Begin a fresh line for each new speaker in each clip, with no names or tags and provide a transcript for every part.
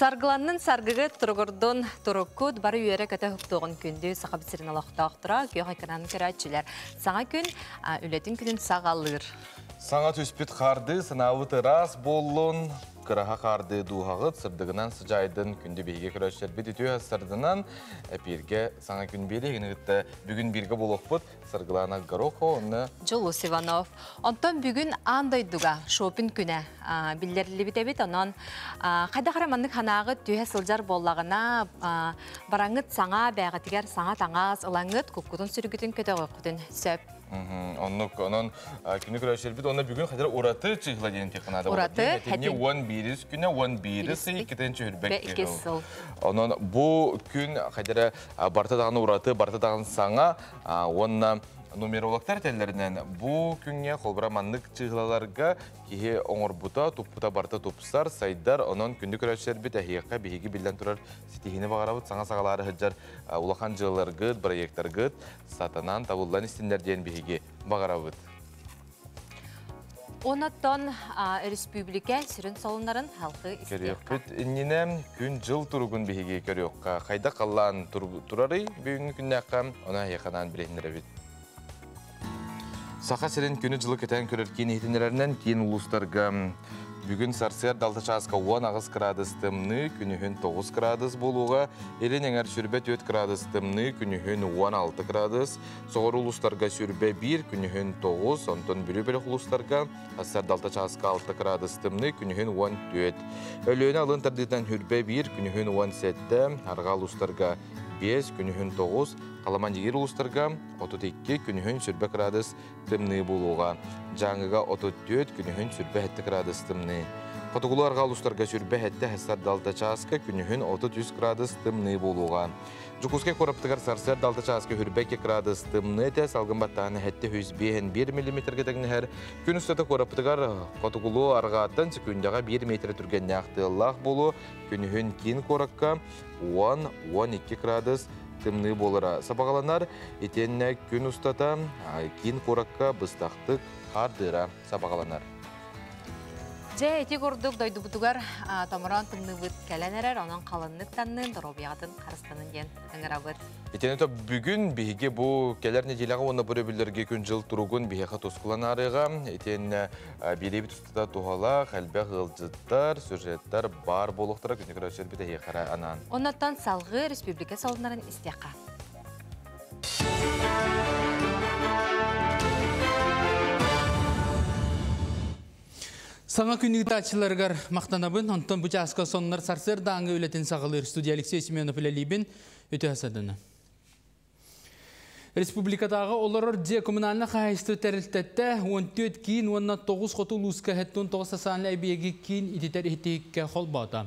Саргыланнын саргыгыт, туругурдун туруккут, бары үөрэ-көтө уһуктуоҕун күндү Сахабыт сирин олохтоохторо, күөх экран көрөөччүлэр. Саҥа күн үлэтин күнүн саҕалыыр.
Саҥа түспүт хаардыы санаабыт ыраас буоллун, кыраһа хаардыы дууһаҕыт сырдыгынан сыдьаайдын күндү биһиги көрөөччүлэрбит үтүө сардынан эпииргэ саҥа күн биэриһигини кытта бүгүн бииргэ буолуохпут. Саргылана Горохова уонна
Дьулус Иванов. Онтон бүгүн аан дойдуга шопинг күнэ биллэриллибит эбит. Онон хайдах эрэ маннык санааҕыт түһэ сылдьар буоллаҕына, бараҥҥыт саҥа бээҕитигэр саҥа таҥас ылаҥҥыт, куккутун сүргүтүн көтөҕүөххүтүн сөп.
Оннук, онон күнү көрөөччүлэрбит уонна бүгүн хатыр ураты чыһыла диэн тиэхэ
Ураты,
Хэтинни 11 күнэ 11 сый иккитин чүһүрбэк
иккис сыл.
Онон бу күн хатыра барыта даҕаны ураты, барыта даҕаны саҥа уонна нумерологтар этэллэринэн бу күҥҥэ холбура маннык чыһылаларга киһи оҥорбута, туппута барыта тупсар, сайдар. Онон күндү көрөөччүлэрбит эһиэхэ биһиги биллэн турар ситиһиини баҕарабыт, саҥа саҕалаары сылдьар улахан дьыалаларгыт, проекттаргыт сатанан табыллан истиннэр диэн биһиги баҕарабыт.
Онон республика сүрүн солуннарын халқы
Көрүөхпүт иннинэ күн-дьыл туругун биһиги көрүөххэ. Хайдах халлаан турарый бүгүҥҥү күннээххэ, ону эһиэхэ билиһиннэрэбит. Саха сирин күнү-дьылы кэтээн көрөр киин иһитиннэрэринэн киин улуустарга бүгүн сарсыарда 6 чааска 18 градус тымныы, күнүһүн 9 градус буолуоҕа. Илин эҥэр сүрбэ 4 градус тымныы, күнүһүн 16 градус. Соҕуруу улуустарга сүрбэ 1, күнүһүн 9, онтон Бүлүү бөлөх улуустарга сарсыарда 6 чааска 6 градус тымныы, күнүһүн 14. Өлүөнэ алын тардыытынан сүрбэ 1, күнүһүн 17, арҕаа улуустарга 5, күнүһүн 9, Халаман-Дьигир улуустарга 32, күнүһүн сүрбэ градус тымныы буолуоҕа. Дьааҥыга 34, күнүһүн сүрбэ 7 градус тымныы. Хотугулуу арҕаа улуустарга сүрбэ 7 сарсыарда 6 чааска, күнүһүн 33 градус тымныы буолуоҕа. Дьокуускай куораттыгар сарсыарда 6 чааска хүрбэ 2 градус тымныы этэ, салгын баттааһына 705 миллиметргэ тэҥнэһэр. Күн устата куораппытыгар хотугулуу арҕааттан секундаҕа 1 метр түргэннээх тыаллаах буолуо. Күнүһүн киин куоракка 10-12 градус тымныы буолара сабаҕаланар. Итиэннэ күн устата киин куоракка быстахтык хаардыыра сабаҕаланар.
Дьэ, ити курдук дойдубутугар томороон тымныыбыт кэлэн эрэр, онон халыннык таннын, доруобуйаҕытын харыстанын диэн ыҥырабыт.
Итини то бүгүн биһиги бу кэлэр неделяҕа уонна бу өрөбүллэргэ күн-дьыл туругун биһиэхэ тускулан аарыаҕа. Итиэннэ биэриэбит устата туһалаах элбэх ыалдьыттар, сюжеттар баар буолуохтара күнү көрөөччүлэрбит эһиэхэ анаан.
Оннуттан салгыы республика солуннарын истиэххэ.
Саҥа күн ыытааччыларыгар махтанабын, онтон бу чааска соннор сарсыардааҥы үлэтин саҕалыыр студия Алексей Семенов үлэлиибин, үтүө садына. Республикатааҕы олорор дьиэ коммунальнай хаһаайыстыба тэрилтэтэ 14 киин уонна 9 хоту улууска 79 социальнай эбийиэги киин ититэр иһитиһиккэ холбоото.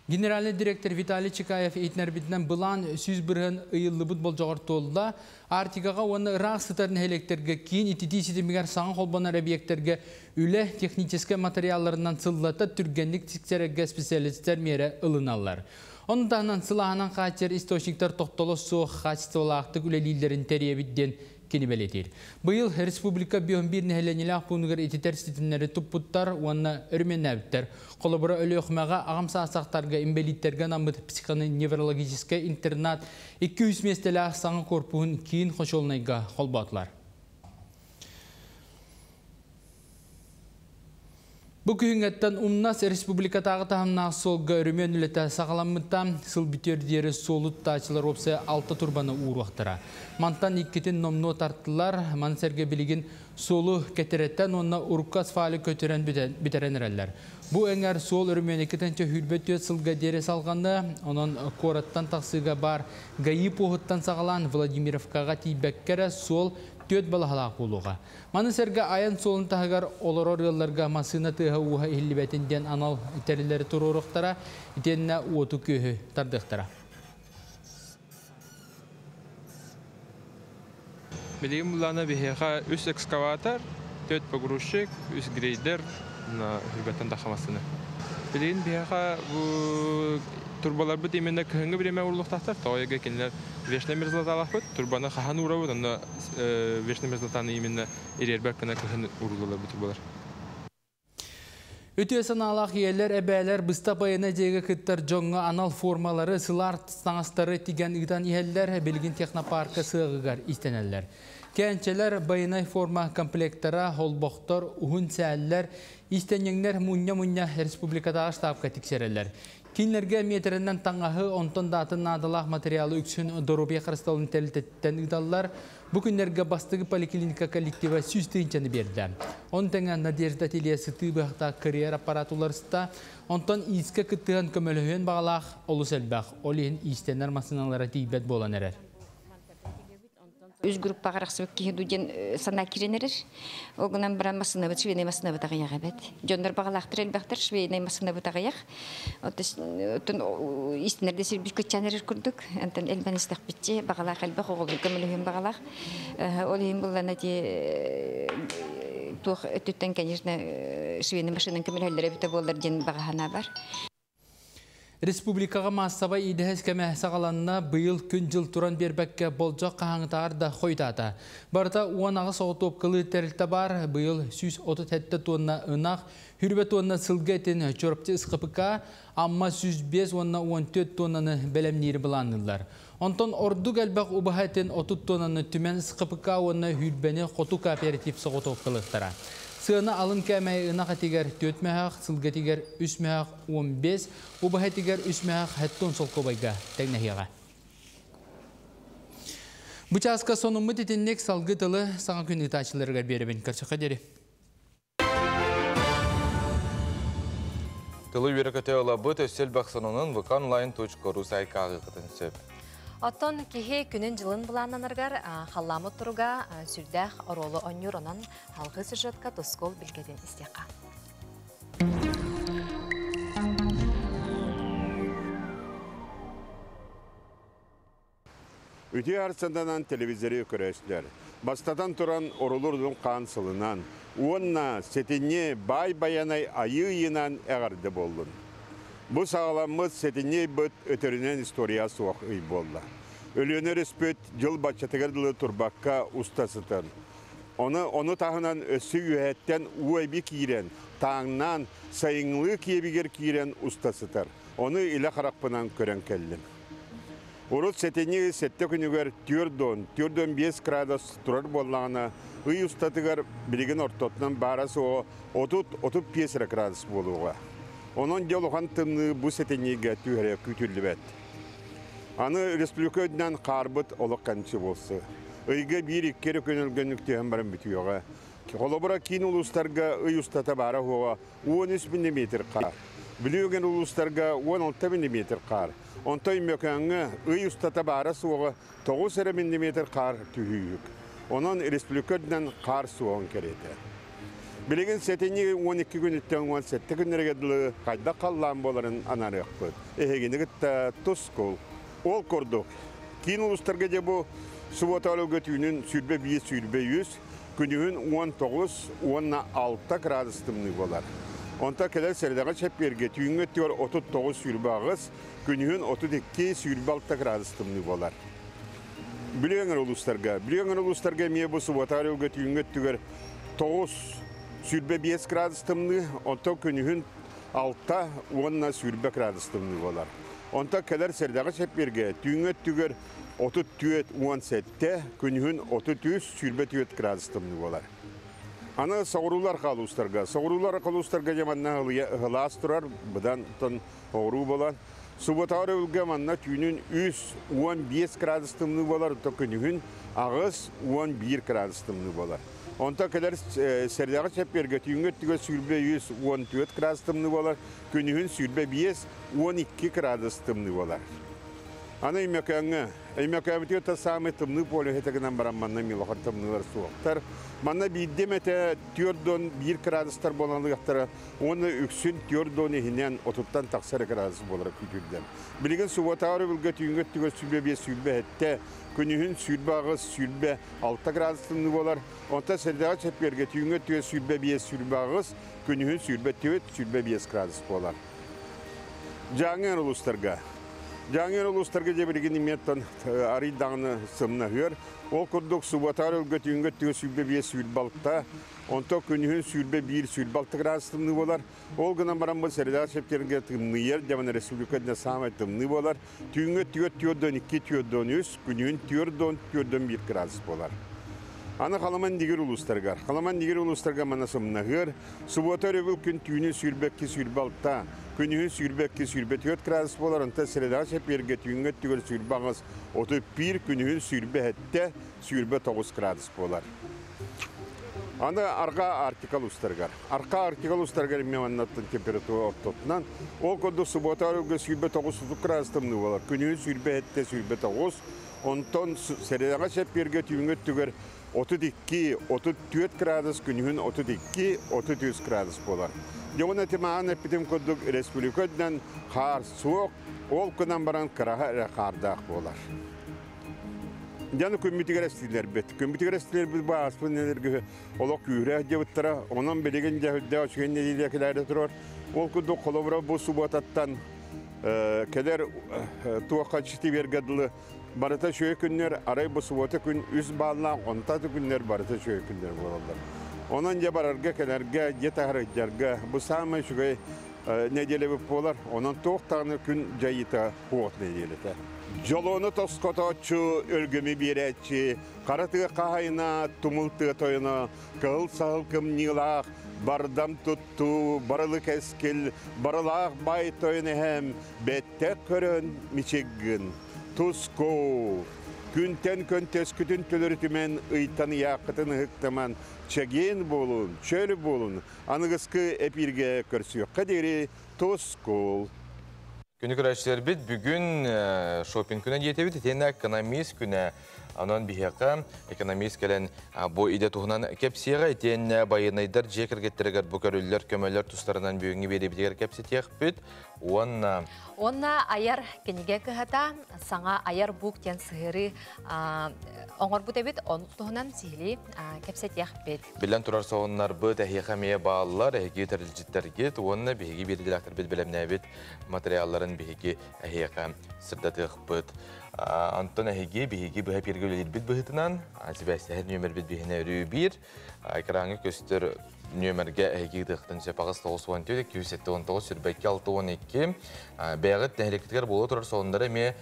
Генеральный директор Виталий Чикаев иһитиннэрбитинэн былаан 100% ыйыллыбыт болдьоҕор туолла. Арктикаҕа уонна ыраах сытар нэһилиэктэргэ киин ититии ситимигэр саҥа холбонор эбийиэктэргэ үлэ техническэй материалларынан сыллата түргэнник тиксэрэргэ специалистар миэрэ ылыналлар. Ону таһынан сылааһынан хааччыйар источниктар тохтоло суох хаачыстыбалаахтык үлэлииллэрин тэрийэбит диэн кини бэлиэтиир. Быйыл республика 51 нэһилиэнньэлээх пуунугар ититэр ситимнэри туппуттар уонна өрөмүөннээбиттэр. Холобура Өлүөхүмэҕэ аҕам саастаахтарга инбэлииттэргэ анаммыт психоневрологическай интернат 200 миэстэлээх саҥа корпуһун киин хочуолунайга холбоотулар. Бу күһүҥҥэттэн Умнас республикатааҕы таһымнаах суолга өрөмүөн үлэтэ саҕаламмыта. Сыл бүтүөр диэри суолу тутааччылар уопсайа 6 турбаны ууруохтара. Мантан иккитин номнуо тартылар. Маны сэргэ билигин суолу кэтирэттэн уонна урукку асфальы көтүрэн бүтэрэн эрэллэр. Бу эҥэр суол өрөмүөнэ 2024 сылга диэри салҕанна. Онон куораттан тахсыыга бар ГАИ пуоһуттан саҕалаан Владимировкаҕа тиийбэккэ эрэ суол 4 балаһалаах буолуоҕа. Маны сэргэ айан суолун таһыгар олорор ыалларга массыына тыаһа ууһа иһиллибэтин диэн анал тэриллэри туруоруохтара, итиэннэ уоту күөһү тардыахтара.
Билигин буллаана биһиэхэ 3 экскаватор, 4 погрузчик, 3 грейдер, хүрбэттэн тахха массыына. Билигин биһиэхэ бу турбаларбыт именно кыһыҥҥы бириэмэ уурулуохтаахтар. Тоҕо кинилэр вечная мерзлоталаахпыт, турбаны хаһан уурабыт, онно вечная мерзлотаны именно ириэрбэт гына кыһын ууруллалар бу турбалар.
Үтүө санаалаах ийэлэр, эбээлэр быстах байыаннай дьайыыга кыттар дьоҥҥо анал формалары, сылаар таҥастары тигэн ыытан иһэллэр, билигин технопарка сыаҕыгар иистэнэллэр. Кээнчэлэр, байыаннай форма комплектара, холбохтор, уһун сээллэр, иистэнньэҥнэр мунньа-мунньа республикатааҕы штабка тиксэрэллэр. Кинилэргэ миэтэрэнэн таҥаһы, онтон да атын наадалаах материалы үксүн доруобуйа харыстабылын тэрилтэтиттэн ыыталлар. Бу күннэргэ бастакы поликлиника коллектива 100 тыһыынчаны биэрдэ. Ону тэҥэ Надежда ателье сытыы быһахтаах кырыйар аппарат уларыста. Онтон иискэ кыттыһан көмөлөһүөн баҕалаах олус элбэх. Ол иһин иистэнэр массыыналара тиийбэт буолан эрэр.
Үс группаҕа арахсыбыт киһи дуу диэн санаа киирэн эрэр. Ол гынан баран массыынабыт, швейнай массыынабыт аҕыйах эбит. Дьоннор баҕалаахтар элбэхтэр, швейнай массыынабыт аҕыйах. Оттон иистэнэргэ сирбит кыччаан эрэр курдук. Онтон элбэн истэхпитчи баҕалаах элбэх оҕолорго мөлөһүн баҕалаах. Ол иһин буллана ти туох өттүттэн, конечно, швейный машинан көмөлөһөллөр эбитэ буоллар диэн баҕа бар.
Республикаҕа маассабай идэһэ кэмэ саҕаланна, быйыл күн-дьыл туран биэрбэккэ болдьох хаһааҥҥытааҕар да хойутаата. Барыта 18 соҕотуопкалыыр тэрилтэ баар, быйыл 137 тонна ынах, 20 тонна сылгы этин Чурапчы СХПК, Амма 105 уонна 14 тоннаны бэлэмниир былаанныыллар. Онтон ордук элбэх убаһа этин 30 тоннаны Түмэн СХПК уонна 20-ни Хоту кооператив соҕотуопкалыахтара. Сыана алын кээмэйэ ынах этигэр 4 мөһөөх, сылгы этигэр 3 мөһөөх 15, убаһа этигэр 3 мөһөөх 70 солкуобайга тэҥнэһиэҕэ. Бу чааска сонуммут итинник, салгыы тылы Саҥа күн ыытааччыларыгар биэрэбин. Көрсүөххэ диэри.
Тылы үөрэ-көтө ылабыт, өссө элбэх сонунун vkonline.ru сайтка ааҕыаххытын сөп.
Оттон киһи күнүн-дьылын былааннанарыгар халлааммыт туруга сүрдээх оруолу оонньуур, онон салгыы сюжетка Тускул билгэтин истиэххэ.
Үтүө арсанданан телевизори көрөөччүлэр. Бастатан туран орулур хаан сылынан, уонна сэтинньи баай байанай айыы ыйынан эҕэрдэ буоллун. Бу саҕаламмыт сэтинньи ыйбыт өтөрүнэн история суох ый буолла. Өлүөнэ өрүспүт дьыл баччатыгар дылы турбакка уста сытар. Ону таһынан өссө үөһэттэн уу эби киирэн, тааҥнаан, сайыҥҥылыы киэбигэр киирэн уста сытар. Ону илэ харахпынан көрөн кэллим. Урут сэтинньи сэттэ күнүгэр 40, 45 градус турар буоллаҕына, ый устатыгар билигин ортотунан баара суоҕа 30-35 градус буолуоҕа. Онон дьэ улахан тымныы бу сэтинньигэ түһэрэ күүтүллүбэт. Аны республика үрдүнэн хаарбыт олох кэмчи буолсу. Ыйга биир-икки эрэ күн өлгөмнүк түһэн баран бүтүөҕэ. Холобура, киин улуустарга ый устата баара суоҕа 13 миллиметр хаар. Бүлүү улуустарга 16 миллиметр хаар. Онтон Өймөкөөҥҥө ый устата баара суоҕа 9 эрэ миллиметр хаар түһүүһүк. Онон республика үрдүнэн хаар суоҕун кэриэтэ. Билигин сэтинньи 12 күнүттэн 17 күннэргэ дылы хайдах халлаан буоларын анаарыахпыт. Эһигини кытта Тускул. Ол курдук, киин улуустарга дьэ бу субуота түүнүн 21 23, күнүһүн 19 уонна 6 градус тымныы буолар. Онтон кэлэр сэрэдэҕэ чэппиэргэ түүҥҥү өттүгэр 39 28, күнүһүн 32 26 градус тымныы буолар. Бүлүү эҥэр улуустарга. Бүлүү эҥэр улуустарга эмиэ бу субуота түүҥҥү өттүгэр 9 25 градус тымныы, онтон күнүһүн 6 уонна 20 градус тымныы буолар. Онтон кэлэр сэрэдэҕэ чэппиэргэ түүҥҥү өттүгэр 34 17, күнүһүн 33 24 градус тымныы буолар. Аны соҕуруулар улуустарга. Соҕуруулар улуустарга дьэ манна ыһылаас турар, быдан тон оҕуруу болан. Субуотаҕа өрөбүлгэ манна түүнүн 3 15 градус тымныы буолар, онтон күнүһүн 8 11 градус тымныы буолар. Онтон кэлэр сэрэдэҕэ чэппиэргэ түүҥҥү өттүгэр 23 14 градус тымныы буолар, күнүһүн 25 12 градус тымныы буолар. Аны Өймөкөөҥҥө, Өймөкөөбүтүгэр та саамай тымныы полюһа гынан баран манна милохан тымныылар суохтар. Манна биирдэ эмэтэ 4-1 градустар буолан ылыахтара, уонна үксүн 4 иһинэн 30-тан тахсар градус буолара күүтүллэр. Билигин субуотаҕа өрөбүлгэ түүҥҥү өттүгэр 25 27, күнүһүн 28 26 градус тымныы буолар. Онтон сэрэдэҕэ чэппиэргэ түүҥҥү өттүгэр 25 28, күнүһүн 24 25 градус буолар. Дьааҥы улуустарга. Дьааҥы улуустарга дьэ билигин имиэттэн арый даҕаны сымнаһыар. Ол курдук субуотаар өлгө түүҥҥэ өттүгэр 25-26, онтон күнүһүн 21-26 градус тымныы буолар. Ол гынан баран бу сэрэлээх септиэргэ тымныйар, дьэ республика саамай тымныы буолар. Түүҥҥэ өттүгэр 42-43, күнүһүн 44-41 градус буолар. Аны Халаман Нигер улуустарыгар. Халаман Нигер улуустарга мана сымнаһыар. Субуота өрөбүл күн түүнү 22-26, күнүһүн 22-24 градус буолар. Онтон средаҕа чэппиэргэ түүҥҥэ өттүгэр 28-31, күнүһүн 27-29 градус буолар. Аны Арҕаа Арктика улуустарыгар. Арҕаа Арктика улуустарыгар эмиэ маннаттан температура ортотунан. Ол курдук субуота өрөбүлгэ 29 градус тымныы буолар. Күнүһүн 27-29, онтон сэрэдэҕэ чэппиэргэ түүҥҥү өттүгэр 32-34 градус, күнүһүн 32-33 градус буолар. Дьоҕун этимаҕын эппитим курдук республика үрдүнэн хаар суох, ол гынан баран кыраһа эрэ хаардаах буолар. Дьаны күммүтүгэр эстилэрбит. Күммүтүгэр эстилэрбит бу ааспыт энергия олох күүһүрэ дьыбыттара. Онон билигин дьэ үчүгэй нэдиэлэ кэлээри турар. Ол курдук холобура бу субуотаттан кэлэр туохха читиберге дылы барыта үчүгэй күннэр, арай бу субуота күн үс бааллаах, онто күннэр барыта үчүгэй күннэр буолаллар. Онон дьэ барарга, кэлэргэ, дьэ таһарыдьарга бу саамай үчүгэй нэдиэлэбит буолар. Онон туох даҕаны күн дьайыыта суох нэдиэлэтэ. Дьолуону тоскотооччу, өлгөмү биэрээччи, хара тыа хаһайына, тумул тыа тойоно, кыһыл саһыл кымньыылаах, бардам туттуу, барылы кэскил, барылаах баай тойон эһэм, бэттэх көрөн мичиггин. Туску! Күнтэн көнтөскүтүн төлөрүтүмэн, ыйтан ыйааххытын ыһыктаман, чэгиэн буолун, чөл буолун, аныгыскы эпииргэ көрсүөххэ диэри тускул!
Күнү көрөөччүлэрбит бүгүн шопинг күнэ диэтибит, итиэннэ экономист күнэ. Онон биһиэхэ экономист кэлэн бу идэ туһунан кэпсиэҕэ, итиэннэ байыаннайдар дьиэ кэргэттэригэр бу көрүллэр көмөлөр тустарынан бүгүҥҥү биэриибитигэр кэпсэтиэхпит. Уонна
Уонна айар кинигэ кыһата саҥа айар бук диэн сыһыарыы оҥорбут эбит, он туһунан сиһилии кэпсэтиэхпит.
Биллэн турар соһуннарбыт эһиэхэ эмиэ бааллар, эһиги тэрилдьиттэргит уонна биһиги биирдилээхтэрбит бэлэмнээбит материалларын биһиги эһиэхэ сырдатыахпыт. Онтон эһиги биһиги быһа эпииргэ үлэлиирбит быһыытынан сибээстэһэр нүөмэрбит биһинэ өрүү биир. Экраҥҥа көстөр нүөмэргэ эһиги ыытыахтын сөп 8 94 279 22 62. Бэйэҕит нэһилиэккитигэр буола турар сонуннары эмиэ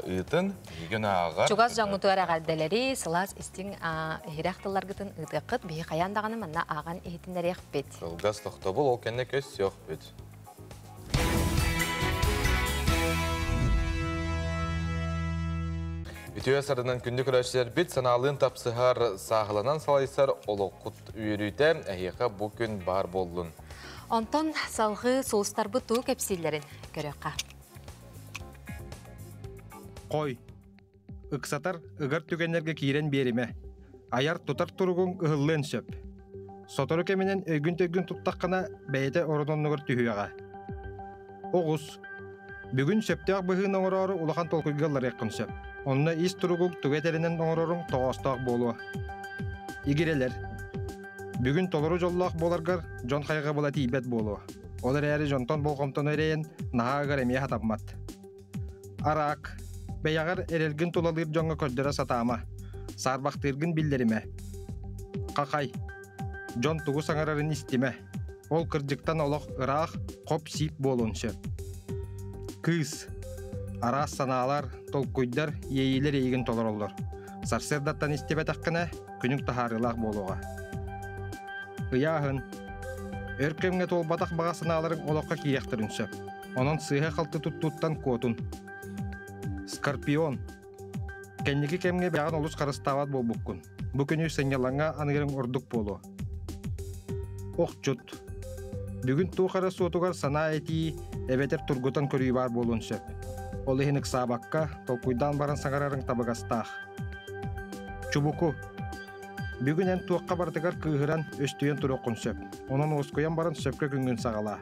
ыытын, биһиги ааҕар.
Чугас дьоҥҥутугар эҕэрдэлэри, сылаас истиҥ иһирэх тылларгытын ыытыаххыт, биһи хайаан даҕаны манна ааҕан иһитиннэриэхпит.
Кылгас тохтобул, ол кэннэ көссүөхпүт. Үтүө сарынан күндү көрөөччүлэрбит, санаалыын тапсыһар, сааһыланан салайсар олоххут үөрүүтэ эһиэхэ бу күн баар буоллун.
Онтон салгыы сулустарбыт туу кэпсииллэрин көрүөххэ.
Қой. Ыксатар, ыгар түгэннэргэ киирэн биэримэ. Айар тутар туругуҥ ыһыллыан сөп. Сотору кэминэн өйгүн-төйгүн туттаххына, бэйэтэ орун-оннугар түһүөҕэ. Оҕус. Бүгүн сөптөөх быһыыны оҥороору улахан толкуйга ылларыаххын сөп. Онно ис туругуҥ тугу этэринэн оҥороруҥ тоҕоостоох буолуо. Игирэлэр. Бүгүн толору дьоллоох буоларгар дьон хайҕабыла тиийбэт буолуо. Ол эрээри дьонтон болҕомтону эрэйэн, наһаа ыгар эмиэ хатаммат. Араак. Бэйэҕэр эрэлгин тулалыыр дьоҥҥо көрдөрө сатаама. Саарбахтыыргын биллэримэ. Хахай. Дьон тугу саҥарарын истимэ. Ол кырдьыктан олох ыраах, хоп-сип буолуон сөп. Кыыс. Араас санаалар, толкуйдар, иэйиилэр эйигин толороллор. Сарсыардаттан истибэтэххинэ, күнүҥ таһаарыылаах буолуоҕа. Ыйааһын. Өр кэмҥэ туолбатах баҕа санааларыҥ олоххо киириэхтэрин сөп. Онон сыыһа-халты туттууттан куотун. Скорпион. Кэнники кэмҥэ бэйэҕин олус харыстаабат буолбуккун. Бу күнү сынньалаҥҥа аныырыҥ ордук буолуо. Охчут. Бүгүн туох эрэ суотугар санаа этии эбэтэр тургутан көрүү баар буолуон сөп. Ол иһин ыксаабакка, толкуйдаан баран саҥарарыҥ табыгастаах. Чубуку. Бүгүн эн туохха барытыгар кыыһыран, өстүйэн туруоххун сөп. Онон уоскуйан баран сөпкө күҥҥүн саҕалаа.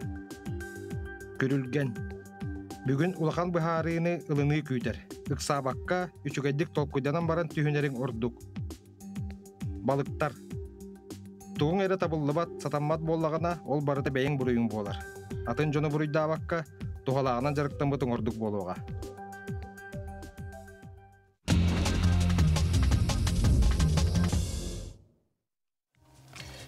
Күрүлгэн. Бүгүн улахан быһаарыыны ылыныы күүтэр. Ыксаабакка, үчүгэйдик толкуйданан баран түһүнэриҥ ордук. Балыктар. Тугуҥ эрэ табыллыбат, сатаммат буоллаҕына, ол барыта бэйэҥ буруйуҥ буолар. Атын дьону буруйдаабакка, туһалааҕынан дьарыктаммытыҥ ордук буолуоҕа.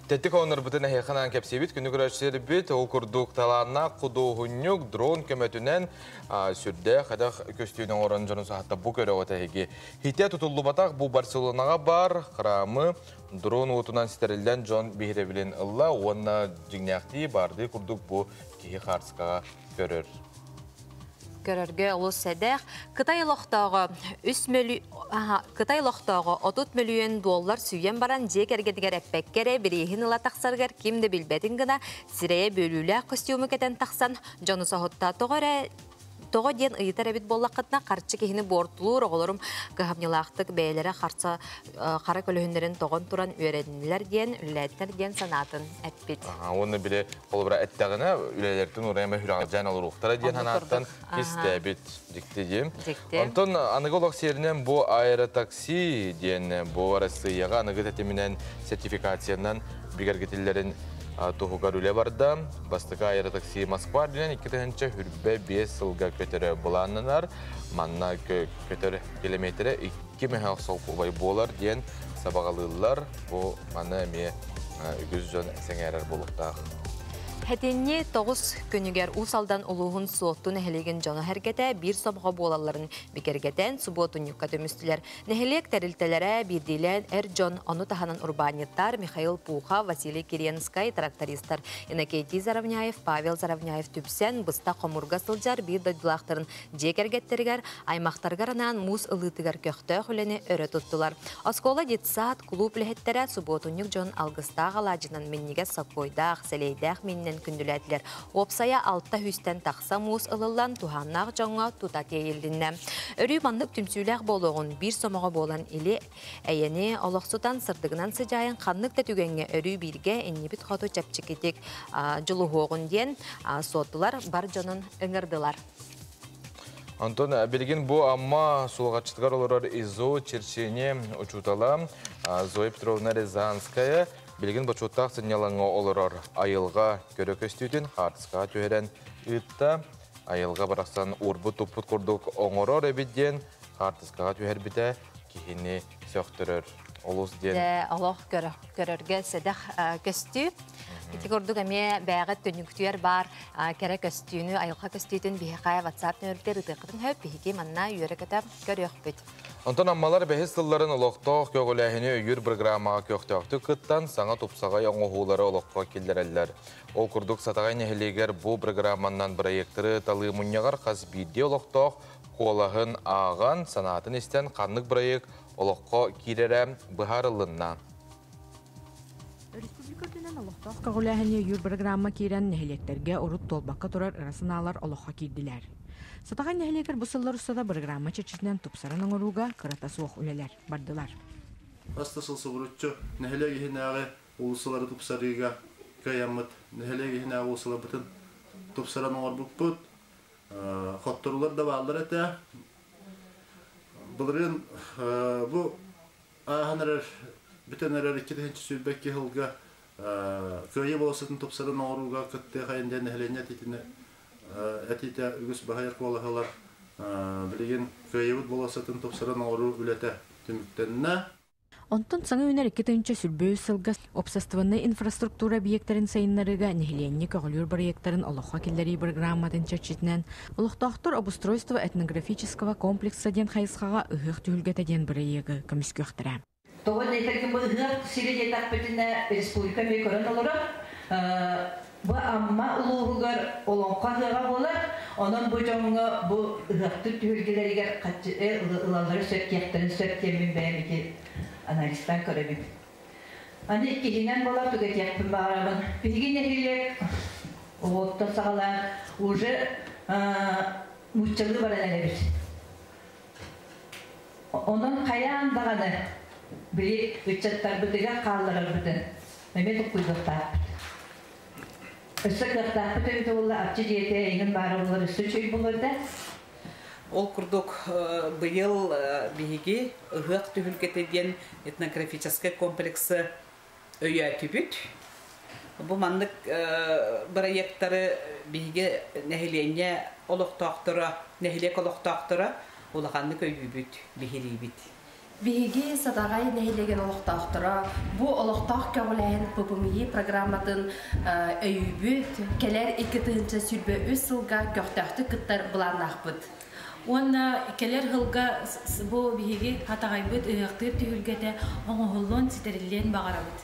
Тэттик оннорбутун эһиэхэ кэпсиибит күнү көрөөччүлэрбит ол курдук талааннаах худуоһунньук дрон көмөтүнэн сүрдээх хадах көстүүн оҥорон дьону саһатта бу көрөҕүт эһиги. Хите тутуллубатах бу Барселонаҕа бар храмы дрон уотунан ситэриллэн дьон биһирэбилин ылла уонна дьиҥнээхтии баардыы курдук бу киһи хаарыскаҕа көрөр.
Көрөргө олус сэдэх. Кытай олохтооҕо 3 мөлү Кытай олохтооҕо 30 мөлүйүөн доллар сүүйэн баран дьиэ кэргэнигэр эппэккэ эрэ бирииһин ыла тахсарыгар ким да билбэтин гына сирэйэ бөлүүлээх костюму кэтэн тахсан дьону соһутта. Тоҕо эрэ тоҕо диэн ыйытар эбит буоллаххытына, харчы киһини буортулуур, оҕолорум кыһамньылаахтык бэйэлэрэ харса хара көлөһүннэрин тоҕон туран үөрэннилэр диэн, үлэлээтилэр диэн санаатын эппит.
Уонна биле холобура эттэҕинэ үлэлэртэн урайма хүрәҕдьээн олоруохтара диэн ханааттан кистээбит дьикти диэн. Онтон аныгы олох сиэринэн бу аэротакси диэн бу Арассыыйаҕа аныгы тэтиминэн сертификациянан бигэргэтиллэрин туһугар үлэ барда. Бастакы аэротакси Москва үрдүнэн 2025 сылга көтөрө былааннанар. Манна көтөр километрэ 2 мөһөөх солкуобай буолар диэн сабаҕалыыллар. Бу маны эмиэ үгүс дьон сэҥээрэр буолуохтаах.
Хэтинни 9 күнүгэр Уус Алдан улууһун Суотту нэһилиэгин дьоно сэргэтэ биир сомоҕо буолалларын бигэргэтэн субуотунньукка түмүстүлэр. Нэһилиэк тэрилтэлэрэ, биирдиилээн эр дьон, ону таһынан урбаанньыттар Михаил Пухов, Василий Киренскай, трактористар Иннокентий Заровняев, Павел Заровняев түмсэн быстах хомуурга сылдьар биир дойдулаахтарын дьиэ кэргэттэригэр, аймахтарыгар анаан муус ылыытыгар көхтөөх үлэни өрө туттулар. Оскуола, детсад, кулууп үлэһиттэрэ субуотунньук дьон алгыстаах алаадьынан, минньигэс соккуойдаах, сэлиэйдээх миининэн күндүлээтилэр. Уопсайа 600-тэн тахса муус ылыллан туһааннаах дьоҥҥо тута тиэйилиннэ. Өрүү маннык түмсүүлээх буолуоҕун, биир сомоҕо буолан или эйэни олохсутан, сырдыгынан сыдьаайын, ханнык да түгэҥҥэ өрүү бииргэ иннибит хоту чэпчэкитик дьулуһуоҕун диэн суоттулар бар дьонун ыҥырдылар.
Онтон билигин бу Амма Сулҕаччытыгар олорор ИЗО черчение учуутала Зоя Петровна Рязанская билигин бочуоттаах сынньалаҥҥа олорор, айылҕа көрө көстүүтүн хаартыскаҕа түһэрэн ыытта. Айылҕа барахсан уурбут туппут курдук оҥорор эбит диэн хаартыскаҕа түһэрбитэ киһини сөхтөрөр олус диэн.
Дьэ, олох көрөргө сэдэх көстүү. Ити курдук эмиэ бэйэҕит түннүккүтүгэр баар кэрэ көстүүнү, айылҕа көстүүтүн биһиэхэ WhatsApp нөмэрбитигэр ыытыаххытын сөп, биһиги манна үөрэ-көтө көрүөхпүт.
Онтон аммалар бэһис сылларын олохтоох көҕүлээһини өйүүр бырагыраамаҕа көхтөөхтүк кыттан, саҥа тупсаҕай оҥоһуулары олоххо киллэрэллэр. Ол курдук Сатаҕай нэһилиэгэр бу бырагырааманнан бырайыактары талыы мунньаҕар хас биирдии олохтоох куолаһын ааҕан, санаатын истэн ханнык бырайыак олоххо киирэрэ быһаарылынна.
Республика үрдүнэн олохтоох көҕүлээһини өйүүр бырагыраамма киирэн, нэһилиэктэргэ урут туолбакка турар ыра санаалар олоххо киирдилэр. Сатаҕай нэһилиэгэр бу сыллар устата бырагыраамма чэрчитинэн тупсаран оҥорууга кырата суох үлэлэр бардылар.
Хас да сыл субуруччу нэһилиэк иһинээҕи уулуссалары тупсарыыга кыайаммыт, нэһилиэк иһинээҕи уулуссаларбытын тупсаран оҥорбуппут. Хотторулар да бааллар этэ. Былырыын бу ааһан эрэр, бүтэн эрэр 2022 сылга Кыайыы болуоссатын тупсаран оҥорууга кыттыахайын диэн нэһилиэнньэ этиитин этиитэ үгүс баһыйар куолаһылар. Билигин Кыайыыбыт болуоссатын тупсаран оҥоруу үлэтэ түмүктэннэ.
Онтон саҥа үүнэр 2023 сылга уопсастыбаннай инфраструктура объектарын сайыннарыыга нэһилиэнньэ көҕүлүүр бырайыактарын олоххо киллэрии бырагырааматын чэрчитинэн олохтоохтор обустройство этнографического комплекса диэн хайысхаҕа ыһыах түһүлгэтэ диэн бырайыагы көмүскүөхтэрэ.
Тоҕо диэтэргин бу ыһыах сирэ диэтэхпитинэ республика эмиэ көрөн олорор. Бу Амма улууһугар Олоҥхо ыһыаҕа буолар. Онон бу дьоҥҥо бу ыһыахтыыр түһүлгэлэригэр ылаллары сөп диэхтэрин сөп диэммин бэйэм ити анализтаан көрөбүн. Аны иккиһинэн буолар түгэтиэхпин баҕарабын. Биһиги нэһилиэк оҕоттон саҕалаан уже нууччалыы баран эрэбит. Онон хайаан даҕаны били ыччаттарбытыгар хаалларарбытын эмиэ толкуйдуохтаахпыт. Өссө кыахтаахпыт эбитэ буолла, арчы дьиэтэ эйигин баара буолар өссө үчүгэй буолуо этэ.
Ол курдук быйыл биһиги ыһыах түһүлгэтэ диэн этнографическай комплексы өйөөтүбүт. Бу маннык бырайыактары биһиги нэһилиэнньэ олохтоохторо, нэһилиэк олохтоохторо улаханнык өйүүбүт, биһириибит.
Биһиги Сатаҕай нэһилиэгин олохтоохторо бу олохтоох көҕүлээһин ППМИ программатын өйүүбүт, кэлэр 2023 сылга көхтөөхтүк кыттар былааннаахпыт.
Уонна кэлэр сылга бу биһиги Хатаҕайбыт ыһыахтыыр түһүлгэтэ оҥоһуллуон, ситэриллиэн баҕарабыт.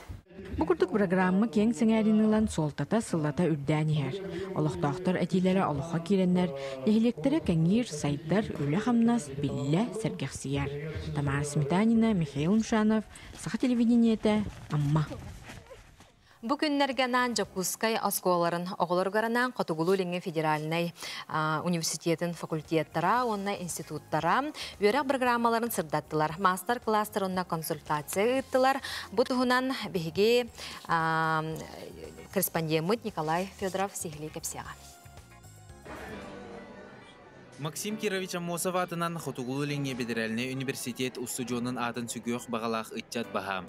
Бу курдук программа киэҥ сэҥээриини ылан суолтата сыллата үрдээн иһэр. Олохтоохтор этиилэрэ олоххо киирэннэр, нэһилиэктэрэ кэҥиир, сайдар, үлэ-хамнас биллэ сэргэхсийэр. Тамара Сметанина, Михаил Мшанов, Саха телевидениетэ, Амма.
Бу күннэргэ анаан Дьокуускай оскуолаларын оҕолоругар анаан Хотугулуу-Илиҥҥи федеральнай университетын факультеттара уонна институттара үөрэх программаларын сырдаттылар, маастар-кылаастар уонна консультация ыыттылар. Бу туһунан биһиги корреспондеммыт Николай Федоров сиһилии кэпсиэҕэ.
Максим Кирович Аммосов аатынан Хотугулуу-Илиҥҥи федеральнай университет устудьуонун аатын сүгүөх баҕалаах ыччат баһаам.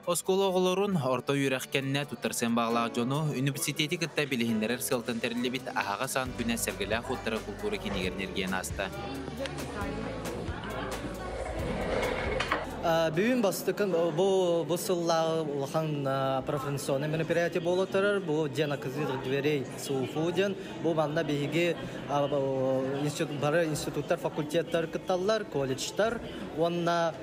Оскуола оҕолорун орто үөрэх кэннэ туттарсыан баҕалаах дьону университети кытта билиһиннэрэр сыалтан тэриллибит аһаҕас аан күнэ Сэргэлээх уоттара култуура киинигэр ньиргийэн ааста.
Бүгүн бастакы бу сыллааҕы улахан профессиональный мероприятие буола турар. Бу дьиэн открытых дверей СУФУ диэн. Бу манна биһиги бары институттар, факультеттар кытталлар, колледжтар уонна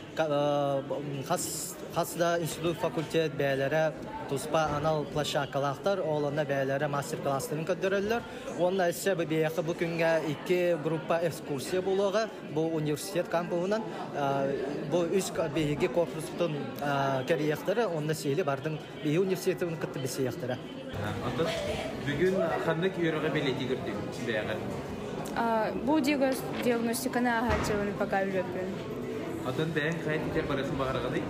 хас хас да институт, факультет бэйэлэрэ туспа анал площадкалаахтар, ол онно бэйэлэрэ мастер-класстарын көрдөрөллөр. Уонна өссө биһиэхэ бу күҥҥэ икки группа экскурсия буолуоҕа. Бу университет кампуһунан бу үс биһиги корпуспутун кэрийиэхтэрэ, онно сиһили бардын биһиги университетын кытта билсиэхтэрэ.
Онтон бүгүн ханнык үөрэҕи бэлиэтии көрдүҥ бэйэҕэр?
Бу диагностиканы ааһааччыбын пока үлэппин.
Онтон бэйэҥ хайа титер барысын баҕараҕыный?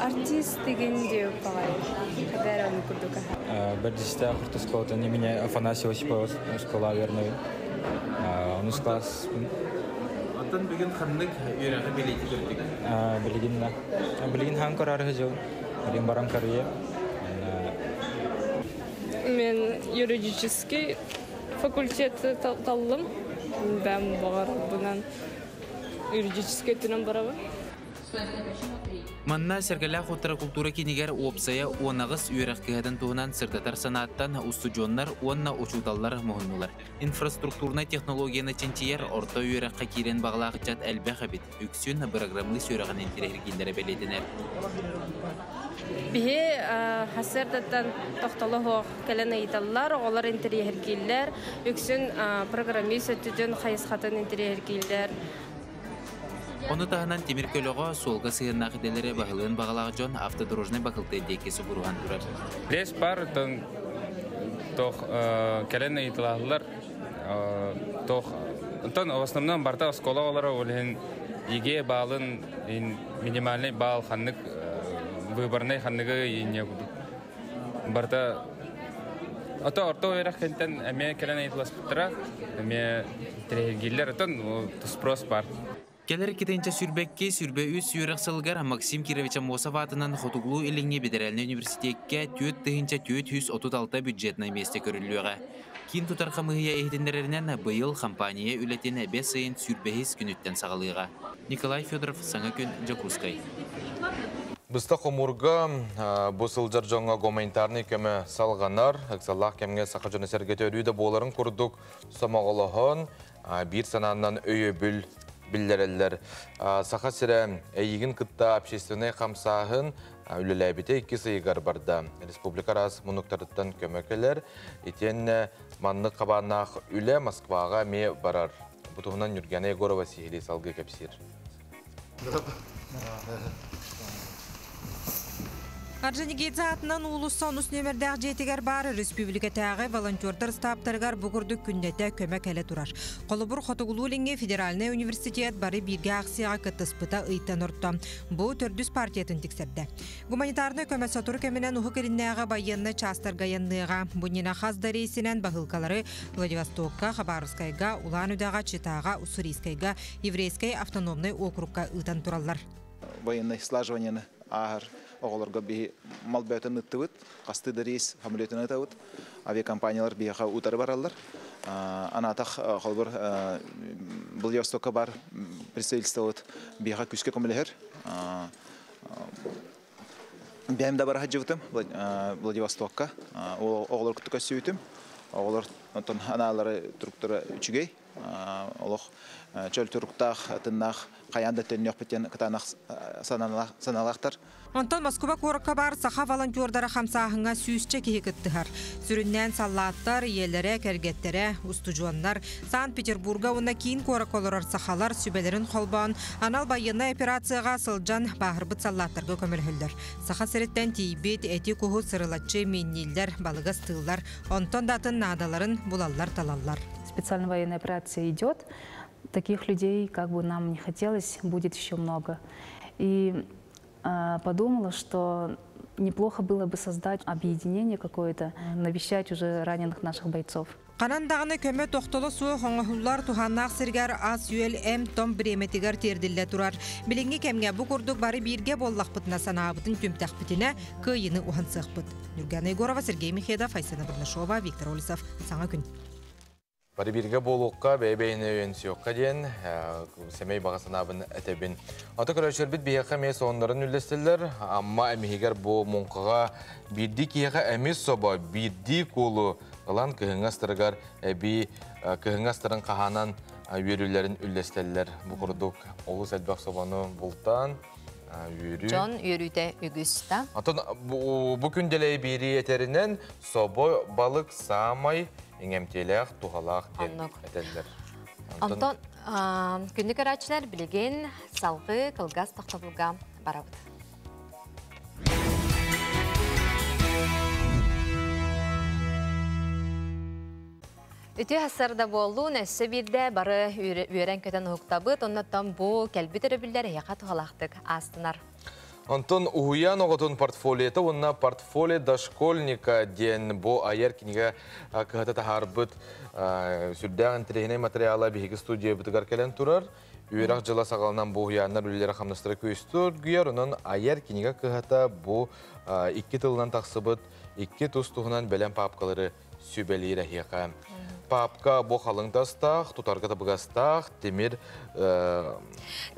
Артист деген деп баҕай. Хабар оны курдук аха.
Бэрдистээх орто школатын имени Афанасия Осипова школа вернобин. Онус класспын.
Оттон бүгүн ханнык үөрэҕи бэлиэтии көрдүк?
Билигин билигин хаан көрөр жыл. Билигин баран көрүйе.
Мен юридический факультет таллым. Бәм бағар юридический өттүнэн барабын.
Манна Сэргэлээх уоттара култуура киинигэр уопсайа 10 үөрэх кыһатын туһунан сырдатар санааттан устудьуоннар уонна учууталлар муһуннулар. Инфраструктурнай технологияны чинчийэр орто үөрэххэ киирэн баҕалаах ыччат элбэх эбит. Үксүн бырагыраммыы сүрэҕин интириэһиргииллэрэ бэлиэтэнэр.
Биһи хасырдаттан тохтоло суох кэлэн ыйыталлар, оҕолор интэриэһиргииллэр, үксүн программист өттүтүн хайысхатын интэриэһиргииллэр.
Ону таһынан тимир көлөҕө суолга сыһыаннаах идэлэри баһылыан баҕалаах дьон автодорожный бакылтыат диэки субуруһан турар.
Лес бар тох кэлэн ыйытылаһаллар тох онтон в основном барта оскуола оҕолоро, ол иһин ЕГЭ баалын, минимальный баал ханнык, выборный ханныгы инне барта. Ото орто үөрэх кэнтэн эмиэ кэлэн ыйытыласпыттара, эмиэ интэриэһиргииллэр, отон спрос бар.
Кэлэр 2022-23 үөрэх сылыгар Максим Кирович Аммосов аатынан Хотугулуу-Илиҥҥи федеральнай университекка 4436 бюджетнай миэстэ көрүллүөҕэ. Киин тутар хамыыһыйа иһитиннэрэринэн, быйыл компания үлэтин 5 ыйын 25 күнүттэн саҕалыаҕа. Николай Федоров, Саҥа күн, Дьокуускай.
Быстах хомуурга бу сылдьар дьоҥҥо гуманитарный көмө салҕанар. Ыксаллаах кэмҥэ саха дьоно сэргэтэ өрүү да буоларын курдук сомоҕолоһон, биир санааннан өйөбүл биллэрэллэр. Саха сирэ эйигин кытта общественный хамсааһын үлэлээбитэ иккис ыйыгар барда. Республика араас муннуктарыттан көмө кэлэр. Итиэннэ маннык хабааннаах үлэ Москваҕа эмиэ барар. Бу туһунан Нюргана Егорова сиһилии салгыы кэпсиир.
Орджоникидзе атынан уулусса онус нүөмэрдээх дьиэтигэр баар республикатааҕы волонтердар штабтарыгар бу курдук күннэтэ көмө кэлэ турар. Холобур, Хотугулуу-Илиҥҥи федеральнай университет бары бииргэ акцияҕа кыттыспыта ыйтан орто. Бу төрдүс партиятын тиксэрдэ. Гуманитарнай көмө сотору кэминэн Уһук Илиннээҕи байыаннай чаастарга айанныаҕа. Бу иннинэ хас да рейсинэн баһыылкалары Владивостокка, Хабаровскайга, Улан-Удэҕа, Читаҕа, Уссурийскайга, Еврейскэй автономнай округка ыытан тураллар.
Военный слаживание ааһар оҕолорго биһи мал бөтөн ыттыбыт, хастыы да рейс самолетун ытабыт, авиакомпаниялар биһиэхэ утары бараллар. Анатах холбор Владивостокка бар представительствобыт биһиэхэ күүскэ көмөлөһөр. Бэйэм да бара сылдьыбытым Владивостокка. Оҕолор кытта көрсүбүтүм. Оҕолор онтон анаалары туруктара үчүгэй. Олох чөл туруктаах, тыннаах хайаан да төннүөхпүт диэн кытаанах санаалаахтар.
Онтон Москуба куоракка баар саха волонтердара хамсааһыҥҥа сүүсчэ киһи кыттыһар. Сүрүннээн саллааттар, ийэлэрэ, кэргэттэрэ, устудьуоннар, Санкт-Петербурга уонна киин куоракка олорор сахалар сүбэлэрин холбоон, анал байыаннай операцияҕа сылдьан бааһырбыт саллааттарга көмөлөһөллөр. Саха сириттэн тиийбит эти-куһу сырылаччы мииннииллэр, балыгы астыыллар, онтон да атын наадаларын булаллар-талаллар.
Специальная военная операция идет. Таких людей, как бы нам не хотелось, будет еще много. И подумала, что неплохо было бы создать объединение какое-то, навещать уже раненых наших бойцов.
Ханан даҕаны көмө тохтоло суох оҥоһуллар туһааннаах сиригэр ас-үөл эм-том бириэмэтигэр тиэрдиллэ турар. Билиҥҥи кэмҥэ бу курдук бары бииргэ буоллахпытына санаабытын түмтэхпитинэ кыайыыны уһансыахпыт. Нюргана Егорова, Сергей Михедов, Айсена Бурнашова, Виктор Олесов. Саҥа күн.
Бары бииргэ буолуохха, бэйэ-бэйэни өйөнсүөххэ диэн сэмэй баҕа санаабын этэбин. Ата көрөөччүлэрбит биһиэхэ эмиэ сонуннарын үллэстэллэр. Амма эмиһигэр бу муҥхаҕа биирдии киһиэхэ эмис собо, биирдии куулу ылан кыһыҥҥы астарыгар эбии кыһыҥҥы астарын хаһаанан үөрүүлэрин үллэстэллэр. Бу курдук олус элбэх собону бултаан үөрүү.
Дьон үөрүүтэ үгүс да.
Атын бу күн дэлэй биэрии этэринэн собо балык саамай иҥэмтиэлээх, туһалаах диэн этэллэр.
Онтон күндү көрөөччүлэр билигин салгыы кылгас тохтобулга барабыт. Үтүө сарда буоллун, өссө биирдэ бары үөрэн-көтөн уһуктабыт, оннуттан бу кэлбит өрөбүллэр эһиэхэ туһалаахтык аастынар.
Онтон уһуйаан оҕотун портфолиота уонна портфолио дошкольника диэн бу айар кинигэ кыһата таһаарбыт сүрдээх интэриэһинэй материала биһиги студиябытыгар кэлэн турар. Үөрэх дьыла саҕаланан бу уһуйааннар үлэлэрэ хамнастара күөстүү оргуйар. Онон айар кинигэ кыһата бу икки тылынан тахсыбыт икки тус туһунан бэлэм паапкалары сүбэлиир эһиэхэ. Паапка бу халыҥ тастаах, тутарга табыгастаах, тимир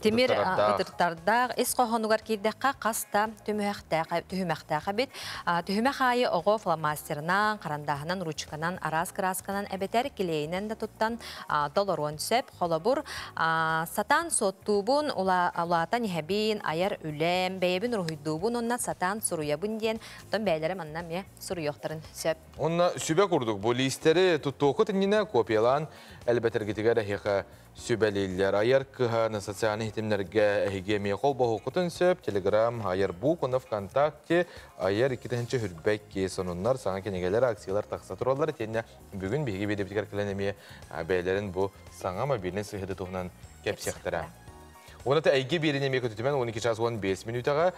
Тимир ытыртардаах ис хоһоонугар киирдэххэ хас да түһүмэхтээх эбит. Түһүмэх аайы оҕо фломастерынан, харандааһынан, ручканан, араас кыраасканан эбэтэр килиэйинэн да туттан толоруон сөп. Холобур, сатаан суоттуубун, улаатан иһэбин, айар үлэм, бэйэбин уруһуйдуубун уонна сатаан суруйабын диэн, оттон бэйэлэрэ манна эмиэ суруйуохтарын сөп.
Онно сүбэ курдук бу лиистэри туттуоххут иннинэ копиялаан элбэтэргитигэр эһиэхэ сүбэлииллэр. Айар кыһаны социальнай ситимнэргэ эһиги эмиэ холбоһуоххутун сөп. Телеграм, Айар Бук, уонна ВКонтакте Айар 2022 сонуннар, саҥа кинигэлэр, акциялар тахса тураллар. Итиэннэ бүгүн биһиги биэдэбитигэр кэлэн эмиэ бэйэлэрин бу саҥа мобильнай сыһыары туһунан кэпсиэхтэрэ. Уонна эйгэ биэрин эмиэ көтүтүмэн 12 час 15 мүнүүтэҕэ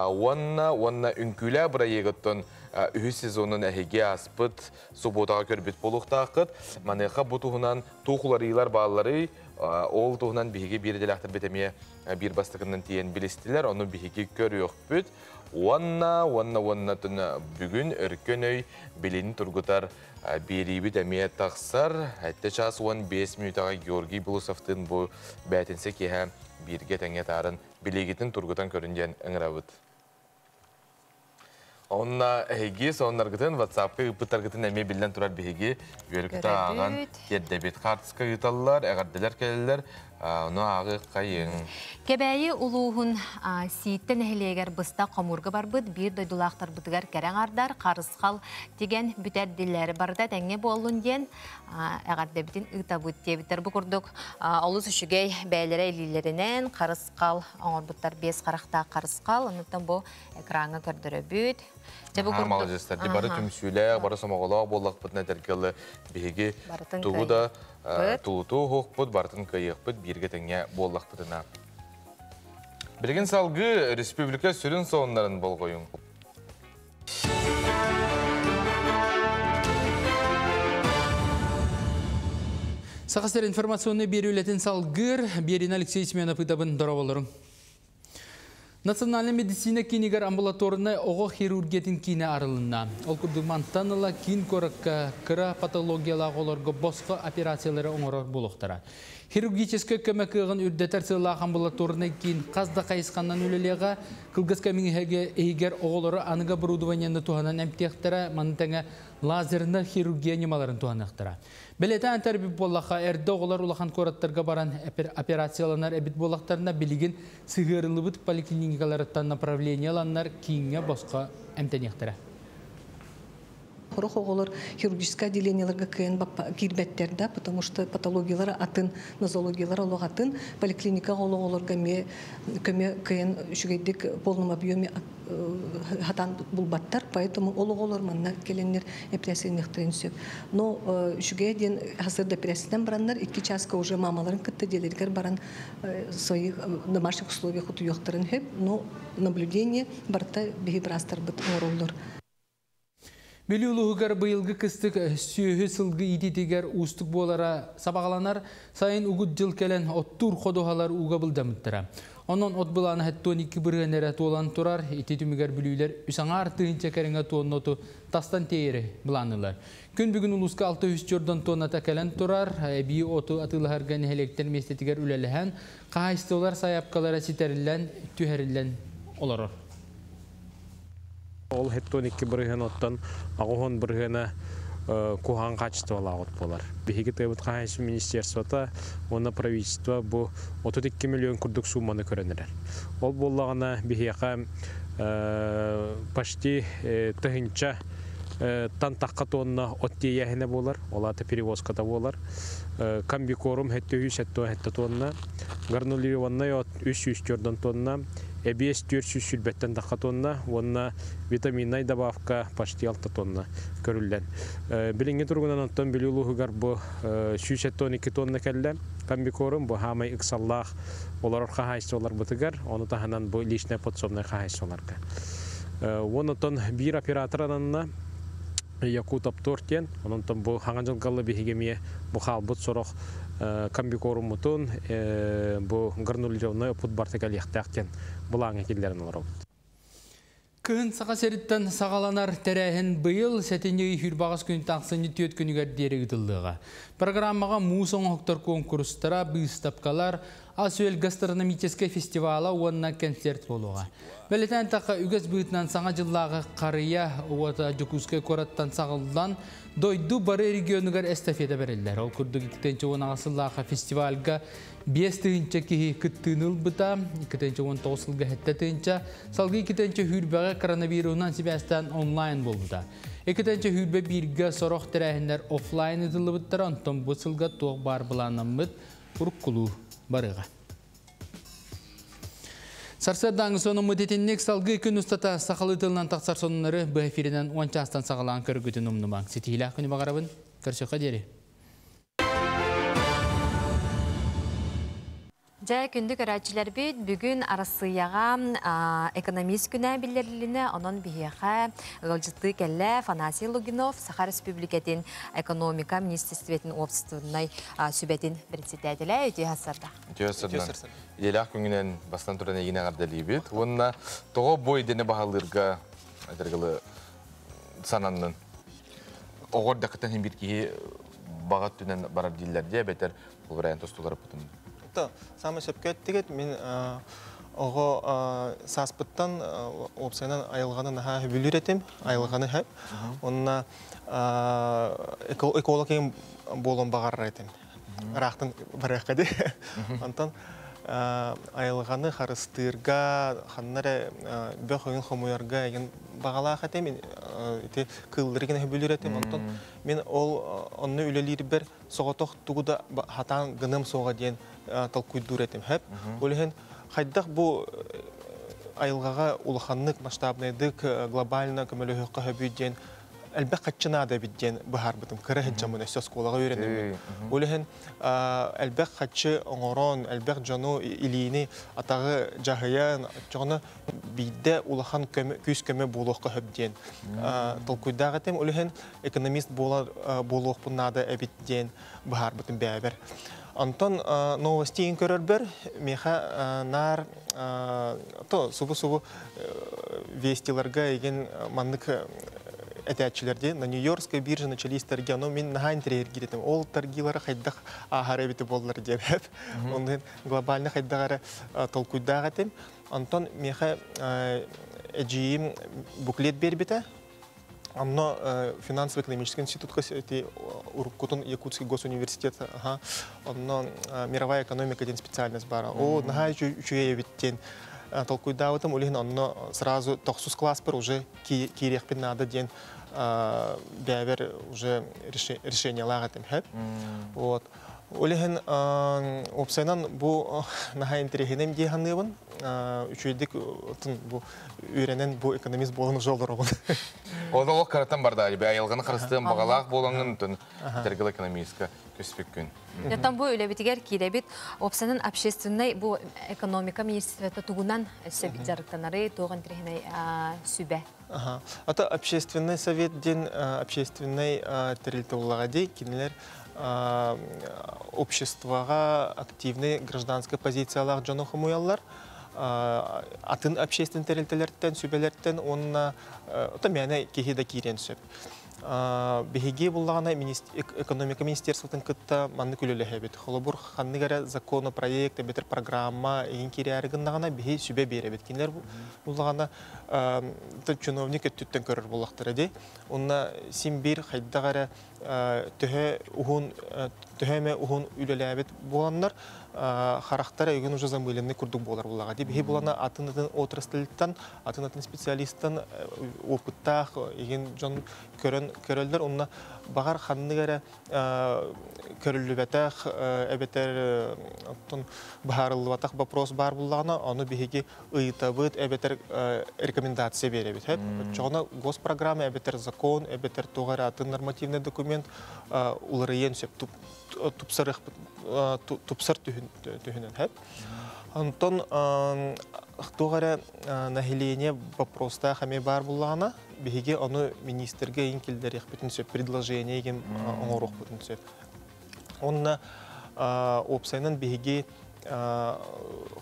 уонна уонна үҥкүүлээ бырайыагыттан үһүс сезонун эһиги ааспыт субуотаҕа көрбүт буолуохтааххыт. Маныаха бу туһунан туох уларыйыылар баалларый, ол туһунан биһиги биир идэлээхтэрбит эмиэ биир бастакынан тиийэн билистилэр, ону биһиги көрүөхпүт. Уонна уонна уонна бүгүн өркөн өй билини тургутар биэриибит эмиэ тахсар. Эттэ час 15 мүнүүтэҕэ Георгий Белусовтыын бу бээтинсэ киэһэ бииргэ тэҥҥэ таарын билиигитин тургутан көрүн диэн ыҥырабыт. Онно эһиги соннаргытын WhatsApp-ка ыыппыттаргытын эмиэ биллэн турар биһиги үөрүкүтэ ааҕан тиэрдэбит. Хаартыска ыыталлар, эҕэрдэлэр кэлэллэр. Ону ааҕы хайыҥ.
Кэбээйи улууһун Сииттэ нэһилиэгэр быстах хомуурга барбыт биир дойдулаахтарбытыгар кэрэ аҥардар харысхал тигэн бүтэрдилэр. Барыта этэҥҥэ буоллун диэн эҕэрдэбитин ыытабыт диэбиттэр. Бу курдук олус үчүгэй бэйэлэрэ илиилэринэн харысхал оҥорбуттар биэс харахтаах харысхал. Оннуттан бу экраҥҥа көрдөрөбүт.
Дьэ бу курдук маладьыастар. Бары түмсүүлээх, бары сомоҕолоох буоллахпытына этэргэ биһиги тугу да тулутуу уһуохпут, барытын кыайыахпыт бииргэ тэҥҥэ буоллахпытына. Билигин салгыы республика сүрүн сонуннарын болҕойуҥ.
Саха сир информационный биэрүүлэтин салгыыр Биэрина Алексей Семенов ытабын дорооболорун. Национальнай медицина киинигэр амбулаторнай оҕо хирургиятын киинэ арылынна. Ол курдук мантан ыла киин куоракка кыра патологиялаах оҕолорго босхо операциялары оҥорор буолуохтара. Хирургическай көмө кыаҕын үрдэтэр сыаллаах амбулаторнай киин хас да хайысханан үлэлиэҕэ. Кылгас кэмиҥ иһигэр оҕолору аныгы оборудованиены туһанан эмтиэхтэрэ, маны тэҥэ лазернай хирургия ньымаларын туһаныахтара. Бэлиэтээн этэр буоллахха, эрдэ оҕолор улахан куораттарга баран операцияланар эбит буоллахтарына, билигин сыһыарыллыбыт поликлиникаларыттан направление ыланнар кииҥҥэ босхо эмтэниэхтэрэ.
Сорох оҕолор хирургическай отделениеларга кыайан киирбэттэр да, потому что патологиялара атын, нозологиялара олох атын. Поликлиникаҕа ол оҕолорго эмиэ көмө кыайан үчүгэйдик полном объеме хатан булбаттар, поэтому ол оҕолор манна кэлэннэр эпэрээссийэлэниэхтэрин сөп. Но үчүгэйэ диэн сарсыарда эпэрээссийэтэн бараннар 2 часка уже мамаларын кытта дьиэлэригэр баран своих домашних условиях утуйуохтарын сөп, но наблюдение барыта биһи быраастарбыт оҥороллор.
Бүлүү улууһугар быйылгы кыстык сүөһү сылгы иитиитигэр уустук буолара сабаҕаланар. Сайын угут дьыл кэлэн оттуур ходуһалар ууга былдьаммыттара. Онон от былаана 72% эрэ туолан турар. Ити түмүгэр бүлүүлэр үс аҥаар тыһыынча кэриҥэ туонна оту тастан тиэйэри былаанныыллар. Күн бүгүн улууска 604 туонната кэлэн турар. Эбии оту атыылаһарга нэһилиэктэр миэстэтигэр үлэлэһэн, хаһаайыстыбалар сайаапкалара ситэриллэн, түһэриллэн олорор.
Ол 72% оттон 80% куһаҕан хаачыстыбалаах от буолар. Биһиги тыабыт хаһаайыстыба министерствота уонна правительство бу 32 миллион курдук суумманы көрөн эрэр. Ол буоллаҕына биһиэхэ почти тыһыынча тан тахха тонна от тиэйээһинэ буолар, ол аата перевозката буолар. Комбикорм 777 тонна, гранулированный от 304 тонна, эбиэс 420 тахха тонна уонна витаминнай добавка почти 6 тонна көрүллэн. Билиҥҥи туругунан оттон Бүлүү улууһугар бу 172 тонна кэллэ комбикорм, бу хаамай ыксаллаах олорор хаһаайыстыбаларбытыгар, ону таһынан бу личное подсобное хаһаайыстыбаларга. Уонна биир оператор ананна Якутопторг диэн, онон бу хаҥа дьылгаллы биһиги эмиэ бу хаалбыт сорох комбикоруммутун бу гранулированный оппут барта кэлиэхтээх диэн былааҥҥа киллэрэн олоробут.
Кыһын Саха сириттэн саҕаланар тэрээһин быйыл сэтинньи 28 күнтэн ахсынньы 4 күнүгэр диэри ыытыллыаҕа. Программаҕа муус оҥоһуктар куонкурустара, быыстапкалар, ас-үөл гастрономическай фестивала уонна концерт буолуоҕа. Бэлиэтээн эттэххэ, үгэс быһыытынан саҥа дьыллааҕы харыйа уота Дьокуускай куораттан саҕыллан, дойду бары регионугар эстафета бэриллэр. Ол курдук 2018 сыллаахха фестивальга 5000 киһи кыттыыны ылбыта, 2019 сылга 7000, салгыы 2020-ҕэ коронавируһунан сибээстээн онлайн буолбута. 2021-гэ сорох тэрээһиннэр офлайн ыытыллыбыттара, онтон бу сылга туох баар былааннаммыт уруккулуу барыаҕа. Сарсыардааҥы сонуммут итинник салгыы күн устата сахалыы тылынан тахсар сонуннары быһа эфиринэн 10 чаастан саҕалаан көргүтүн умнумаҥ. Ситиһиилээх күнү баҕарабын. Көрсүөххэ диэри.
Дьэ, күндү көрөөччүлэрбит, бүгүн Арассыыйаҕа экономист күнэ биллэрилинэ, онон биһиэхэ ыалдьыттыы кэллэ Афанасий Лугинов, Саха Республикатын экономика министерствотын уопсастыбаннай сүбэтин председателэ. Үтүө сарсыарда.
Үтүө сарсыарда. Идэлээх күҥүнэн бастан туран эйигин эҕэрдэлиибит. Уонна тоҕо бу идэни баһылыырга этэргылы сананнын? Оҕор дакытан хин бир киһи баҕа өттүнэн барар дииллэр дии эбэтэр холбурайан тостуларыппытын.
Самый сөпкө эттигит мин оҕо сааспыттан уопсайынан айылҕаны наһаа сөбүлүүр этим, айылҕаны сөп. Онно эколог буолуон баҕарар этим. Ыраахтан барыахха дии. Онтон айылҕаны харыстыырга, ханна эрэ бөх өҥүн хомуйарга эгин баҕалаах этим, ити кыыллары гына сөбүлүүр этим. Онтон мин ол онно үлэлиирбэр соҕотох тугу да хатаан гыным суоҕа диэн толкуйдуур этим. Хөп. Ол иһин хайдах бу айылҕаҕа улаханнык масштабнайдык глобально көмөлөһүөххэ сөбүй диэн элбэх хаччы наада эбит диэн быһаарбытым. Кыра сылдьаммын өссө оскуолаҕа үөрэнэммин. Ол иһин элбэх хаччы оҥорон, элбэх дьону илиини, атаҕы дьаһыйан, оччоҕуна биирдэ улахан күүс көмө буолуохха сөп диэн толкуйдаах этим. Ол иһин экономист буолар буолуохпун наада эбит диэн быһаарбытым бэйэбэр.
Онтон новостиин көрөрбөр меха нар то субу-субу вестиларга еген маннык этээччилерди на Нью-Йоркской бирже начались торги, но мин наһаа интириэһиргиир этим. Ол торгилары хайдах ааһар эбити боллар диэбэт. Онун глобально хайдах эрэ толкуйдаах этим. Онтон меха эдьиийим буклет биэрбитэ. Онно финансово-экономический институтка уруккутун Якутский госуниверситет, ага, онно мировая экономика диэн специальность баара. О, наһаа үчүгэй эбит диэн толкуйдаабытым, ол иһин онно сразу тохсус класспар уже киириэхпин наада диэн бэйэбэр уже решениялаах этим хэп. Вот. Ол иһин уопсайынан бу наһаа интэриэһинэй дии саныыбын. Үчүгэйдик бу үөрэнэн бу экономист буолан уже олоробун.
Ол олох кыраттан барда, айылганы харыстыан баҕалаах буолаҥын тун тергил экономистка көспүккүн.
Оттон бу үлэбитигэр киирэбит уопсайынан общественный бу экономика министерствота тугунан өссө дьарыктанары туох интэриэһинэй сүбэ.
Ага. Ата общественный совет диэн общественный тэрилтэ буоллаҕа дии, кинилэр обществоҕа активный гражданскай позициялаах дьону хомуйаллар. Атын общественный тэрилтэлэртэн, сүбэлэртэн уонна ото мээнэ киһи да киириэн сөп. Биһиги буллаҕына экономика министерствотын кытта маннык үлэлэһэбит. Холобур, ханнык эрэ законопроект эбэтэр программа игин киирээри гыннаҕына биһи сүбэ биэрэбит. Кинилэр буллаҕына чиновник өттүттэн көрөр буоллахтара дии. Онно син биир хайдах эрэ төһө уһун төһө эмэ уһун үлэлээбит буоланнар харахтара өгөн уже замыленный курдук буолар буллаҕа дии. Биһи булана атын-атын отрасльтан, атын-атын специалисттан опыттаах игин дьон көрөн көрөллөр. Онно баҕар ханнык эрэ көрүллүбэтэх эбэтэр оттон быһаарыллыбатах вопрос баар буллаҕына, ону биһиги ыйытабыт эбэтэр рекомендация биэрэбит. Оччоҕуна госпрограмма эбэтэр закон эбэтэр туох эрэ атын нормативный документ уларыйыан сөп тупсар тупсар түһүнэн хэп. Онтон туох эрэ население вопростаах эмиэ баар буллаҕына, биһиги ону министргэ иин киллэриэхпитин сөп, предложение игин оҥоруохпутун сөп. Онно уопсайынан биһиги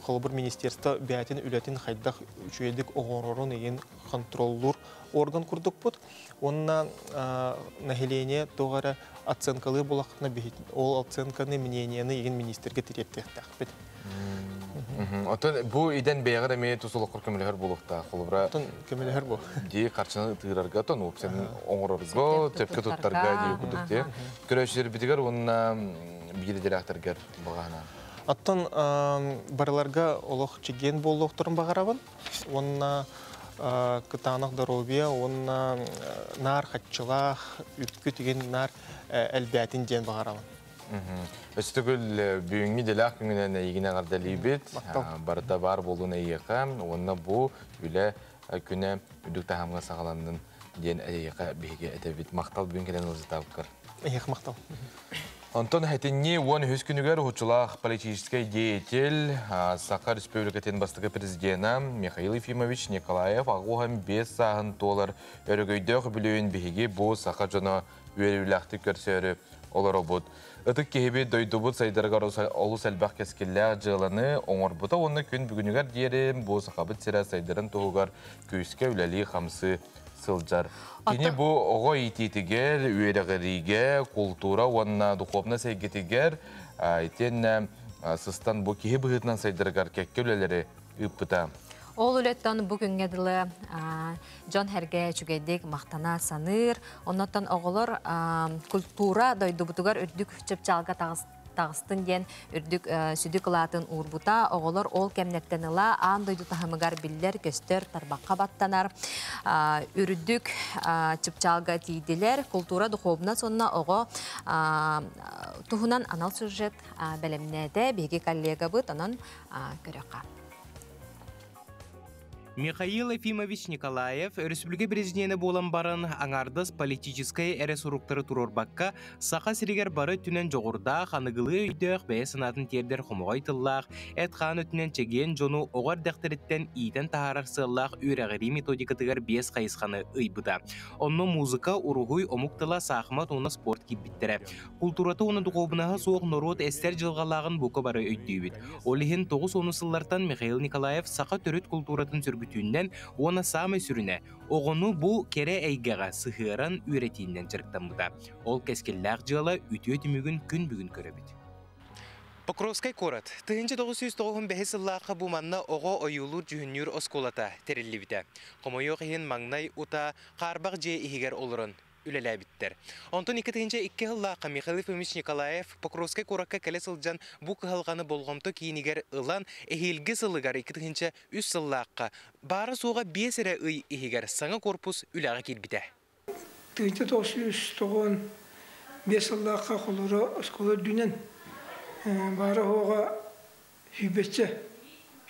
холобур министерство бэйэтин үлэтин хайдах үчүгэйдик оҥорорун игин контроллуур орган курдукпут. Уонна население туох эрэ оценкалыыр буоллаххына, ол оценканы, мнениены игин министргэ тириэртиэхтээхпит.
Оттон бу идэн бэйэҕэр эмиэ тус олоххор көмөлөһөр буолуохтаах. Холобура
Оттон көмөлөһөр бу.
Дии харчыны тыырарга, тон уопсайын оҥорорго, сөпкө туттарга дии курдук дии. Көрөөччүлэрбитигэр уонна биир директоргар баҕаһынан.
Оттон барыларга олох чэгиэн буолуохтарын баҕарабын. Уонна кытаанах доруобуйа уонна наар хаччылаах үпкүт игин наар элбээтин диэн баҕарабын.
Өссө төгүл бүгүҥҥү дэлээх күҥүнэн эйигин эҕэрдэлиибит. Барыта баар буолун эйиэхэ уонна бу үлэ күнэ үрдүк таһымҥа саҕаланнын диэн эйиэхэ биһиги этэбит. Махтал бүгүн кэлэн ыалдьытаабыккар.
Эйиэхэ махтал.
Онтон сэтинньи 13 күнүгэр уһуччулаах политическай деятель, Саха Республикатын бастакы президена Михаил Ефимович Николаев 85 сааһын туолар өрөгөйдөөх үбүлүөйүн биһиги бу саха дьоно үөрүүлээхтик көрсөөрү олоробут. Ытык киһибит дойдубут сайдарыгар олус элбэх кэскиллээх дьыаланы оҥорбута уонна күн бүгүнүгэр диэри бу Сахабыт сирэ сайдарын туһугар күүскэ үлэлии-хамсыы сылдьар. Кини бу оҕо иитиитигэр, үөрэҕириигэ, култуура уонна духовнай эйгэтигэр итиэннэ сыстан бу киһи быһыытынан сайдарыгар кэккэ үлэлэри ыыппыта.
Ол үлэттэн бу күҥҥэ дылы дьон сэргэ үчүгэйдик махтана саныыр. Оннуттан оҕолор культура дойдубутугар үрдүк чыпчаалга таҕыстын диэн үрдүк сүдү кылаатын уурбута. Оҕолор ол кэмнэртэн ыла аан дойду таһымыгар биллэр, көстөр, тарбахха баттанар үрдүк чыпчаалга тиийдилэр. Култуура, духуобунас уонна оҕо туһунан анал сюжет бэлэмнээтэ биһиги коллегабыт, онон көрүөххэ.
Михаил Ефимович Николаев өрөспүүбүлүкэ президенэ буолан баран аҥаардас политическай эрэ суруктары туруорбакка, Саха сиригэр бары өттүнэн дьоҕурдаах, аныгылыы өйдөөх, бэйэ санаатын тиэрдэр хомоҕой тыллаах, эт-хаан өттүнэн чэгиэн дьону оҕо эрдэхтэриттэн иитэн таһаарар сыаллаах үөрэҕирии методикатыгар биэс хайысханы ыйбыта. Онно музыка, уруһуй, омук тыла, саахымат уонна спорт киирбиттэрэ. Култуурата уонна духуобунаһа суох норуот эстэр дьылҕалааҕын бука бары өйдүүбүт. Ол иһин 90 сыллартан Михаил Николаев саха төрүт култууратын сөргүтүүннэн уонна саамай сүрүнэ, оҕону бу кэрэ эйгэҕэ сыһыаран үөрэтииннэн дьарыктаммыта. Ол кэскиллээх дьыала үтүө түмүгүн күн бүгүн көрөбүт. Покровскай куорат 1995 сыллаахха бу манна оҕо ойуулуур-дьүһүннүүр оскуолата тэриллибитэ. Хомойуох иһин маҥнай утаа хаарбах дьиэ иһигэр олорон үлэлээбиттэр. Онтон 2002 сыллаахха Михаил Ефимович Николаев Покровскай куоракка кэлэ сылдьан бу кыһалҕаны болҕомто киинигэр ылан эһиилги сылыгар 2003 сыллаахха баара-суоҕа биэс эрэ ый иһигэр саҥа корпус үлэҕэ киирбитэ.
1995 сыллаахха холоро оскуола үрдүнэн баара-суоҕа сүүрбэччэ,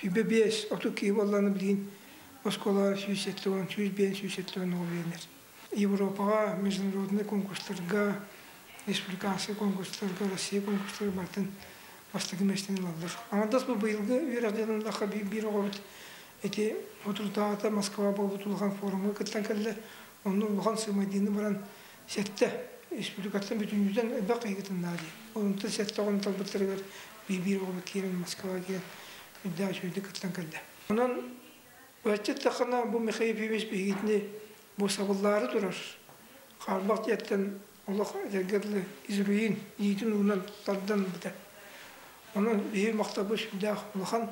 25, 30 киһи буоллаҕына билигин оскуолаҕа 170, 105, 170 оҕо үөрэнэр. Европаҕа международнай конкурстарга, республиканскай конкурстарга, Россия конкурстарга барытын бастакы миэстэни ылаллар. Аҥардас бу быйылгы үөрэх дьылын ыллахха биир оҕобут ити соторутааҕыта Москва буолбут улахан форумҥа кыттан кэллэ. Онно улахан сыымайдыыны баран сэттэ республикаттан бүтүннүүтэн элбэх киһи кытыннаа дии. Онтон сэттэ оҕону талбыттарыгар биир-биир оҕобут киирэн Москваҕа киирэн үрдээх үчүгэйдик кыттан кэллэ. Онон бачча эттэххинэ бу Михаил Ефимович биһигитини бу сабыллаары турар хаарбах дьиэттэн олох этэргэ дылы изруин иитин уунан тардан ылбыта. Онон биһиги махталбыт сүрдээх улахан.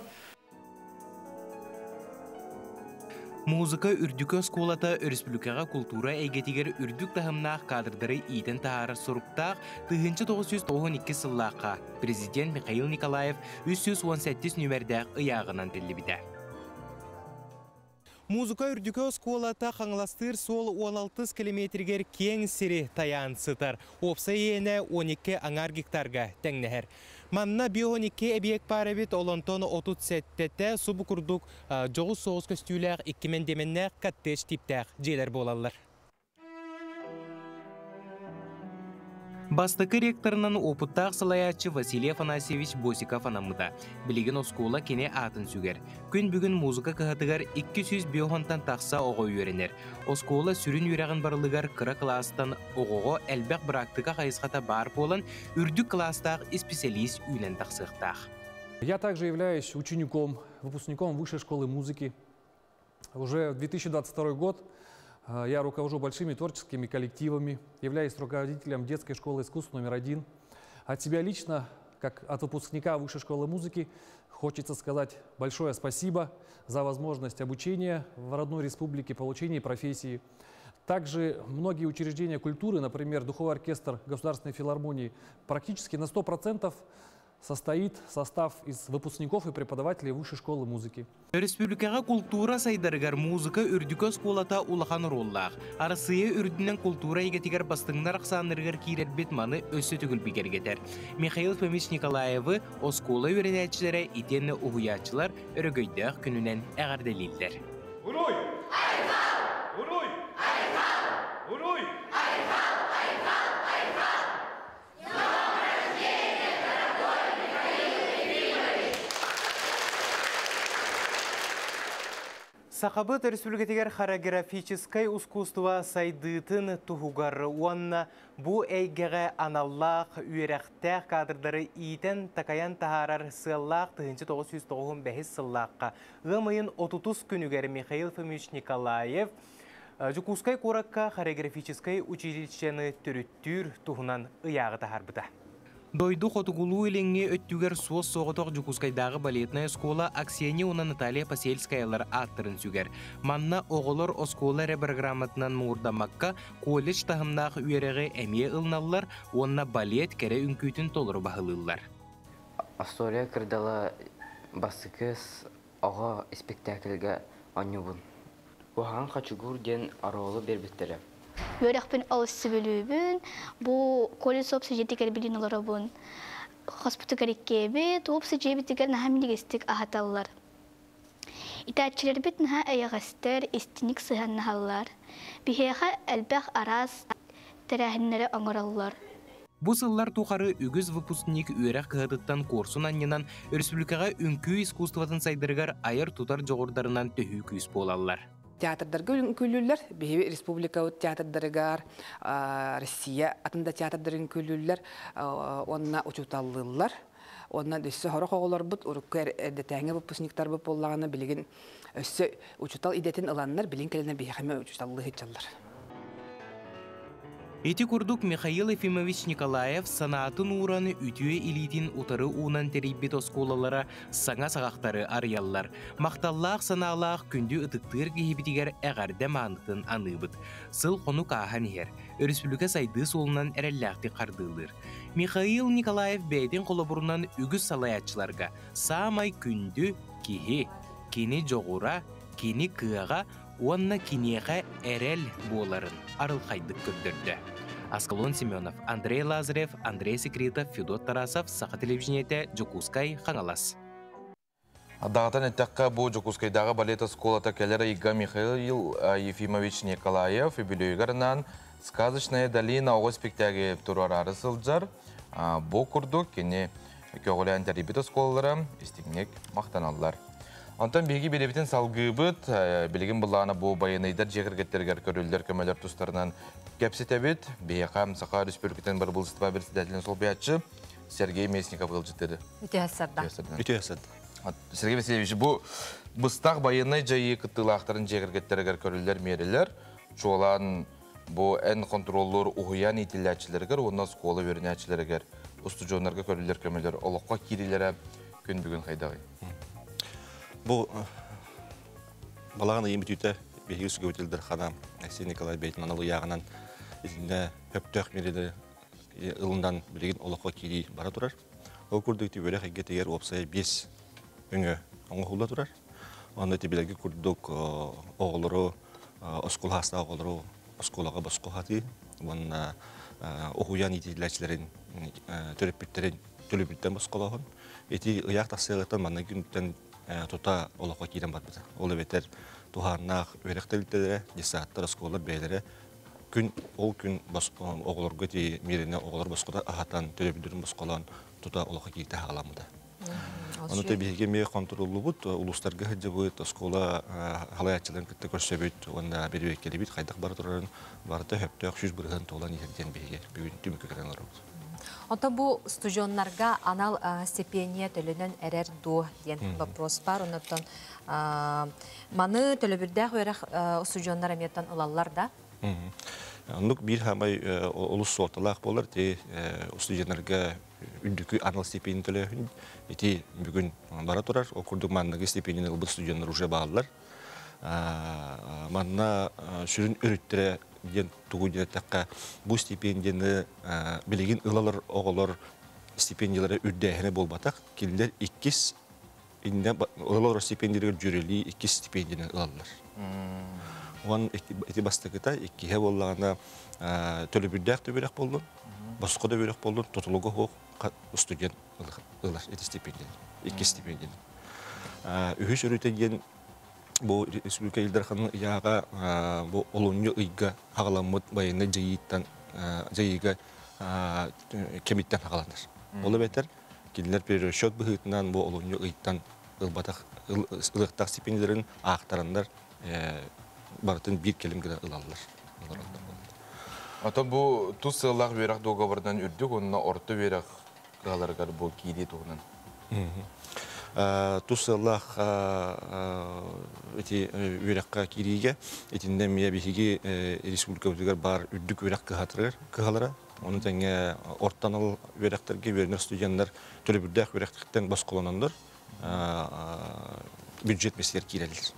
Музыка үрдүкү оскуолата өрөспүүбүлүкэҕэ култуура эйгэтигэр үрдүк таһымнаах кадрдары иитэн таһаарар соруктаах 1992 сыллаахха президент Михаил Николаев 317 нүмердээх ыйааҕынан биллибитэ. Музыка үрдүкү оскуолата Хаҥаластыыр суол 16 километригэр киэҥ сири тайаан сытар. Уопсай иэнэ 12 аҥаар гектарга тэҥнэһэр. Манна 52 эбийиэк баар эбит, ол онтон 37-тэ субу курдук дьоҕус соҕус көстүүлээх икки мэндиэмэннээх коттедж тииптээх дьиэлэр буолаллар. Бастакы ректорынан уопуттаах салайааччы Василий Афанасьевич Босиков анаммыта. Билигин оскуола кини аатын сүгэр. Күн бүгүн музыка кыһатыгар 205 тахса оҕо үөрэнэр. Оскуола сүрүн үөрэҕин барылыгар кыра кылаастан оҕоҕо элбэх быраактыка хайысхата баар буолан, үрдүк кылаастаах исписэлиис үүнэн тахсыахтаах.
Я также являюсь учеником, выпускником Высшей школы музыки. Уже в 2022 год я руковожу большими творческими коллективами, являюсь руководителем детской школы искусств номер один. От себя лично, как от выпускника Высшей школы музыки, хочется сказать большое спасибо за возможность обучения в родной республике, получения профессии. Также многие учреждения культуры, например, Духовой оркестр Государственной филармонии, практически на 100% состоит состав из выпускников и преподавателей Высшей школы музыки.
Өрөспүүбүлүкэҕэ култуура сайдарыгар музыка үрдүкү оскуолата улахан оруоллаах. Арассыыйа үрдүнэн култуура эйгэтигэр бастыҥнар ахсааннарыгар киирэрбит маны өссө төгүл бигэргэтэр. Михаил Фомич Николаевы оскуола үөрэнээччилэрэ итиэннэ уһуйааччылар өрөгөйдөөх күнүнэн эҕэрдэлииллэр.
Уруй! Айхал! Уруй! Айхал! Уруй! Айхал! Айхал! Айхал!
Сахабыт Өрөспүүбүлүкэтигэр хореографическай ускуустуба сайдыытын туһугар уонна бу эйгэҕэ аналлаах үөрэхтээх кадрдары иитэн-такайан таһаарар сыаллаах 1995 сыллаахха ыам ыйын 30 күнүгэр Михаил Фомич Николаев Дьокуускай куоракка хореографическай училищены төрүттүүр туһунан ыйааҕы таһаарбыта. Дойду хотугулуу-илиҥҥи өттүгэр суос-соҕотох Дьокуускайдааҕы балетнай оскуола Аксения уонна Наталья Посельскаялар ааттарын сүгэр. Манна оҕолор оскуола эрэ программатынан муҥурдаммакка, колледж таһымнаах үөрэҕи эмиэ ылыналлар уонна балет кэрэ үҥкүүтүн толору баһылыыллар.
История кырдала бастакы оҕо испэктээкилгэ оонньуубун. Куһаҕан Хачыгуур диэн оруолу биэрбиттэрэ.
Үөрэхпин олус сөбүлүүбүн. Бу колледж уопсай билин олоробун. Хоспутугар иккиэбит, уопсай дьиэбитигэр наһаа минньигэстик аһаталлар. Итээччилэрбит наһаа эйэҕэстэр, истиҥник сыһыаннаһаллар. Биһиэхэ элбэх араас тэрээһиннэри оҥороллор.
Бу сыллар тухары үгүс выпускник үөрэх кыһатыттан куорсун анньынан өрөспүүбүлүкэҕэ үҥкүү искусствотын сайдарыгар айар-тутар дьоҕурдарынан төһүү күүс буолаллар.
Театрдарга үҥкүүлүүллэр. Биһиги республикабыт театрдарыгар, Россия атын да театрдары үҥкүүлүүллэр уонна учууталлыыллар. Уонна өссө сорох оҕолорбут урукку эрдэтээҥи выпускниктарбыт буоллаҕына билигин өссө учуутал идэтин ыланнар билин кэлэнэр биһиэхэ эмиэ учууталлыы сылдьаллар.
Ити курдук Михаил Ефимович Николаев санаатын ууран үтүө илиитин утары уунан тэрийбит оскуолалара саҥа саҕахтары арыйаллар. Махталлаах санаалаах күндү ытыктыыр киһибитигэр эҕэрдэ маанытын аныыбыт. Сыл-хонук ааһан иһэр, өрөспүүбүлүкэ сайдыы суолунан эрэллээхтик хардыылыыр. Михаил Николаев бэйэтин холобурунан үгүс салайааччыларга саамай күндү киһи, кини дьоҕура, кини кыаҕа уонна киниэхэ эрэл буоларын арылхайдык көрдөрдө. Аскалон Семенов, Андрей Лазарев, Андрей Секретов, Федот Тарасов, Саха телевидениетэ, Дьокуускай, Хаҥалас.
Даҕатан эттэххэ, бу Дьокуускайдааҕы балет оскуолата кэлэр ыйга Михаил Ефимович Николаев үбүлүөйүгэр анаан «Сказочная долина» оҕо спектакль туруораары сылдьар. Бу курдук кини көҕүлээн тэрийбит оскуолалара истиҥник махтаналлар. Онтон биһиги билэбитин салгыыбыт. Билигин былаана бу байыаннайдар дьиэ кэргэттэригэр көрүллэр көмөлөр тустарынан кэпсэтэбит. Биһиэхэ Саха Өрөспүүбүлүкэтин бырабыылыстыба председателин солбуйааччы Сергей Местников ыалдьыттыыр.
Үтүө сарда.
Үтүө сарда. Сергей Васильевич, бу быстах байыаннай дьайыы кыттыылаахтарын дьиэ кэргэттэригэр көрүллэр миэрэлэр чуолаан бу эн контроллуур уһуйаан иитиллээччилэригэр уонна оскуола үөрэнээччилэригэр устудьуоннарга көрүллэр көмөлөр олоххо киириилэрэ күн бүгүн хайдаҕый?
Бу балаҕан ыйын бүтүүтэ биһиги сүгэбитилдэр хана Алексей Николай бэйэтин анал ыйааҕынан итиннэ сөптөөх миэрэлэри ылынан билигин олоххо киирии бара турар. Ол курдук ити үөрэх эйгэтигэр уопсайа биэс өҥө оҥоһулла турар. Онно ити билэргэ курдук оҕолору оскуола саастаах оҕолору оскуолаҕа босхо аһатыы уонна уһуйаан иитиллээччилэрин төрөппүттэрин төлөбүртэн босхолооһун. Ити ыйаах тахсыаҕыттан манна күнтэн тута олоххо киирэн барбыта. Ол эбэтэр туһааннаах үөрэх тэрилтэлэрэ, детсадтар, оскуолалар бэйэлэрэ күн ол күн оҕолорго ити миэрэни оҕолор босхото аһатан, төлөбүрдэрин босхолоон тута олоххо кииртэ хаҕаламмыта. Ону те биһиги эмиэ хонтуруллубут, улуустарга сылдьыбыт, оскуола халайааччыларын кытта көрсөбүт уонна бирибиэккэлибит хайдах бара турарын барыта сөптөөх 100% туолан иһэр диэн биһиги бүгүн түмүккэ кэлэн олоробут.
Онтон бу студеннарга анал стипендия төлөнөн эрэр дуо диэн вопрос бар. Оннуттан маны төлөбүрдээх үөрэх студеннар эмиэттэн ылаллар да?
Оннук биир хаамай олус суолталаах буолар. Ти студеннарга үрдүкү анал стипендия төлөөһүн ити бүгүн бара турар. Ол курдук манныгы стипендияны ылбыт студеннар уже бааллар. Манна сүрүн өрүттэрэ диэн тугу диэн эттэххэ, бу стипендияны билигин ылалар оҕолор стипендиялара үрдээһинэ буолбатах. Кинилэр иккис иннэ ылалар стипендияларыгар дьүөрэлии иккис стипендияны ылаллар. Уон ити бастакыта, иккиһэ буоллаҕына төлөбүрдээх да үөрэх буоллун, босхо да үөрэх буоллун, тутулуга суох студент ылар ити стипендияны, иккис стипендияны. Үһүс өрүтэ диэн бу республика Ил Дарханын ыйааҕа бу олунньу ыйга аҕаламмыт байыаннай дьайыыттан дьайыыга кэмиттэн аҕаланар. Ол эбэтэр кинилэр перерасчет быһыытынан бу олунньу ыйтан ылбатах ылыахтаах стипендияларын аахтараннар барытын биир кэлим гына ылаллар.
Ото бу тус сыаллаах үөрэх дуогабарынан үрдүк уонна орто үөрэх кыһаларыгар бу киирии туһунан.
Тус сыаллаах ити үөрэххэ киириигэ итиннэ эмиэ биһиги республикабытыгар баар үрдүк үөрэх кыһатыгар кыһалара ону тэҥэ орто анал үөрэхтэргэ үөрэнэр студеннар төлөбүрдээх үөрэхтэртэн босхолононнор бюджет миэстэтигэр киирэллэр.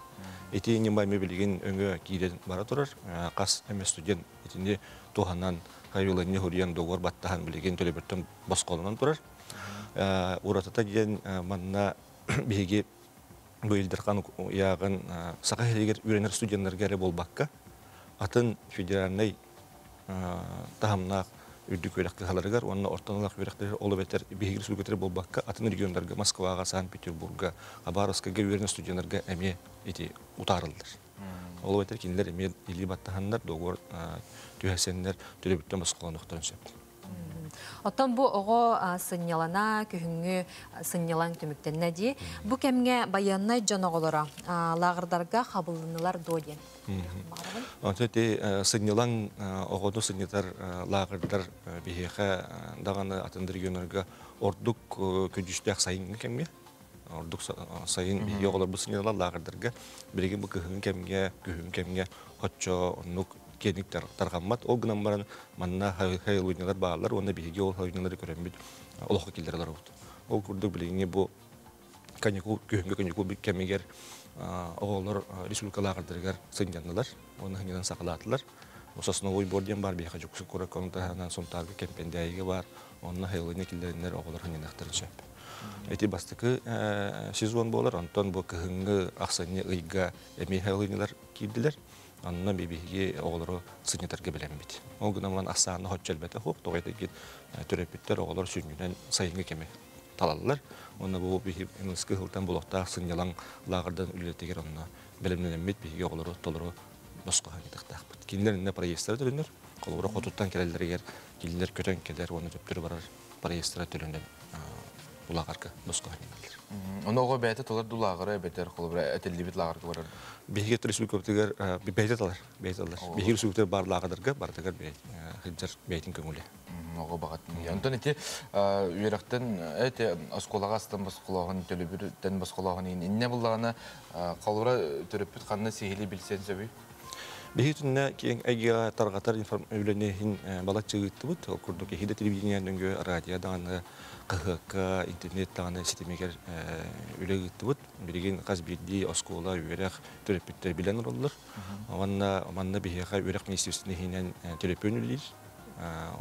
Ити ньыма эмиэ билигин өҥө киирэн бара турар. Хас эмэ студент итини туһанан хайыыланньа хуруйан договор баттаһан билигин төлөбүртэн босхолонон турар. Уратыта диэн манна биһиги бу Ил Дархан ыйааҕын Саха сиригэр үөрэнэр студеннарга эрэ буолбакка, атын федеральнай таһымнаах үрдүк үөрэх кыһаларыгар уонна орто аналлаах үөрэхтэригэр ол эбэтэр биһиги республикатыгар буолбакка атын регионнарга Москваҕа, Санкт-Петербурга, Хабаровскайга үөрэнэр студеннарга эмиэ ити утаарыллар. Ол эбэтэр кинилэр эмиэ илии баттаһаннар, договор түһэрсэннэр төлөбүртэн босхолонуохтарын сөп.
Оттон бу оҕо сынньалана, күһүҥҥү сынньалаҥ түмүктэннэ дии. Бу кэмҥэ байыаннай дьон оҕолоро лааҕырдарга хабыллыннылар дуо диэн.
Онто ити сынньалаҥ оҕону сынньатар лааҕырдар биһиэхэ даҕаны атын регионнарга ордук көдьүүстээх сайыҥҥы кэмҥэ ордук сайын биһиги оҕолорбут сынньаналар лааҕырдарга билигин бу кыһыҥҥы кэмҥэ күһүҥҥү кэмҥэ оччо оннук киэҥник тарҕаммат ол гынан баран манна хайылуунньалар бааллар уонна биһиги ол хайылуунньалары көрөммүт олоххо киллэрэ олоробут ол курдук билиҥҥи бу каникул күһүҥҥү каникул кэмигэр оҕолор республика лааҕырдарыгар сынньаннылар уонна сынньанан саҕалаатылар сосновой бор диэн баар биһиэхэ Дьокуускай куоракка ону таһынан Сунтаарга Кэмпэндээйигэ баар онно хайылыынньа киллэриннэр оҕолор сынньаныахтарын сөп ити бастакы сезон буолар онтон бу кыһыҥҥы ахсынньы ыйга эмиэ хайылыынньалар киирдилэр онно биһиги оҕолору сынньатарга бэлэммит ол гынан баран ахсаана соччо элбэтэ суох тоҕо этэргит төрөппүттэр оҕолор сүнньүнэн сайыҥҥы кэми талаллар. Уонна бу биһи МСК сылтан булуохтаах сынньалаҥ лааҕырдан үлэлэтигэр онно бэлэмнэнэммит биһиги оҕолору толору босхо ыытыахтаахпыт. Кинилэр иннэ проездтара төлөнөр. Холобура хотуттан кэлэллэригэр кинилэр көтөн кэлэр уонна төптөрү барар проездтара төлөнөн улааҕарга босхо анньыналлар.
Ону оҕо бэйэтэ талар дуу лааҕыра эбэтэр холобура этиллибит лааҕырга барар?
Биһиги республикабытыгар бэйэтэ талар, бэйэтэ талар. Биһиги республикабытыгар баар лааҕырдарга барытыгар сылдьар бэйэтин көҥүлэ.
Оҕо баҕатын. Онтон ити үөрэхтэн эти оскуолаҕа астан босхолооһун, төлөбүртэн босхолооһун иннэ буллаҕына холобура төрөппүт ханна сиһилии билсэн сөбүй?
Биһиги түннэ киэҥ эйгэҕэ тарҕатар үлэни иһин балачча ыыттыбыт. Ол курдук эһиги да телевидение нөҥүө радио даҕаны, хаһыакка, интернет даҕаны ситимигэр үлэ ыыттыбыт. Билигин хас биирдии оскуола, үөрэх төрөппүттэр билэн олороллор. Уонна манна биһиэхэ үөрэх министерствотын иһинэн төлөпүөн үлэлиир.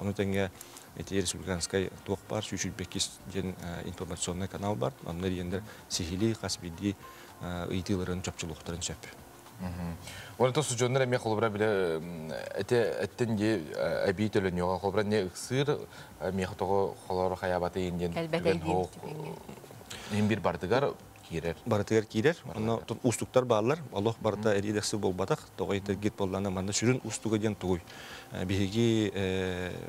Ону тэҥэ ити республиканскай туох баар сүүсүлбэккис диэн информационнай канал бар. Онно диэннэр сиһилии хас биирдии ыйытыыларын чопчулуохтарын сөп.
Онто сужоннор эмиэ холобура биле эте эттен дии эбии төлөнүөҕэ холобура не ыксыыр миэхэ тоҕо холоро хайаабаты диэн түгэн иһин бир бардыгар киирэр.
Барытыгар киирэр. Онно уустуктар бааллар. Олох барыта эриэдэхси буолбатах. Тоҕо этэргит буоллаҕына манна сүрүн уустуга диэн тугуй? Биһиги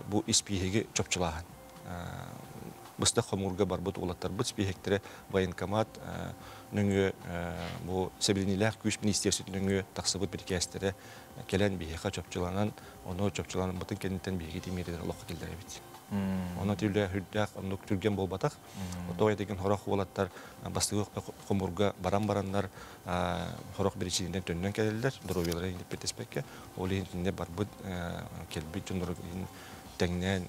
бу испииһэги чопчулааһын. Быстах хомуурга барбыт уолаттарбыт испииһэктэрэ военкомат нөҥүө бу сэбилиниилээх күүс министиэрситин нөҥүө тахсыбыт бирикээстэрэ кэлэн биһиэхэ чопчуланан, ону чопчуланаммытын кэнниттэн биһиги ити миэрэлэри олоххо киллэрэбит. Онон үлэ үрдээх оннук түргэн буолбатах. Тоҕо этигин сорох уолаттар бастакы хомуурга баран бараннар сорох биричиининэн төннөн кэлэллэр, доруобуйалара иһин Ол иһин кинилэр барбыт кэлбит дьоннору тэҥнээн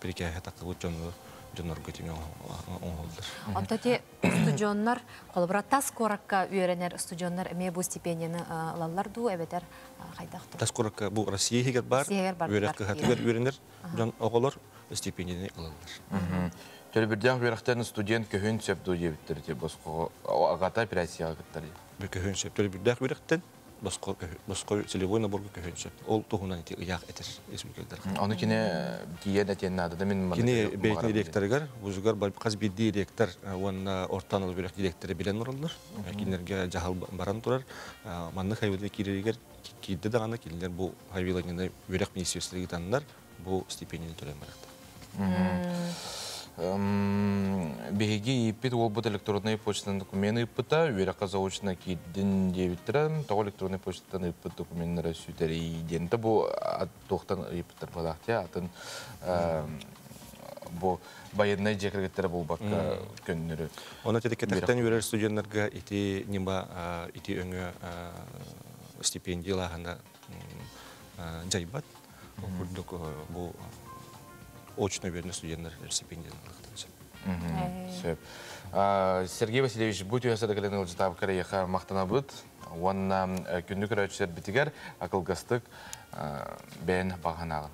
бирикээһэ тахсыбыт дьону дьоннорго итини оҥоһуллар.
Онто ити устудьуоннар, холобура тас куоракка үөрэнэр устудьуоннар эмиэ бу стипендияны ылаллар дуу эбэтэр хайдах дуу?
Тас куоракка бу Россия иһигэр баар, үөрэх кыһатыгар үөрэнэр дьон оҕолор стипендияны ылаллар.
Төлөбүрдээх үөрэхтэн студент көһүн сөп дуу диэбиттэр ити босхоҕо аҕата операцияҕа кыттар.
Көһүн сөп. Төлөбүрдээх үөрэхтэн босхо босхо целевой наборга көһүн сөп. Ол туһунан ити ыйаах этэр республикалар.
Ону кини тиийэн этиэн наада да мин
Кини бэйэтин ректорыгар, вузугар хас биирдии ректор уонна орто анал үөрэх директора билэн олороллор. Кинилэргэ дьаһал баран турар. Маннык хайвилы киирэригэр киирдэ даҕаны кинилэр бу хайвиланины үөрэх министерствота ыытаннар бу стипендияны төлөөн барахтар.
Биһиги ииппит уолбут электроннай почтанан документ ыыппыта, үөрэххэ заочно киирдин диэбиттэрэ, тоҕо электроннай почтаттан ыыппыт докуменнара сүтэрий диэн. Бу туохтан ыйыппыттар буолаахтыа, атын бу байыаннай дьиэ кэргэттэрэ булбакка көннөрү.
Онон кэтэхтэн үөрэр студеннарга ити ньыма ити өҥө стипендиялааһына дьайбат. Ол курдук бу очно үөрэнэр студеннар стипендияны ылыахтарын сөп.
Сөп. Сергей Васильевич, бу түһэ садакален ылдьытаабыккар эйиэхэ махтанабыт. Уонна күндү көрөөччүлэрбитигэр акылгастык бэйэн баҕанаҕын.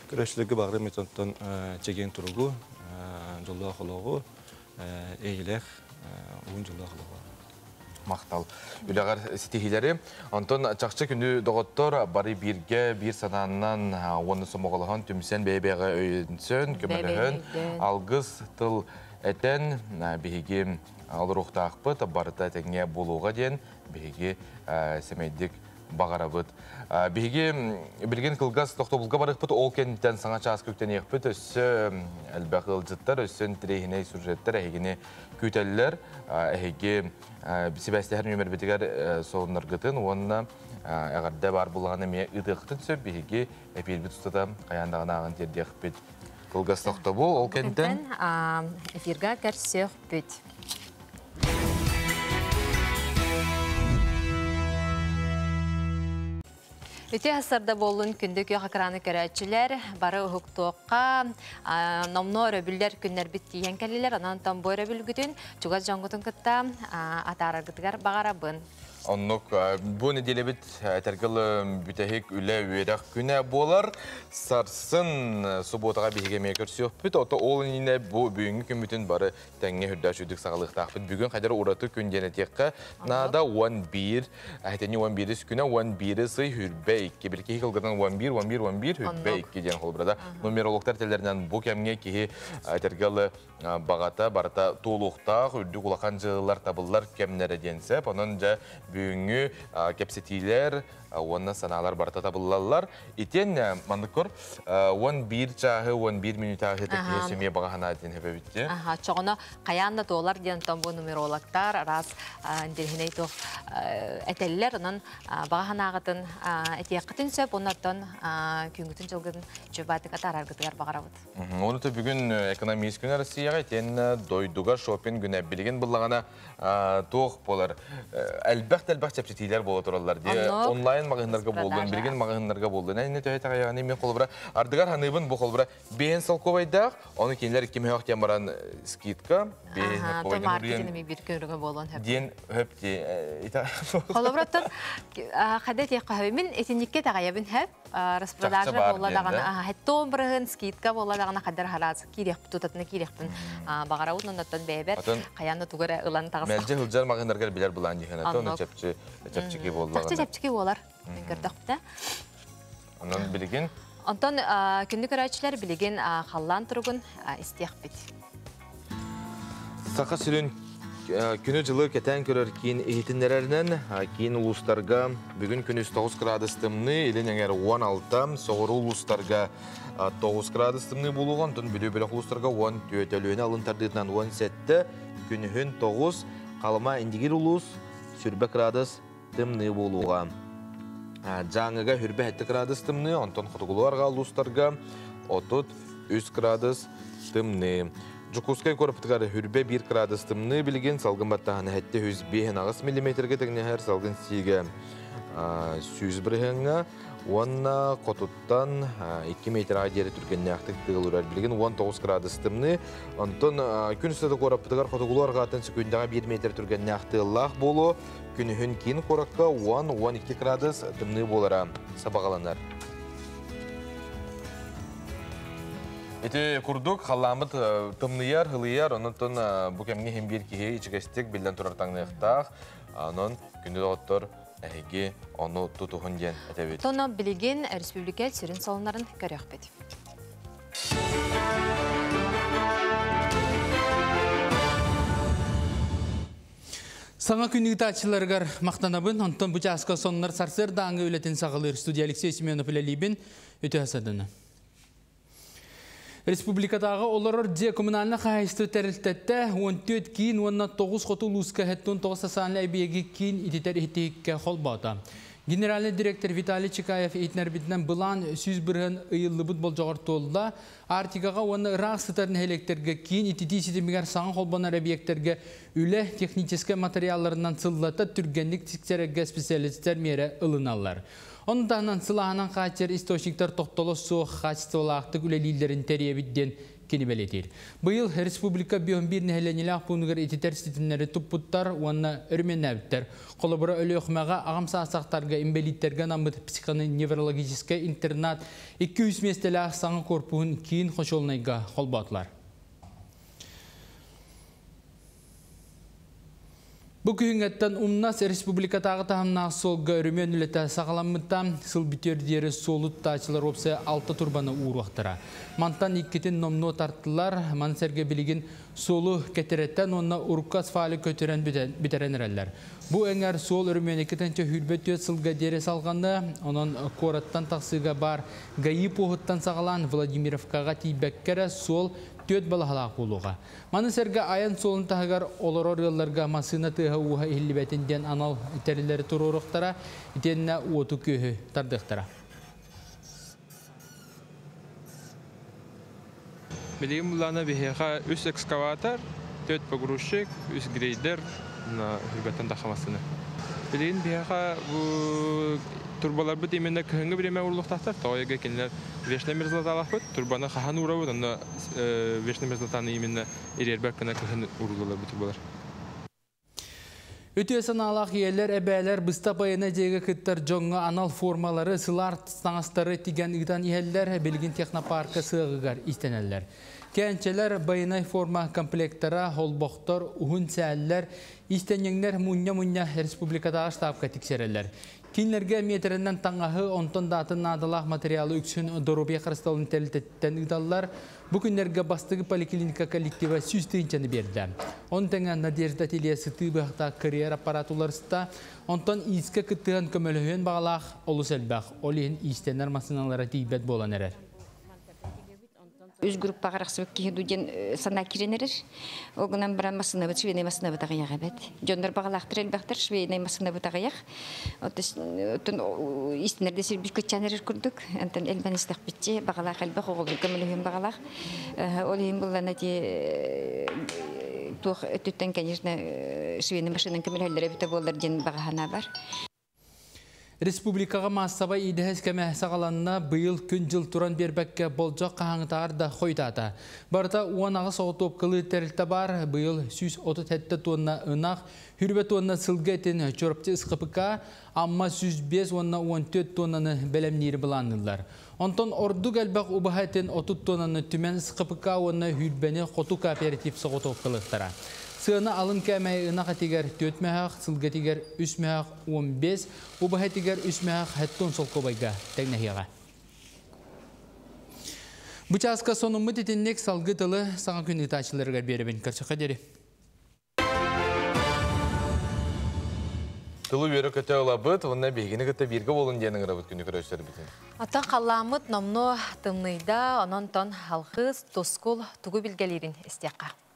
Көрөөччүлэргэ баҕарым онтон чэгиэн туругу, дьоллоох олоҕу, эйэлээх, уһун дьоллоох олоҕу.
Махтал. Үлэҕэр ситиһиилэри. Онтон чахчы күндү доҕоттор бары бииргэ биир санааннан уонна сомоҕолоһон түмсэн бэйэ-бэйэҕэ өйөнсөн, көмөлөһөн, алгыс тыл этэн биһиги олоруохтаахпыт, барыта этэҥҥэ буолуоҕа диэн биһиги сэмэйдик баҕарабыт. Биһиги билигин кылгас тохтобулга барыахпыт, ол кэнниттэн саҥа чааска үктэниэхпит, өссө элбэх ыалдьыттар, өссө интэриэһинэй сюжеттэр эһигини күүтэллэр. Эһиги сибээстэһэр нүөмэрбитигэр сонуннаргытын уонна эҕэрдэ баар булаҕын эмиэ ыытыаххытын сөп. Биһиги эпиирбит устата хайаан даҕаны ааҕан тиэрдиэхпит. Кылгас тохтобул, ол кэнниттэн
эфирга көрсүөхпүт. Үтүө сарда буоллун күндү күөх экраны көрөөччүлэр, бары уһуктуохха, номнуо өрөбүллэр күннэрбит тиийэн кэллилэр, онон бу өрөбүлгүтүн чугас дьоҥҥутун кытта атаараргытыгар баҕарабын.
Оннук бу нэдиэлэбит этэргэл бүтэһик үлэ үөрэх күнэ буолар. Сарсын субуотаҕа биһиги эмиэ көрсүөхпүт. Ото ол иннинэ бу бүгүҥҥү күммүтүн бары тэҥҥэ үрдээх үрдүк саҕалыахтаахпыт. Бүгүн хайдары ураты күн диэн этиэххэ наада 11, әһэтини 11 күнэ 11 сый хүрбэ 2. Бір киһи кылгатан 11, 11, 11, хүрбэ 2 диэн холбурада. Нумерологтар теллеринэн бу кэмҥэ киһи этэргэл бағата барыта туолуохтаах, үрдүк улахан дьыллар табыллар кэмнэрэ диэн сөп. Онон дьэ бүгүҥҥү кэпсэтиилэр уонна санаалар барыта табыллаллар. Итиэн манныккор 11 чааһы 11 мүнүүтэ киһи сөмие бағаһана диэн хөбөбүтти.
Чоҕоно хайаан да туолар диэн тон бу нумерологтар араас интеллигеней туох этэллэр, онон бағаһанааҕытын этиэххитин сөп, оннортон күнгүтүн жылгын чубаатык атаараргытыгар бағарабыт.
Оны бүгүн экономист күнэ Россияға итиэн дойдуга шопинг күнэ билигин буллагана туох болар. Әлбәх-тәлбәх чәпчетилер бола тураллар ди. Онлайн магазиннарга болдун, билигин магазиннарга болдун. Әйне төһө тагаяны мен холбура ардыгар ханыбын бу холбура бен салковайдах, оны кинилер ким хөк тем баран скидка, бен
маркетинг бир көрүгө болон хөп.
Ден хөп ди.
Холбураттан хадет якка мен этинникке тагаябын хөп. Распродажа болла дагана, хеттон бырыгын скидка болла дагана кадар хараз кирек тутатына киректин багараут оннотон бэбер каянда тугара ылан тагыс.
Мэлже хылжар магындаргар билер булан дихана тону чепчи чепчики болла.
Чепчи чепчики болар. Мен көрдөктө.
Онон билигин
Онтон күндүк көрөөчүлөр билигин халлан туругун истиэхпит.
Саха сирин күнү жылы кетен көрөр кийин иһитиннереринен кийин улустарга бүгүн күнүс 9 градус тымны, илин эңер 16, соҕуру улустарга 9 градус тымны болуған, тон бүлүү бөлөх улустарга 10 төтөлүөнө алын тардыытынан 17, күнүһүн 9, қалыма индигир улус сүрбэ градус тымны болуға. Жаңыга хүрбэ 7 градус тымны, онтон хотугулуарга улустарга 33 градус тымны. Жукускай корпутыгар хүрбе 1 градус тымны билген салгын баттаханы хәтте 105 миллиметрге тегнехер салгын сиге сүз бірігіңі, онна қотуттан 2 метр айдері түркенне ақтық тығылырар билген 19 градус тымны. Онтон күн үстіді корпутыгар хотугулар қатын секундаға 1 метр түркенне ақтығылақ болу, күнүхін кейін коракка 10-12 градус тымны болара сабағаланар. Эти курдук халламыт тымныяр, хылыяр, онутун бу кемге хем бир киһи ичигестик билден турар таңныктаах, анон күндү доттор эһиги ону тутухун диэн этебит.
Тоно билигин республика сүрүн салоннарын көрөкпүт.
Саңа күнүгү таачыларыгар мактанабын, онтон бу чааска соннар сарсыр дааңы үлетин сагалыр студия Алексей Семенов үлелибин өтө хасадыны. Республикатағы олорор же коммунальны хайысты тәрілтетті 14 кейін 19 хоту луска хеттун 9 социальный әбиеги кейін итетер итекке холбата. Генеральный директор Виталий Чикаев итнер битінен бұлан сүз бірін ыйыллыбыт бол жоғыр толда. Артикаға оны рақ сытарын электрге кейін итети ситемигер саңы холбанар объекттерге үлі технический материалларынан сыллата түргенлік тиктерге специалисттер мере ылыналар. Ондан сылаһынан хаачыр источниктар тоқтолы су качестволаактык үлелилерин теребидден кенебелетир. Быйыл республика бион бир нәһелениләк пунугар итетер ситиннәре туппуттар, уонна өрменнәбиттер. Колобура өлөөхмәгә агам саасактарга имбелиттерге намыт психоневрологический интернат 200 местеләк саңы корпуһун кийин хошолнайга холбатлар. Бу күһүҥҥэттэн Умнас республикатааҕы таһымнаах суолга өрөмүөн үлэтэ саҕаламмыта. Сыл бүтүөр диэри суолу тутааччылар уопсайа алта турбаны ууруохтара. Мантан иккитин номнуо тартылар. Маны сэргэ билигин суолу кэтирэтэн уонна урукку асфальы көтүрэн бүтэрэн эрэллэр. Бу эҥэр суол өрөмүөнэ 224 сылга диэри салҕанна. Онон куораттан тахсыыга баар ГАИ пуоһуттан саҕалаан Владимировкаҕа тиийбэккэ эрэ суол түөрт балаһалаах буолуоҕа. Маны сэргэ айан суолун таһыгар олорор ыалларга массыына тыаһа-ууһа иһиллибэтин диэн анал тэриллэри туруоруохтара, итиэннэ уоту-күөһү тардыахтара.
Билигин буллаана биһиэхэ үс экскаватор, төрт погрузчик, үс грейдер, үрбэттэн тахха массыына. Билигин биһиэхэ бу турбаларбыт именно кыһыҥҥы бириэмэ уурулуохтаахтар. Тоҕо эгэ кинилэр вечная мерзлоталаахпыт, турбаны хаһан уурабыт, онно вечная мерзлотаны именно ириэрбэт гына кыһын ууруллалар бу турбалар.
Үтүө санаалаах ийэлэр, эбээлэр быстах байыаннай дьиэгэ кыттар дьоҥҥо анал формалары, сылаар таҥастары тигэн ыытан иһэллэр, билигин технопарка сыаҕыгар истэнэллэр. Кээнчэлэр, байыаннай форма комплектара, холбохтор, уһун сээллэр, иистэнньэҥнэр мунньа-мунньа республикатааҕы штабка тиксэрэллэр. Кинилэргэ миэтэрэнэн таҥаһы, онтон да атын наадалаах материалы үксүн доруобуйа харыстабылын тэрилтэтиттэн ыыталлар. Бу күннэргэ бастакы поликлиника коллектива 100 тыһыынчаны биэрдэ. Ону тэҥэ Надежда Ателье сытыы быһахтаах кырыйар аппарат уларыста. Онтон иискэ кыттыһан көмөлөһүөн баҕалаах олус элбэх. Ол иһин иистэнэр массыыналара тиийбэт буолан эрэр.
Үс группаҕа арахсыбыт киһи дуу диэн санаа киирэн эрэр. Ол гынан баран массыынабыт швейнай массыынабыт аҕыйах эбит. Дьоннор баҕалаахтар элбэхтэр, швейнай массыынабыт аҕыйах. Оттон истинэрде сирбит кыччаан эрэр курдук. Онтон элбэн истэхпитчи баҕалаах элбэх оҕолорго мөлөһүөн баҕалаах. Ол иһин буллана ти туох өттүттэн, конечно, швейный машинан көмөлөһөллөр эбитэ буоллар диэн баҕа бар.
Республикаҕа маассабай идэһэ кэмэ саҕаланна, быйыл күн-дьыл туран биэрбэккэ болдьох хаһааҥҥытааҕар да хойутаата. Барыта 18 соҕотуопкалыыр тэрилтэ баар, быйыл 137 тонна ынах, 20 тонна сылгы этин Чурапчы СХПК, Амма 105 уонна 14 тоннаны бэлэмниир былаанныыллар. Онтон ордук элбэх убаһа этин 30 тоннаны Түмэн СХПК уонна 20-ни Хоту кооператив соҕотуопкалыахтара. Сыана алын кээмэйэ ынах этигэр 4 мөһөөх, сылгы этигэр 3 мөһөөх 15, убаһа этигэр 3 мөһөөх 70 солкуобайга тэҥнэһиэҕэ. Бу чааска сонуммут итинник, салгыы тылы Саҥа күн ыытааччыларыгар биэрэбин. Көрсүөххэ диэри.
Тылы үөрэ көтө ылабыт, уонна биһигини кытта бииргэ буолун диэн ыҥырабыт күнү көрөөччүлэрбитин.
Оттон халлааммыт номнуо тымныйда, онон тон алгыс, тускул тугу билгэлиирин истиэххэ.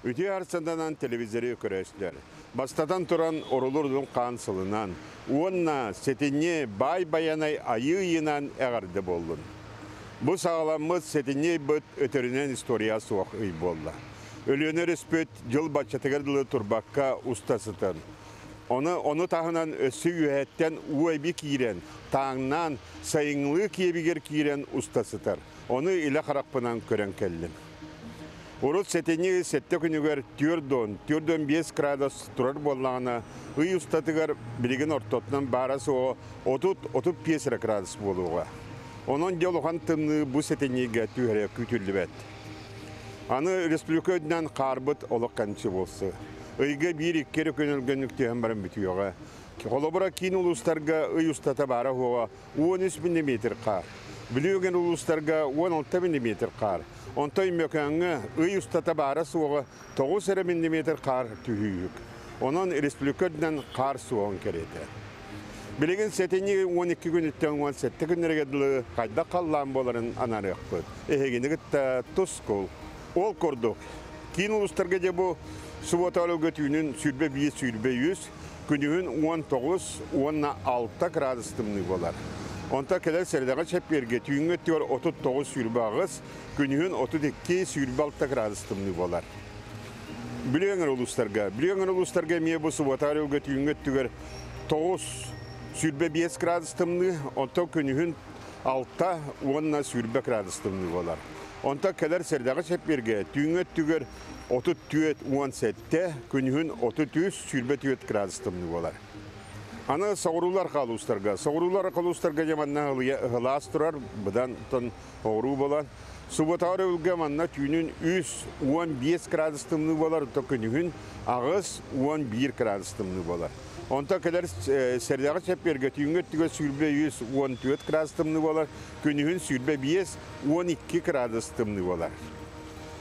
Үтүө арсанданан телевизоры көрөөччүлэр. Бастатан туран орулур хаан сылынан, уонна сэтинньи баай байанай айыы ыйынан эҕэрдэ буоллун. Бу саҕаламмыт сэтинньи ыйбыт өтөрүнэн история суох ый буолла. Өлүөнэ өрүспүт дьыл баччатыгар дылы турбакка уста сытан. Ону таһынан өссө үөһэттэн уу эби киирэн, тааҥнаан, сайыҥҥылыы киэбигэр киирэн уста сытар. Ону илэ харахпынан көрөн кэллим. Урут сэтинньи сэттэ күнүгэр 45 градус турар буоллаҕына, ый устатыгар билигин ортотунан баара суоҕа 30-35 эрэ градус буолуоҕа. Онон дьэ улахан тымныы бу сэтинньигэ түһэрэ күүтүллүбэт. Аны республика үрдүнэн хаарбыт олох кэмчи буолсу. Ыйга биир-икки эрэ күн өлгөннүк түһэн баран бүтүөҕэ. Холобура, киин улуустарга ый устата баара суоҕа 13 миллиметр хаар. Бүлүү улуустарга 16 миллиметр хаар. Онтон Өймөкөөҥҥө ый устата баара суоҕа 9 эрэ миллиметр хаар түһүүһүк. Онон республика үрдүнэн хаар суоҕун кэриэтэ. Билигин сэтинньи 12 күнүттэн 17 күннэргэ дылы хайдах халлаан буоларын анаарыахпыт. Эһигини кытта Тускул. Ол курдук, киин улуустарга дьэ бу субуота түүнүн 21 23, күнүһүн 19 уонна 6 градус тымныы буолар. Онтон кэлэр сэрэдэҕэ чэппиэргэ түүҥҥү өттүгэр 39 28, күнүһүн 32 26 градус тымныы буолар. Бүлүү эҥэр улуустарга. Бүлүү эҥэр улуустарга эмиэ бу субуота түүҥҥү өттүгэр 9 25 градус тымныы, онтон күнүһүн 6 уонна 20 градус тымныы буолар. Онтон кэлэр сэрэдэҕэ чэппиэргэ түүҥҥү өттүгэр 34 17, күнүһүн 33 24 градус тымныы буолар. Аны соҕуруулар халуустарга. Соҕуруулар халуустарга дьэ манна ыһылаас турар, быдан тон оҕуруу болан. Субботаҕар өлгө манна түүнүн 315 градус тымныы болар, то күнүһүн 81 градус тымныы болар. Онто кэлэр сэрдэҕи чэппиэргэ түүҥҥү өттүгэр 103 14 градус тымныы болар, күнүһүн 25 12 градус тымныы болар.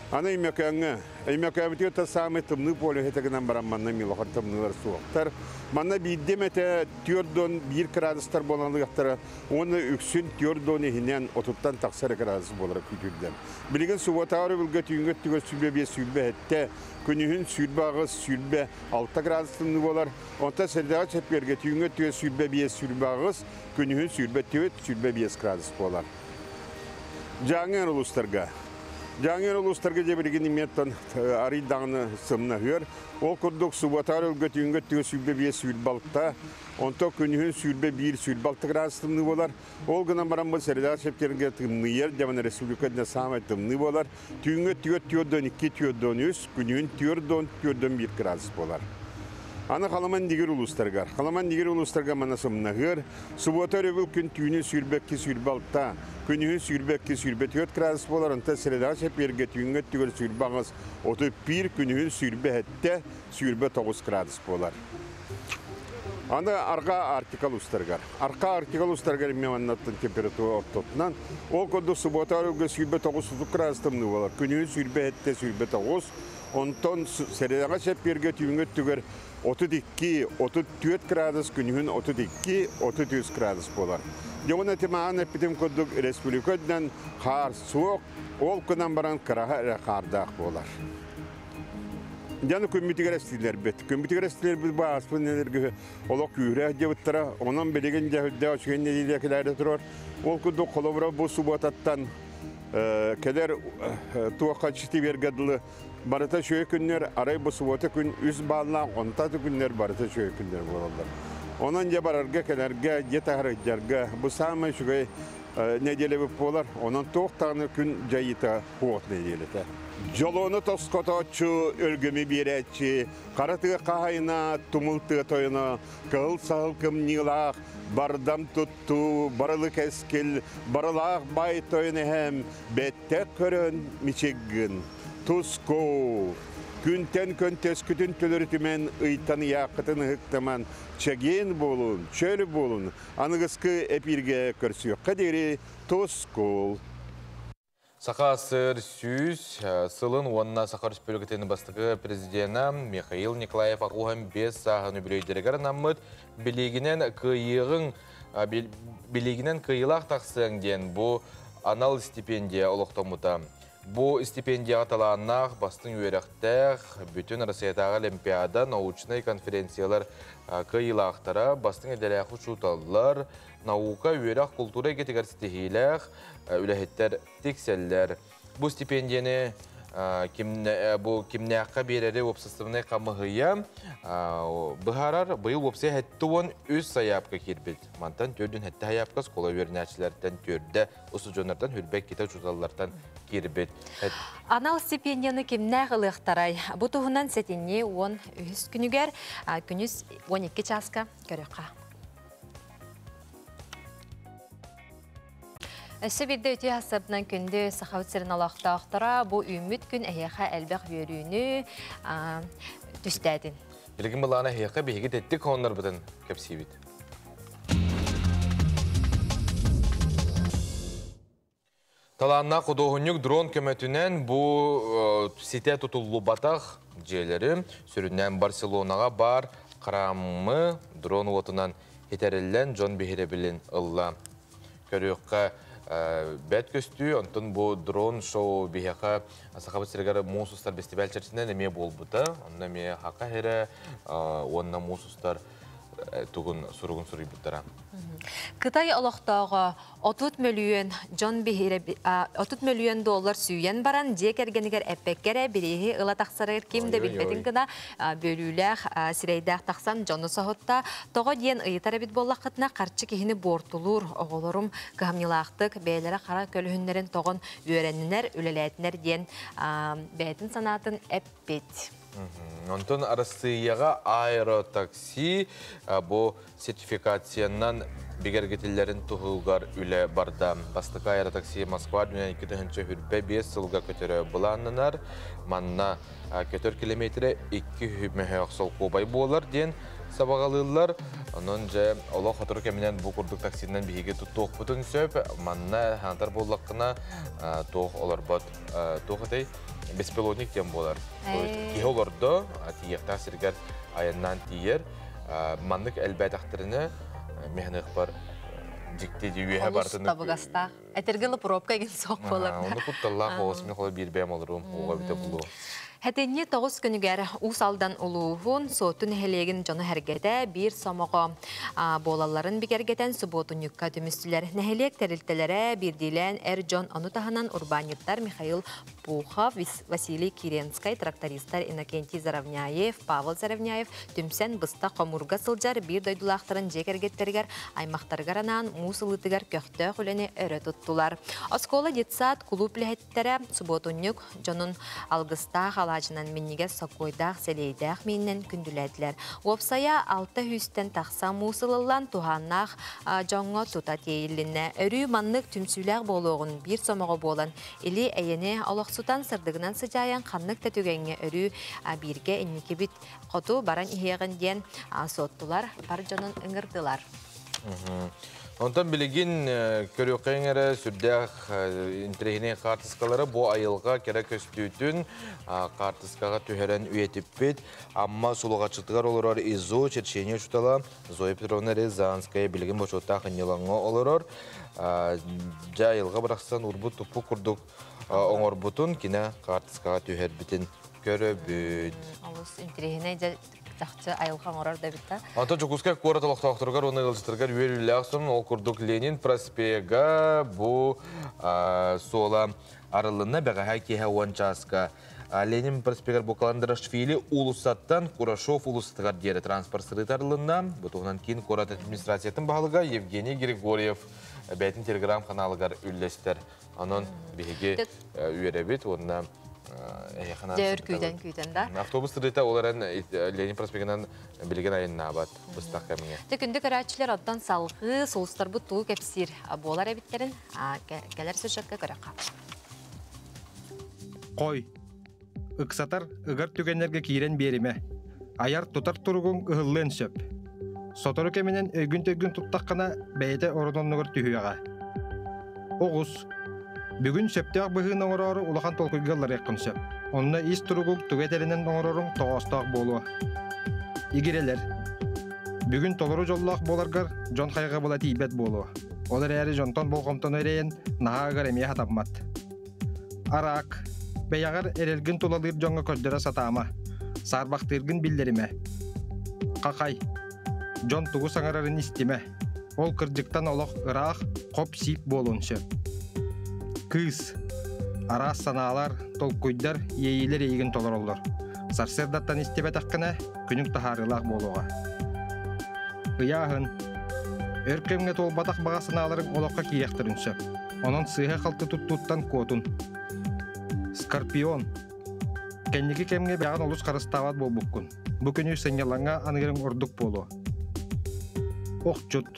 Аны Өймөкөөҥҥө, Өймөкөөбүтүгэр та саамай тымныы полюһа гынан баран манна милохон тымныылар суохтар. Манна биирдэ эмэтэ 4,1 градустар буолан ылыахтара, уонна үксүн 4 иһинэн 30-тан тахсар градус буолара күүтүллэр. Билигин субботаҕар өбүлгэ түүҥҥү өттүгэр 25 27, күнүһүн 28 26 градус тымныы буолар. Онтон сэрдэҕэ чэппиэргэ түүҥҥү өттүгэр 25 28, күнүһүн 24 25 градус буолар. Дьааҥы улуустарга. Дьааҥы улуустарга дьэ билигин имиэттэн арыйдаҕына сымнаһыар. Ол курдук субботаҕар өлгө түүҥҥү өттүгэр 25 26, онто күнүһүн 21 26 градус тымныы буолар. Ол гынан баран бу сэрдэҕэ чэппиэргэ тымныйар, дьэ республика саамай тымныы буолар. Түүҥҥү өттүгэр 4,2 4,3, күнүһүн 4,4,1 градус буолар. Аны Халаман дигир улуустаргар. Халаман дигир улуустарга мана сымнаһыар. Суббота өрөбүл күн түүнүн 22 26, күнүһүн 22 24 градус болар. Онта средаҕа чэппиэргэ түүҥҥү өттүгэр 28 31, күнүһүн 27 29 градус болар. Аны арҕаа Арктика улуустарыгар. Арҕаа Арктика улуустарыгар эмиэ маннаттан температура ортотунан. Ол курдук суббота өрөбүлгэ 29 градус тымныы болар. Күнүһүн 27 29, онтон средаҕа чэппиэргэ түүҥҥү өттүгэр 32, 34 градус, күнүһүн 32, 33 градус болар. Дьоҕун этимаан эппитим курдук республика үрдүнэн хаар суох, ол кынан баран кыраһа эрэ хаардаах болар. Дьаны күммүтүгэр эстилербит. Күммүтүгэр эстилербит бу ааспын энергия олох күүрэх дебыттара. Онон билигин дьэһүрдэ өчүгэн нэдиэлэ кэлээри турар. Ол курдук холобура бу субботаттан кэлэр туохха читиберге дылы барыта шөй күннер, арай бу суббота күн 3 баллаах, онта күннер барыта шөй күннер болалар. Онон же барарга кэлэргэ, же тахарыджарга бу самай шүгэй неделе болар. Онон тоқтағны күн жайыта хуот неделете. Жолону тоскотоочу өлгөмү биэрээччи, қара тыа хаһайына, тумул тыа тойуна, кыһыл саһыл кымньыылаах, бардам тутту, барылы кэскил, барылаах бай тойон эһэм, бэттэх көрөн мичиггин. Туску, күнтэн көнтөскүтүн төлөрүтүмен ыйтан яақытын ыһыктаман, чэгиэн буолун, чөл буолун, аныгыскы эпирге көрсүөххэ диэри тускул.
Саха СССР 100 сылын уонна Саха Республикатын бастакы президена Михаил Николаев 85 сааһын үбүлүөйдэригэр анаммыт билигинэн кыайыгын билигинэн кыйылаах тахсыаҥ диэн бу анал стипендия олохтоммута. Бу стипендияға талааннаах бастыҥ үөрэхтээх бүтүн Россиятааҕы олимпиада, научнай конференциялар кыйылаахтара, бастыҥ идэлээх учууталлар, наука, үөрэх, культура эйгэтигэр ситиһиилээх үлэһиттэр тиксэллэр. Бу стипендияны бу кимнээххэ биэрэри уопсастыбаннай хамыһыйа быһаарар. Быйыл уопсай 73 сайаапка киирбит. Мантан 47 сайаапка оскуола үөрэнээччилэриттэн, 4 устудьуоннартан, 22 учууталлартан киирбит.
Анал стипендияны кимнээх ылыахтарай? Бу туһунан сэтинньи 13 күнүгэр күнүс 12 чааска көрүөххэ. Өссө бирде үтүө хасабынан күндү Сахабыт сирин олохтоохторо, бу үүммүт күн эһиэхэ элбэх үөрүүнү түстээтин.
Билигин былаана эһиэхэ биһиги тэттик хооннорбутун кэпсиибит. Талааннаах худуоһунньук дрон көмөтүнэн бу ситэ тутуллубатах дьиэлэри, сүрүннээн Барселонаҕа баар храмы дрон уотунан хитэриллэн дьон биһирэбилин ылла. Көрүөххэ бэт көстүү, онтон бу дрон шоу биһиэхэ Сахабыт сиригэр муус устар фестиваль чэрчитинэн эмиэ буолбута. Онно эмиэ хака хирэ уонна муус устар тугун суругун суруйбуттара.
Кытай олохтооҕо 30 мөлүйүөн дьон биһире 30 мөлүйүөн доллар сүүйэн баран дьиэ кэргэнигэр эппэккэ эрэ бирииһи ыла тахсарыгар ким да билбэтин гына бөлүүлээх сирэйдээх тахсан дьону соһутта. Тоҕо диэн ыйытар эбит буоллаххытына, харчы киһини буортулуур, оҕолорум кыһамньылаахтык бэйэлэрэ хара көлөһүннэрин тоҕон үөрэннинэр, үлэлээтинэр диэн бэйэтин санаатын эппит.
Онтон Арассыыйаҕа аэротакси бу сертификациянан бигэргэтиллэрин туһугар үлэ барда. Бастакы аэротакси Москва дүнэн 2025 сылга көтөрө былааннанар. Манна көтөр километрэ 2 мөһөөх солкуобай буолар диэн сабаҕалыыллар. Онон дьэ олох сотору кэминэн бу курдук таксинан биһиги туттуохпутун сөп. Манна хантар буоллаххына туох олорбот туох этэй беспилотник диэн буолар. Киһи олордо, тиийиэхтээх сиригэр айаннаан тиийэр. Маннык элбээтэхтэринэ механыахпар дьикти үөһэ бартын
табыгастаах. Этэргэ пробка эгин суох буолар.
Ону кутталлаах оҕус мен холо биир бэйэм олоруум ууга бүтэ булуо.
Хэтинни тоҕус күнүгэр Уус Алдан улууһун Суотту нэһилиэгин дьоно сэргэтэ биир сомоҕо буолалларын бигэргэтэн субуотунньукка түмүстүлэр. Нэһилиэк тэрилтэлэрэ, биирдиилээн эр дьон, ону таһынан урбаанньыттар Михаил Пухов, Василий Киренскай, трактористар Иннокентий Заровняев, Павел Заровняев түмсэн быстах хомуурга сылдьар биир дойдулаахтарын дьиэ кэргэттэригэр, аймахтарыгар анаан муус ылыытыгар көхтөөх үлэни өрө туттулар. Оскуола, детсад, кулууп үлэһиттэрэ субуотунньук дьонун алгыстаах алаадьынан, минньигэс соккуойдаах сэлиэйдээх миининэн күндүлээтилэр. Уопсайа 600-тэн тахса муус ылыллан туһааннаах дьоҥҥо тута тиэйилиннэ. Өрүү маннык түмсүүлээх буолуоҕун, биир сомоҕо буолан или эйэни олохсутан сырдыгынан сыдьаайан ханнык да түгэҥҥэ өрүү бииргэ инникибит хоту баран иһиэҕин диэн суоттулар бар дьонун ыҥырдылар.
Онтон билигин көрүөххэ эрэ сүрдээх интэриэһинэй хаартыскалары бу айылҕа кэрэ көстүүтүн хаартыскаҕа түһэрэн үйэтиппит Амма Сулҕаччытыгар олорор ИЗО черчение учуутала Зоя Петровна Рязанская билигин бочуоттаах ынньылаҥҥа олорор. Дьэ айылҕа бырахсан урбут-туппут курдук оҥорбутун кинэ хаартыскаҕа түһэрбитин көрөбүт.
Олус интэриэһинэй дьэ чахчы айылҕа оҥорор да эбит да.
Онтон Дьокуускай куорат олохтоохторугар уонна ыалдьыттарыгар үөрүүлээх сонун ол курдук Ленин проспега бу суола арыллынна бэҕэһээ киэһэ 10 чааска Ленин проспегар бу Каландарашвили уулуссаттан Курашов уулуссатыгар диэри транспорт сырыыта арыллынна. Бу туһунан киин куорат администрациятын баһылыга Евгений Григорьев бэйэтин телеграм-ханаалыгар үллэстэр. Онон биһиги үөрэбит уонна
Дьэ өр күүтэн күүтэн да.
Автобус сырыыта ол эрэн Ленин проспегынан билигин айаннаабат быстах кэмҥэ.
Дьэ күндү көрөөччүлэр оттон салҕыы сулустарбыт тугу кэпсиир буолар эбиттэрин кэлэр сюжекка көрөххө.
Хой. Ыксатар, ыгар түгэннэргэ киирэн биэримэ. Айар тутар туругуҥ ыһыллыан сөп. Сотору кэминэн өйгүн-төйгүн туттаххына, бэйэтэ орун-оннугар түһүөҕэ. Оҕус. Бүгүн сөптөөх быһыыны оҥороору улахан толкуйга ылларыаххын сөп. Онно ис туругуҥ тугу этэринэн оҥороруҥ тоҕоостоох буолуо. Игирэлэр. Бүгүн толору дьоллоох буоларгар дьон хайҕабыла тиийбэт буолуо. Ол эрээри дьонтон болҕомтону эрэйэн наһаа ыгар эмиэ сатаммат. Араак. Бэйэҕэр эрэлгин тулалыыр дьоҥҥо көрдөрө сатаама. Саарбахтыыргын биллэримэ. Хахай. Дьон тугу саҥарарын истимэ. Ол кырдьыктан олох ыраах, хоп-сип буолуон сөп. Кыыс. Араас санаалар, толкуйдар, иэйиилэр эйигин толороллор. Сарсыардаттан истибэтэххинэ, күнүҥ таһаарыылаах буолуоҕа. Ыйааһын. Өр кэмҥэ туолбатах баҕа санааларыҥ олоххо киириэхтэрин сөп. Онон сыыһа-халты туттууттан куотун. Скорпион. Кэнники кэмҥэ бэйэҕин олус харыстаабат буолбуккун. Бу күнү сынньалаҥҥа аныырыҥ ордук буолуо. Охчут.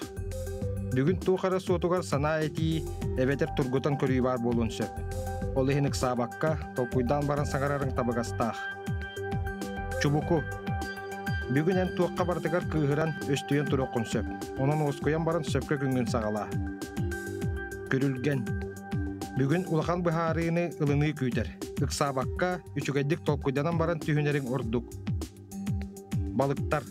Бүгүн туох эрэ суотугар санаа этии эбэтэр тургутан көрүү баар буолуон сөп. Ол иһин ыксаабакка, толкуйдаан баран саҥарарыҥ табыгастаах. Чубуку. Бүгүн эн туохха барытыгар кыыһыран, өстүйэн туруоххун сөп. Онон уоскуйан баран сөпкө күҥҥүн саҕалаа. Күрүлгэн. Бүгүн улахан быһаарыыны ылыныы күүтэр. Ыксаабакка, үчүгэйдик толкуйданан баран түһүнэриҥ ордук. Балыктар.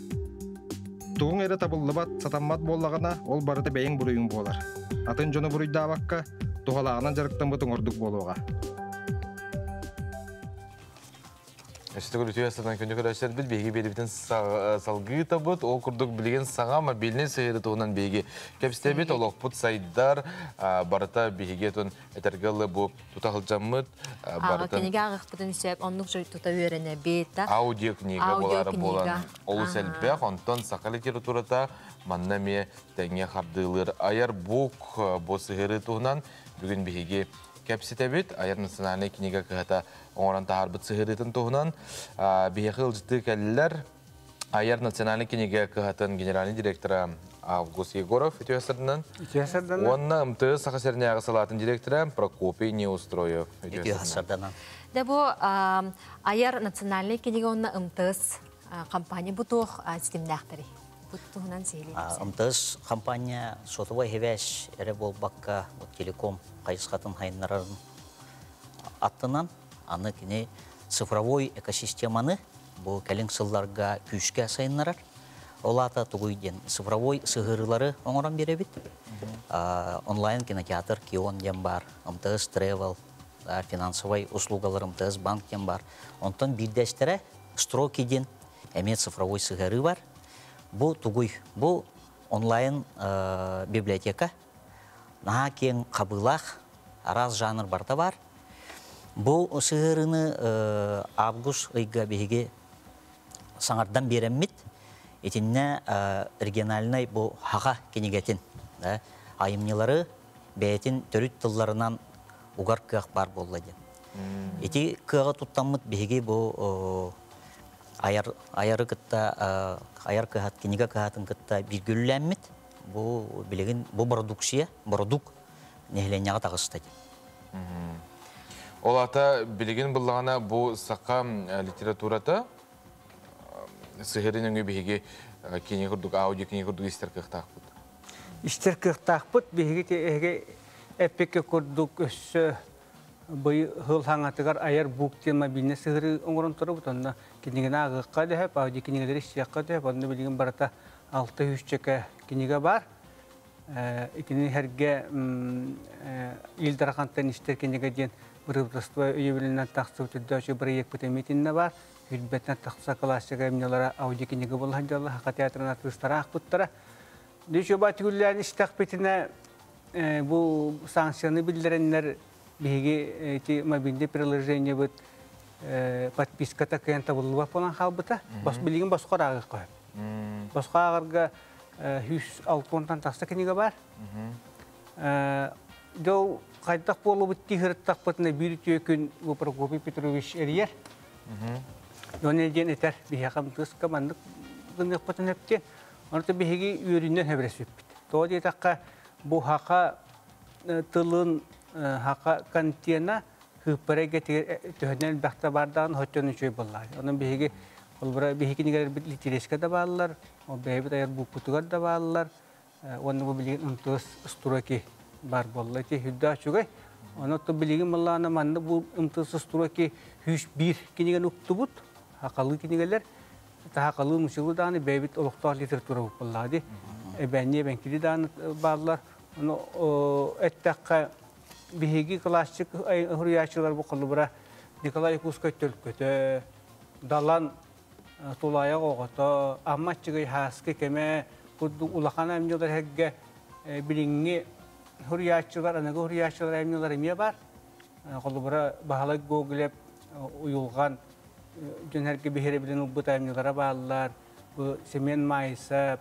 Тугуҥ эрэ табыллыбат, сатаммат буоллаҕына, ол барыта бэйэҥ буруйуҥ буолар. Атын дьону буруйдаабакка, туһалааҕынан дьарыктаммытыҥ ордук буолуоҕа.
Өссө төгүл үтүө астынан күндү көрөөччүлэрбит биһиги биэрибитин салгыы табыт. Ол курдук билигин саҥа мобильнай сыһыары туһунан биһиги кэпсэтэбит. Олохпут сайдар, барыта биһиги отон этэргэ ылы бу тута сылдьаммыт.
Барытын Кинигэ ааҕыахпытын сөп, оннук тута үөрэнэбит.
Аудиокнига буолара буолан олус элбэх. Онтон саха литературата манна эмиэ тэҥҥэ хардыылыыр. Айар бук бу сыһыары туһунан бүгүн биһиги кэпсэтэбит. Айар национальнай кинигэ кыһата оҥорон таһаарбыт сыһыарыытын туһунан биһиэхэ ыалдьыттыы кэллилэр. Айар национальнай кинигэ кыһатын генеральный директора Август Егоров үтүө сырдынан.
Үтүө сырдынан.
Уонна МТС Саха сиринээҕи салаатын директора Прокопий Неустроев.
Үтүө сырдынан.
Дэ бу Айар национальнай кинигэ уонна МТС компания бу туох ситимнээхтэрий? Бу туһунан сиһилии
МТС компания сотовой хибээс эрэ буолбакка телеком хайысхатын хайыннарарын аттынан аны кини цифровой экосистеманы бу кэлин сылларга күүскэ сайыннарар. Ол аата тугуй диэн цифровой сыһыарыылары оҥорон биэрэбит. Онлайн кинотеатр Кион диэн баар, МТС Travel, финансовай услугалар МТС банк диэн баар. Онтон биирдэстэрэ Строки диэн эмиэ цифровой сыһыарыы бар. Бу тугуй? Бу онлайн библиотека. Наһаа киэҥ хабыылаах, араас жанр барыта баар. Бу сыһыарыыны август ыйга биһиги саҥардан биэрэммит, итиннэ региональнай бу хаха кинигэтин айымньылары бэйэтин төрүт тылларынан угар кыах баар буолла диэн. Ити кыаҕы туттаммыт биһиги бу айар айары кытта айар кыһат кинигэ кыһатын кытта бииргэ үлэлээммит бу билигин бу продукция бородук нэһилиэнньэҕэ таҕыста диэн.
Ол аата билигин буллаҕына бу саха литературата сыһырын өҥү биһиги кинигэ курдук аудио кинигэ курдук истэр кыахтаахпыт.
Истэр кыахтаахпыт биһиги эһиги эппикке курдук өссө быйыл хаҥатыгар айар бук диэн мобильный сыһыры оҥорон турабыт онно кинигини ааҕыахха дөһөп аудио кинигэлэри истиэххэ дөһөп онно билигин барыта алта сүүсчэкэ кинигэ бар. Итини сэргэ Ил Дархантан истэр кинигэ диэн бырабыыталыстыба өйөбүлүнэн тахсыбыт үрдөөчү бырайыакпыт эмиэ итиннэ баар. Сүүрбэттэн тахса классика айымньылара аудиокинигэ буола сылдьаллар, Саха театрын артыыстара аахпыттара. Дьүчүба түгүллээн истэхпитинэ бу санкцияны биллэрэннэр биһиги ити мобильный приложениебыт подписката кыайан табыллыбат буолан хаалбыта. Билигин босхо ааҕыахха сөп. Босхо ааҕарга 160-тан тахса кинигэ бар. Дьол хайдах буолубут дии сырыттахпытына биир үтүө күн бу Прокопий Петрович эрийэр. Дьон диэн этэр биһиэхэ МТС-ка маннык гыныахпытын сөп диэн. Онто биһиги үөрүүнэн сөбүлэспиппит. Тоҕо диэтэххэ бу хака тылын хака контена сыыппара эйгэтигэр төһөнөн элбэхтэ баардаҕын оччон үчүгэй буоллаҕа. Онон биһиги холобура биһиги кинигэлэрбит литературскай да бааллар, ол бэйэбит айар буукпутугар да бааллар. Уонна бу билигин МТС строки баар буолла. Ити үрдээх үчүгэй. Онон билигин былаана манна бу МТС строки 101 кинигэни уктубут. Хакалыы кинигэлэр. Хакалыы мучулу даҕаны бэйэбит олохтоох литература буоллаҕа дии. Эбээнни эбэҥкили даҕаны бааллар. Ону эттэххэ биһиги классик суруйааччылар бу холобура Николай Якутскай төлкөтө, Далан Тулаайах оҕото, Амма Аччыгый Һааскы кэмэ курдук улахан айымньылар эргэ билиҥҥи суруйааччылар, аныгы суруйааччылар айымньылар эмиэ баар. Холобура Баһылай Гоголев Уйулҕан дьон эргэ биһирэбилин ылбыт айымньылара бааллар. Бу Семен Маайсап,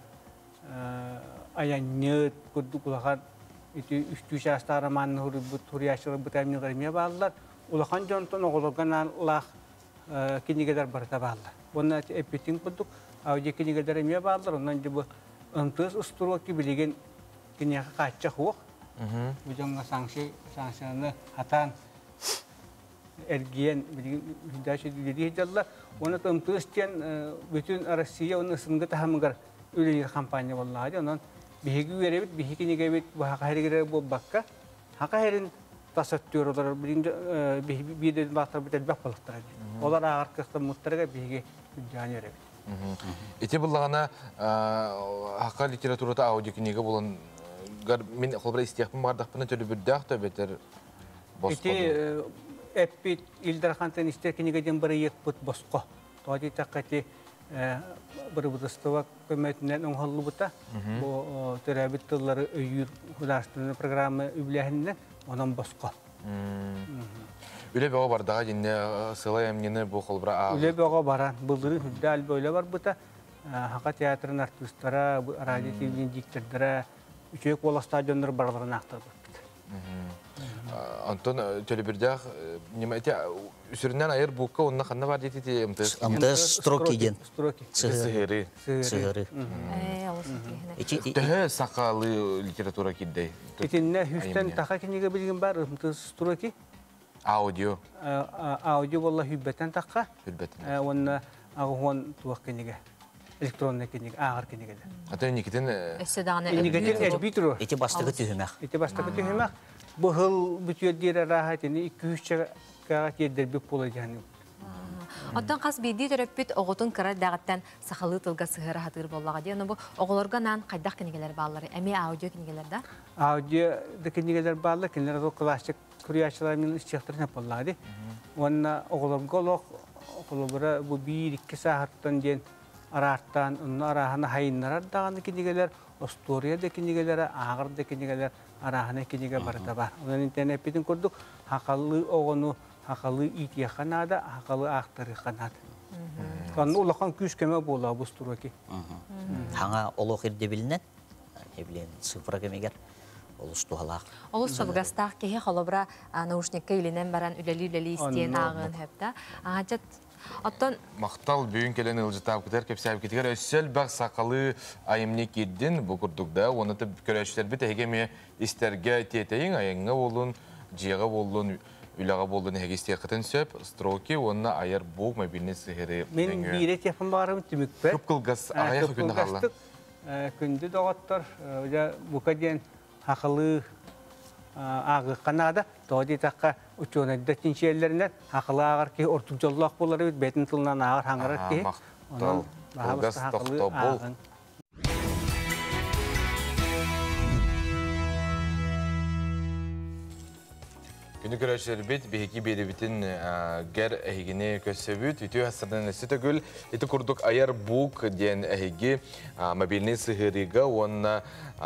Айанньыт курдук улахан ити үстүү чаастаах романны суруйбут суруйааччыларбыт айымньылар эмиэ бааллар. Улахан дьонтон оҕолорго аналлаах кинигэлэр барыта бааллар. Уонна эппитин курдук аудио кинигэлэр эмиэ бааллар. Онон дьэ бу МТС устуруоки билигин киниэхэ хааччах суох. Бу дьоҥҥо санкция санкцияны хатаан эргийэн билигин дальше үлэлии сылдьаллар. Уонна МТС диэн бүтүн Россия уонна СНГ таһымыгар үлэлиир компания буоллаҕа дии. Онон биһиги үөрэбит, биһиги кинигэбит бу хаха сиригэр буолбакка, хаха сирин тас өттүгэр олорор билигин биир дойдулаахтарбыт элбэх буолуохтара дии. Олор ааҕар кыахтаммыттарыгар биһиги үрдээн үөрэбит.
Ити буллаҕына хака литературата аудиокнига булан гар мин холобура истиэхпин баҕардахпына төлөбүрдээх да эбэтэр босхо
Ити эппит Ил Дархантан истэр кинигэ диэн бырайыакпыт босхо. Тоҕо диэтэххэ ити бырабыыталыстыба көмөтүнэн оҥоһуллубута. Бу төрөөбүт тыллары өйүүр художественнай программа үбүлээһининэн онон босхо.
Үлэ бөҕө бардаҕа дьиннэ сылай эмньини бу холбура ааҕыы.
Үлэ бөҕө баран былырыын үрдэ альба үлэ барбыта. Хака театрын артыыстара, радио телевидение диктордара, үчүгэй куоластаах дьоннор барыларын аахтарбыппыт.
Антон төлөбүрдээх ньыма ити сүрүннээн айар буукка онно ханна бар диэти МТС
МТС строки диэн.
Строки.
Сыһыары.
Сыһыары.
Төһө сахалыы литература киирдэй?
Итиннэ хүстэн таха кинигэ билигин бар МТС строки.
Аудио.
Аудио болла хүббеттен таққа.
Хүббеттен.
Онна ағуон туақ кинигэ. Электронный кинигэ, ағар кинигэлер.
Ата Никитин
Өссө даҕаны
Никитин элбии туруо.
Ити бастакы түһүмэх.
Ити бастакы түһүмэх. Бу хыл бүтүөр диэри арааһа итини 200 каҕа тиэрдэрбит буола дьаһаным.
Оттон хас биирдии төрөппүт оҕотун кыра эрдэҕиттэн сахалыы тылга сыһыара сатыыр буоллаҕа дии. Ону бу оҕолорго анаан хайдах кинигэлэр баалларый? Эмиэ аудио кинигэлэр да?
Аудио да кинигэлэр бааллар, кинилэр ол классик суруйааччылар мин истиэхтэрин сөп буоллаҕа дии. Уонна оҕолорго олох холобура бу биир-икки сааһыттан диэн араартаан, онно арааһына хайыннарар даҕаны кинигэлэр, остуоруйа да кинигэлэрэ, ааҕар да кинигэлэр, арааһынай кинигэ барыта бар. Онон интернеппитин курдук хахалыы оҕону хахалыы иитиэххэ наада, хахалыы аахтарыахха наада. Онно улахан күүс-көмө буолуо бу устуруоки.
Хаҥа олох ирдэбилинэн, билин цифра кэмигэр олус туһалаах.
Олус табыгастаах киһи холобура наушникка илинэн баран үлэлии-үлэлии истиэн ааҕыан сөп да. Аһачат оттон
Махтал бүгүн кэлэн ыалдьытаабытыгар кэпсээбиккитигэр өссө элбэх сахалыы айымньы киирдин бу курдук да уонна көрөөччүлэрбит эһиги эмиэ истэргэ тиэтэйиҥ айаҥҥа буоллун дьиэҕэ буоллун үлэҕэ буоллун эһиги истиэххитин сөп строки уонна айар бук мобильный сыһыары
Мин биирэ телефон баарым түмүкпэр.
Кып-кылгас аҕыйах күндү хаалла.
Күндү доҕоттор, дьэ бука диэн хахылыы ааҕыахха наада. Тоҕо диэтэххэ, учуонайдар чинчийэллэринэн хахылы ааҕар киһи ордук дьоллоох буолар эбит, бэйэтин тылынан ааҕар хаҥарар киһи.
Онон кылгас тохтобул. Күнү көрөөччүлэрбит биһиги биэрибитин гэр эһигини көрсөбүт. Үтүө хастардан өссө төгүл ити курдук айар бук диэн эһиги мобильный сыһыарыыга уонна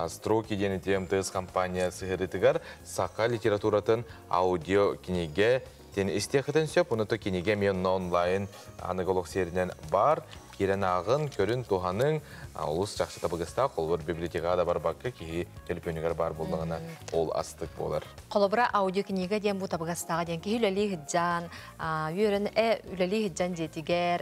Строки диэн ити МТС компания сыһыарыытыгар саха литературатын аудио кинигэ диэн истиэххитин сөп. Онута кинигэ эмиэ онлайн аныгы олох сиэринэн бар. Киирэн ааҕын, көрүн, туһаныҥ. Олус чахчы табыгастаах. Холобур, библиотекаҕа да барбакка киһи төлөпүөнүгэр баар буоллаҕына, ол астык буолар.
Холобура, аудиокнига диэн бу табыгастааҕа диэн киһи үлэлии сылдьан, үөрэн үлэлии сылдьан дьиэтигэр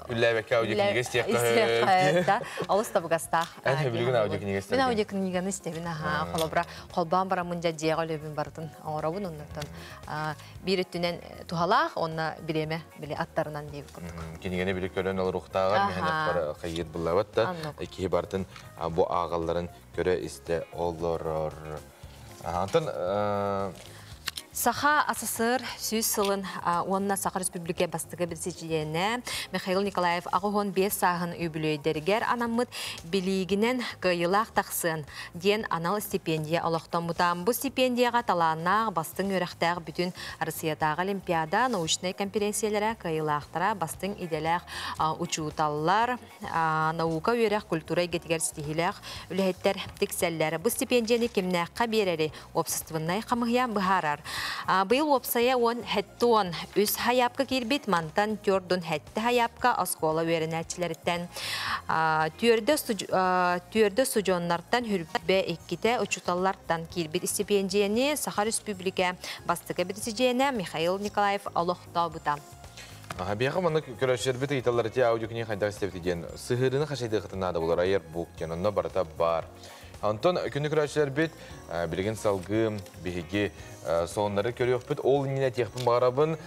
Үллээбэккэ аудиокнига истиэххэ
да, олус табыгастаах.
Эн сөбүлүүгүн аудиокнига истэргин?
Мин аудиокниганы истэбин, аха. Холобура, холбоон бараммын дьэ дьиэҕэ үлэбин барытын оҥоробун, оннуттан биир өттүнэн туһалаах, уонна бириэмэ били аттарынан диэбит курдук.
Кинигэни били көрөн олоруохтааҕар, миһэнэхпэр хайыыр буллабат да, киһи барытын бу ааҕалларын көрө-истэ олорор. Антон
Саха АССР 100 сылын уонна Саха Республика бастакы бирисидьиэнэ Михаил Николаев 85 сааһын үбүлүөйдэригэр анаммыт билиигинэн кыайыылаах тахсыан диэн анал стипендия олохтоммута. Бу стипендияҕа талааннаах, бастыҥ үөрэхтээх бүтүн Россиятааҕы Олимпиада научнай конференциялара кыайыылаахтара, бастыҥ идэлээх учууталлар, наука, үөрэх, культура эйгэтигэр ситиһиилээх үлэһиттэр тиксэллэр. Бу стипендияны кимнээххэ биэрэри уопсастыбаннай хамыһыйа быһаарар. Быйыл уопсайа 10 хеттуон үс хайаапка киирбит, мантан төрдун хетте хайаапка оскуола үөрэнээччилэриттэн түөрдө студионнартан хүрбэ иккитэ учууталлартан киирбит стипендияны Саха Республика бастакы бирисидьиэнэ Михаил Николаев олохтообута.
Биһиэхэ маннык көрөөччүлэрбит ыйыталлар ити аудиокнига хайдах истэбит диэн сыһыарыыны хачайдыахытын наада буолар айар бук диэн онно барыта баар. Онтон күнү көрөөччүлэрбит билигин салгыы биһиги сонуннары көрүөхпүт. Ол иннинэ этиэхпин баҕарабын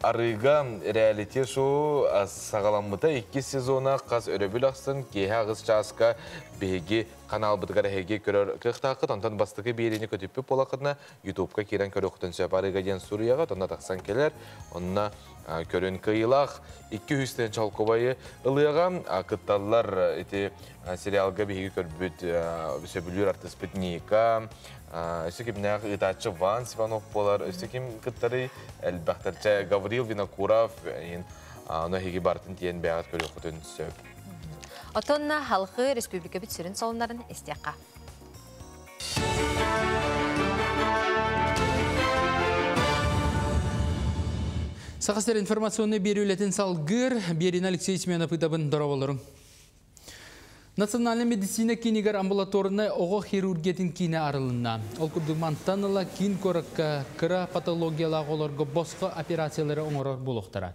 Арыыга реалити шоу саҕаламмыта иккис сезона хас өрөбүл ахсын киэһэ аҕыс чааска биһиги каналбытыгар эһиги көрөр кыахтааххыт. Онтон бастакы биэриини көтүппүт буолаххытына Ютубка киирэн көрүөххүтүн сөп арыыга диэн суруйаҕыт, онно тахсан кэлэр. Онно көрүн кыайыылаах 200 тыһыынча солкуобайы ылыаҕа. Кытталлар ити сериалга биһиги көрбүт сөбүлүүр артыспыт Ника, өссө кимнээх ыытааччы Ван Иванов буолар, өссө ким кыттарый элбэхтэрчэ Гаврил Винокуров, ону эһиги барытын тиийэн бэйэҕит көрүөххүтүн сөп.
Отон халқы республикабыт сүрүн солуннарын истиэххэ.
Саха сир информационный биэрүүлэтин салгыр Берина Алексей Семенов ыдабын дороbolорун. Национальнай медицина киинигэр амбулаторнай оҕо хирургиятын киинэ арылынна. Ол курдук мантан ыла киин куоракка кыра патологиялаах оҕолорго босхо операциялары оҥорор буолуохтара.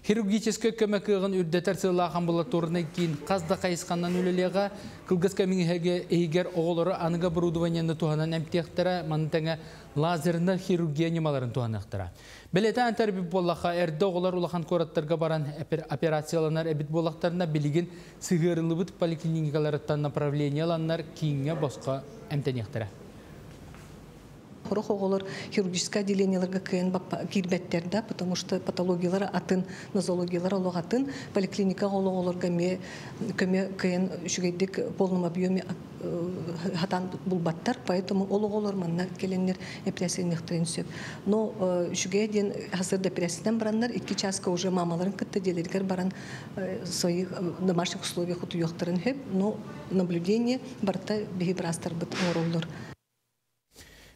Хирургическай көмө кыаҕын үрдэтэр сыаллаах амбулаторнай киин хас да хайысханан үлэлиэҕэ. Кылгас кэмиҥ иһигэр оҕолору аныгы оборудованиены туһанан эмтиэхтэрэ, маны тэҥэ лазернай хирургия ньымаларын туһаныахтара. Бэлиэтээн этэр эбит буоллахха, эрдэ оҕолор улахан куораттарга баран операцияланар эбит буоллахтарына, билигин сыһыарыллыбыт поликлиникаларыттан направление ыланнар кииҥҥэ босхо эмтэниэхтэрэ.
Сорох оҕолор хирургическай отделениеларга кыайан киирбэттэр да, потому что патологиялара атын, нозологиялара олох атын. Поликлиникаҕа ол оҕолорго эмиэ көмө кыайан үчүгэйдик полном объеме хатаан булбаттар, поэтому ол оҕолор манна кэлэннэр эпэрээссийэлэниэхтэрин сөп. Но үчүгэйэ диэн хасыр да эпэрээссийэтэн бараннар икки чааска уже мамаларын кытта дьиэлэригэр баран своих домашних условиях утуйуохтарын сөп, но наблюдение барыта биһи быраастарбыт оҥороллор.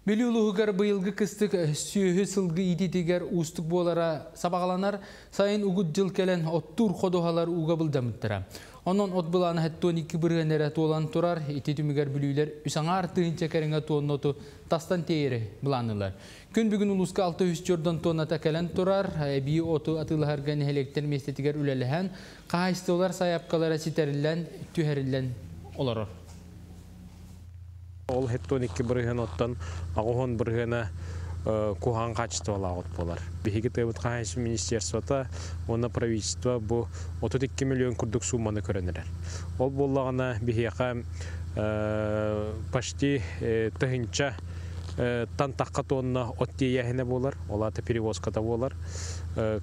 Бүлүү улууһугар быйылгы кыстык сүөһү сылгы иитиитигэр уустук буолара сабаҕаланар. Сайын угут дьыл кэлэн оттуур ходуһалар ууга былдьаммыттара. Онон от былаана 72% эрэ туолан турар. Ити түмүгэр бүлүүлэр үс аҥаар тыһыынча кэриҥэ туонна оту тастан тиэйэри былаанныыллар. Күн бүгүн улууска 604 туонната кэлэн турар. Эбии оту атыылаһарга нэһилиэктэр миэстэтигэр үлэлэһэн, хаһаайыстыбалар сайаапкалара ситэриллэн, түһэриллэн олорор.
Ол 72 бырыһыан оттон 80 бырыһыана куһаҕан хаачыстыбалаах от буолар. Биһиги тыабыт хаһаайыстыба министерствота уонна правительство бу 32 миллион курдук суумманы көрөн эрэр. Ол буоллаҕына биһиэхэ почти тыһыынча тан тахха тонна от тиэйээһинэ буолар, ол аата перевозката буолар.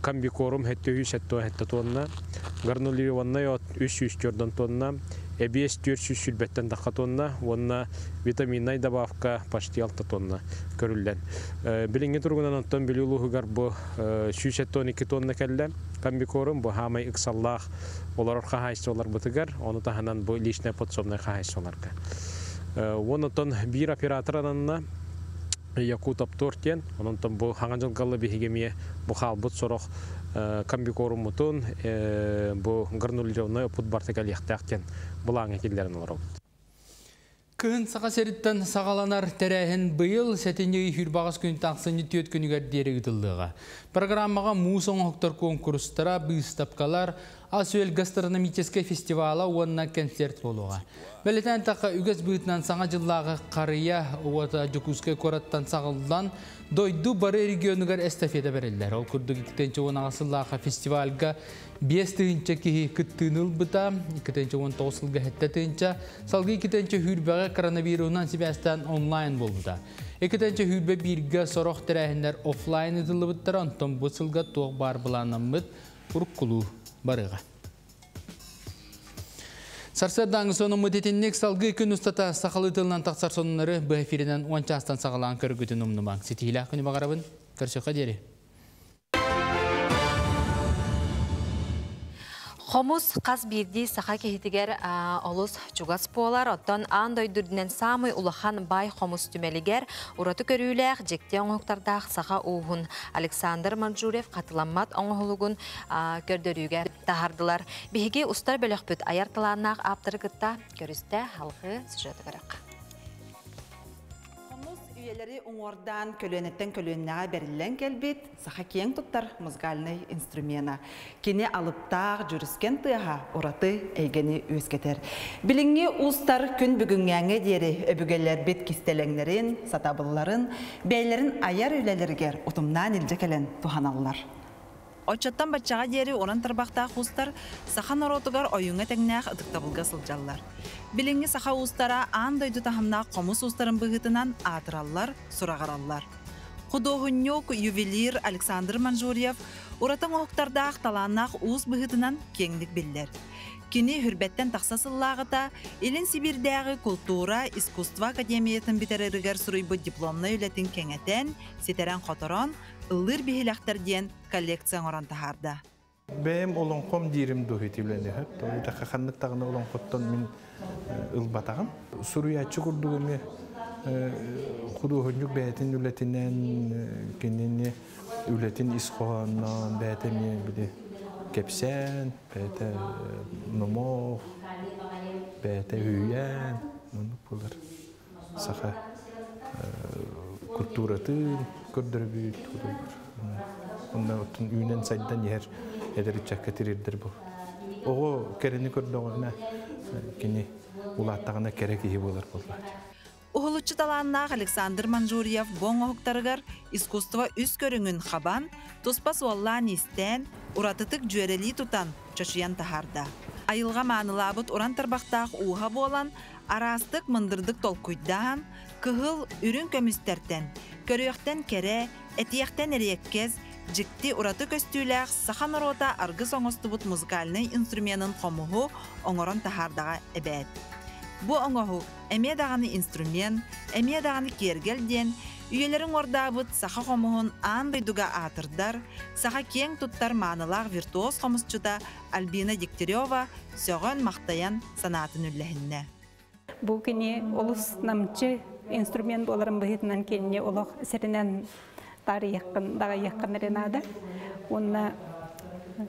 Комбикорм 777 тонна, гранулированный от 304 тонна, эбиэс 420 тахха тонна уонна витаминнай добавка почти 6 тонна көрүллэн. Билиҥҥи туругунан оттон Бүлүү улууһугар бу 172 тонна кэллэ комбикорм, бу хаамай ыксаллаах олорор хаһаайыстыбаларбытыгар, ону таһынан бу личное подсобное хаһаайыстыбаларга. Уон оттон биир оператор ананна Якутоптор диэн, онон бу хаҥа дьылгалла биһиги эмиэ бу хаалбыт сорох комбикоруммутун бу гранулированный опыт барта кэлиэхтээх диэн былааҥҥа киллэрэн олоробут.
Кыһын Саха сириттэн саҕаланар тэрээһин быйыл сэтинньи ый хүрбаҕас күн ахсынньы түөрт күнүгэр диэри ыытыллыаҕа. Программаҕа муус оҥоһуктар куонкурустара, быыстапкалар, ас-үөл гастрономическай фестивала уонна концерт буолуоҕа. Бэлиэтээн эттэххэ, үгэс быһыытынан Саҥа дьыллааҕы харыйа уота Дьокуускай куораттан саҕыллан, дойду бары регионугар эстафета бэриллэр. Ол курдук 2018 сыллаахха фестивальга 5 тыһыынча киһи кыттыыны ылбыта, 2019 сылга 7 тыһыынча, салгыы 2 тыһыынча сүүрбэҕэ коронавируһунан сибээстээн онлайн буолбута. 2 тыһыынча 21-гэ сорох тэрээһиннэр офлайн ыытыллыбыттара, онтон бу сылга туох баар былааннаммыт уруккулуу барыаҕа. Сарсыардааҥы сонуммут итинник салгыы күн устата сахалыы тылынан тахсар сонуннары быһа эфиринэн 10 чаастан саҕалаан көрөргүтүн умнумаҥ. Ситиһиилээх күнү баҕарабын. Көрсүөххэ диэри.
Хомус хас биирдии саха киһитигэр олус чугас буолар. Оттон аан дойду үрдүнэн саамай улахан баай хомус түмэлигэр ураты көрүүлээх, дьикти оҥоһуктардаах саха ууһун Александр Манжурев хатыламмат оҥоһугун көрдөрүүгэ таһаардылар. Биһиги устар бөлөхпүт айар талааннаах ааптары кытта көрүстэ салгыы сюжеты көрүөххэ.
Хомус үйэлэри уҥуордаан көлүөнэттэн көлүөнэҕэ бэриллэн кэлбит саха киэҥ туттар музыкальнай инструмена. Кини алыптаах дьүрүскэн тыаһа ураты эйгэни үөскэтэр. Билиҥҥи уустар күн бүгүҥҥээҥҥэ диэри өбүгэлэрбит кистэлэҥнэрин, сатабылларын, бэйэлэрин айар үлэлэригэр утумнаан илдьэ кэлэн туһаналлар. Оччоттон баччаҕа диэри уран тарбахтаах уустар саха норуотугар ойууҥҥа тэҥнээх ытыктабылга сылдьаллар. Билиҥҥи саха уустара аан дойду таһымнаах хомус уустарын быһыытынан аатыраллар, сураҕыраллар. Худуоһунньук, ювелир Александр Манжурьев ураты оҥоһуктардаах талааннаах уус быһыытынан киэҥник биллэр. Кини сүүрбэттэн тахса сыллааҕыта Илин Сибиирдээҕи култуура, искусство академиятын бүтэрэригэр суруйбут дипломнай үлэтин кэҥэтэн, ситэрэн-хоторон, «Ыллыыр биһилэхтэр» диэн коллекция оҥорон таһаарда.
Бэйэм олоҥхом диирим дуу итилэни хөп. Ханнык даҕаны олоҥхоттон мин ылбатаҕым. Суруйааччы курдук эмиэ худуоһунньук бэйэтин үлэтинэн кинини үлэтин ис хоһоонноон бэйэтэ эмиэ били кэпсээн, бэйэтэ номох. Бэйэтэ үһүйээн, оннук буолар. Саха культуратын көрдөрөбүт. Онно оттон үүнэн сайдан иһэр эдэр ыччакка тириэрдэр бу. Оҕо кэрэни көрдөҕүнэ кини улааттаҕына кэрэ киһи буолар буоллаат.
Уһулуччу талааннаах Александр Манжурьев бу оҥоһуктарыгар искусство үс көрүҥүн хабан, туспа суоллаан-иистээн, уратытык дьүөрэлии тутан, чочуйан таһаарда. Айылҕа маанылаабыт уран тарбахтаах ууһа буолан, араастык мындырдык толкуйдаан, кыһыл, үрүҥ көмүстэртэн, көрүөхтэн кэрэ, этиэхтэн эриэккэс, дьикти ураты көстүүлээх саха норуота аргыс оҥостубут музыкальнай инструменын хомуһу оҥорон таһаардаҕа эбээт. Бу оҥоһук эмиэ даҕаны инструмент, эмиэ даҕаны киэргэл диэн үйэлэрин уордаабыт саха хомуһун аан дойдуга аатырдар, саха киэҥ туттар маанылаах виртуоз хомусчута Альбина Дегтярева сөҕөн-махтайан санаатын үллэһиннэ.
Бу кини олус намчы инструмент буоларын быһыытынан кинини олох сиринэн таарыйыаххын, даҕайыаххын эрэ наада. Уонна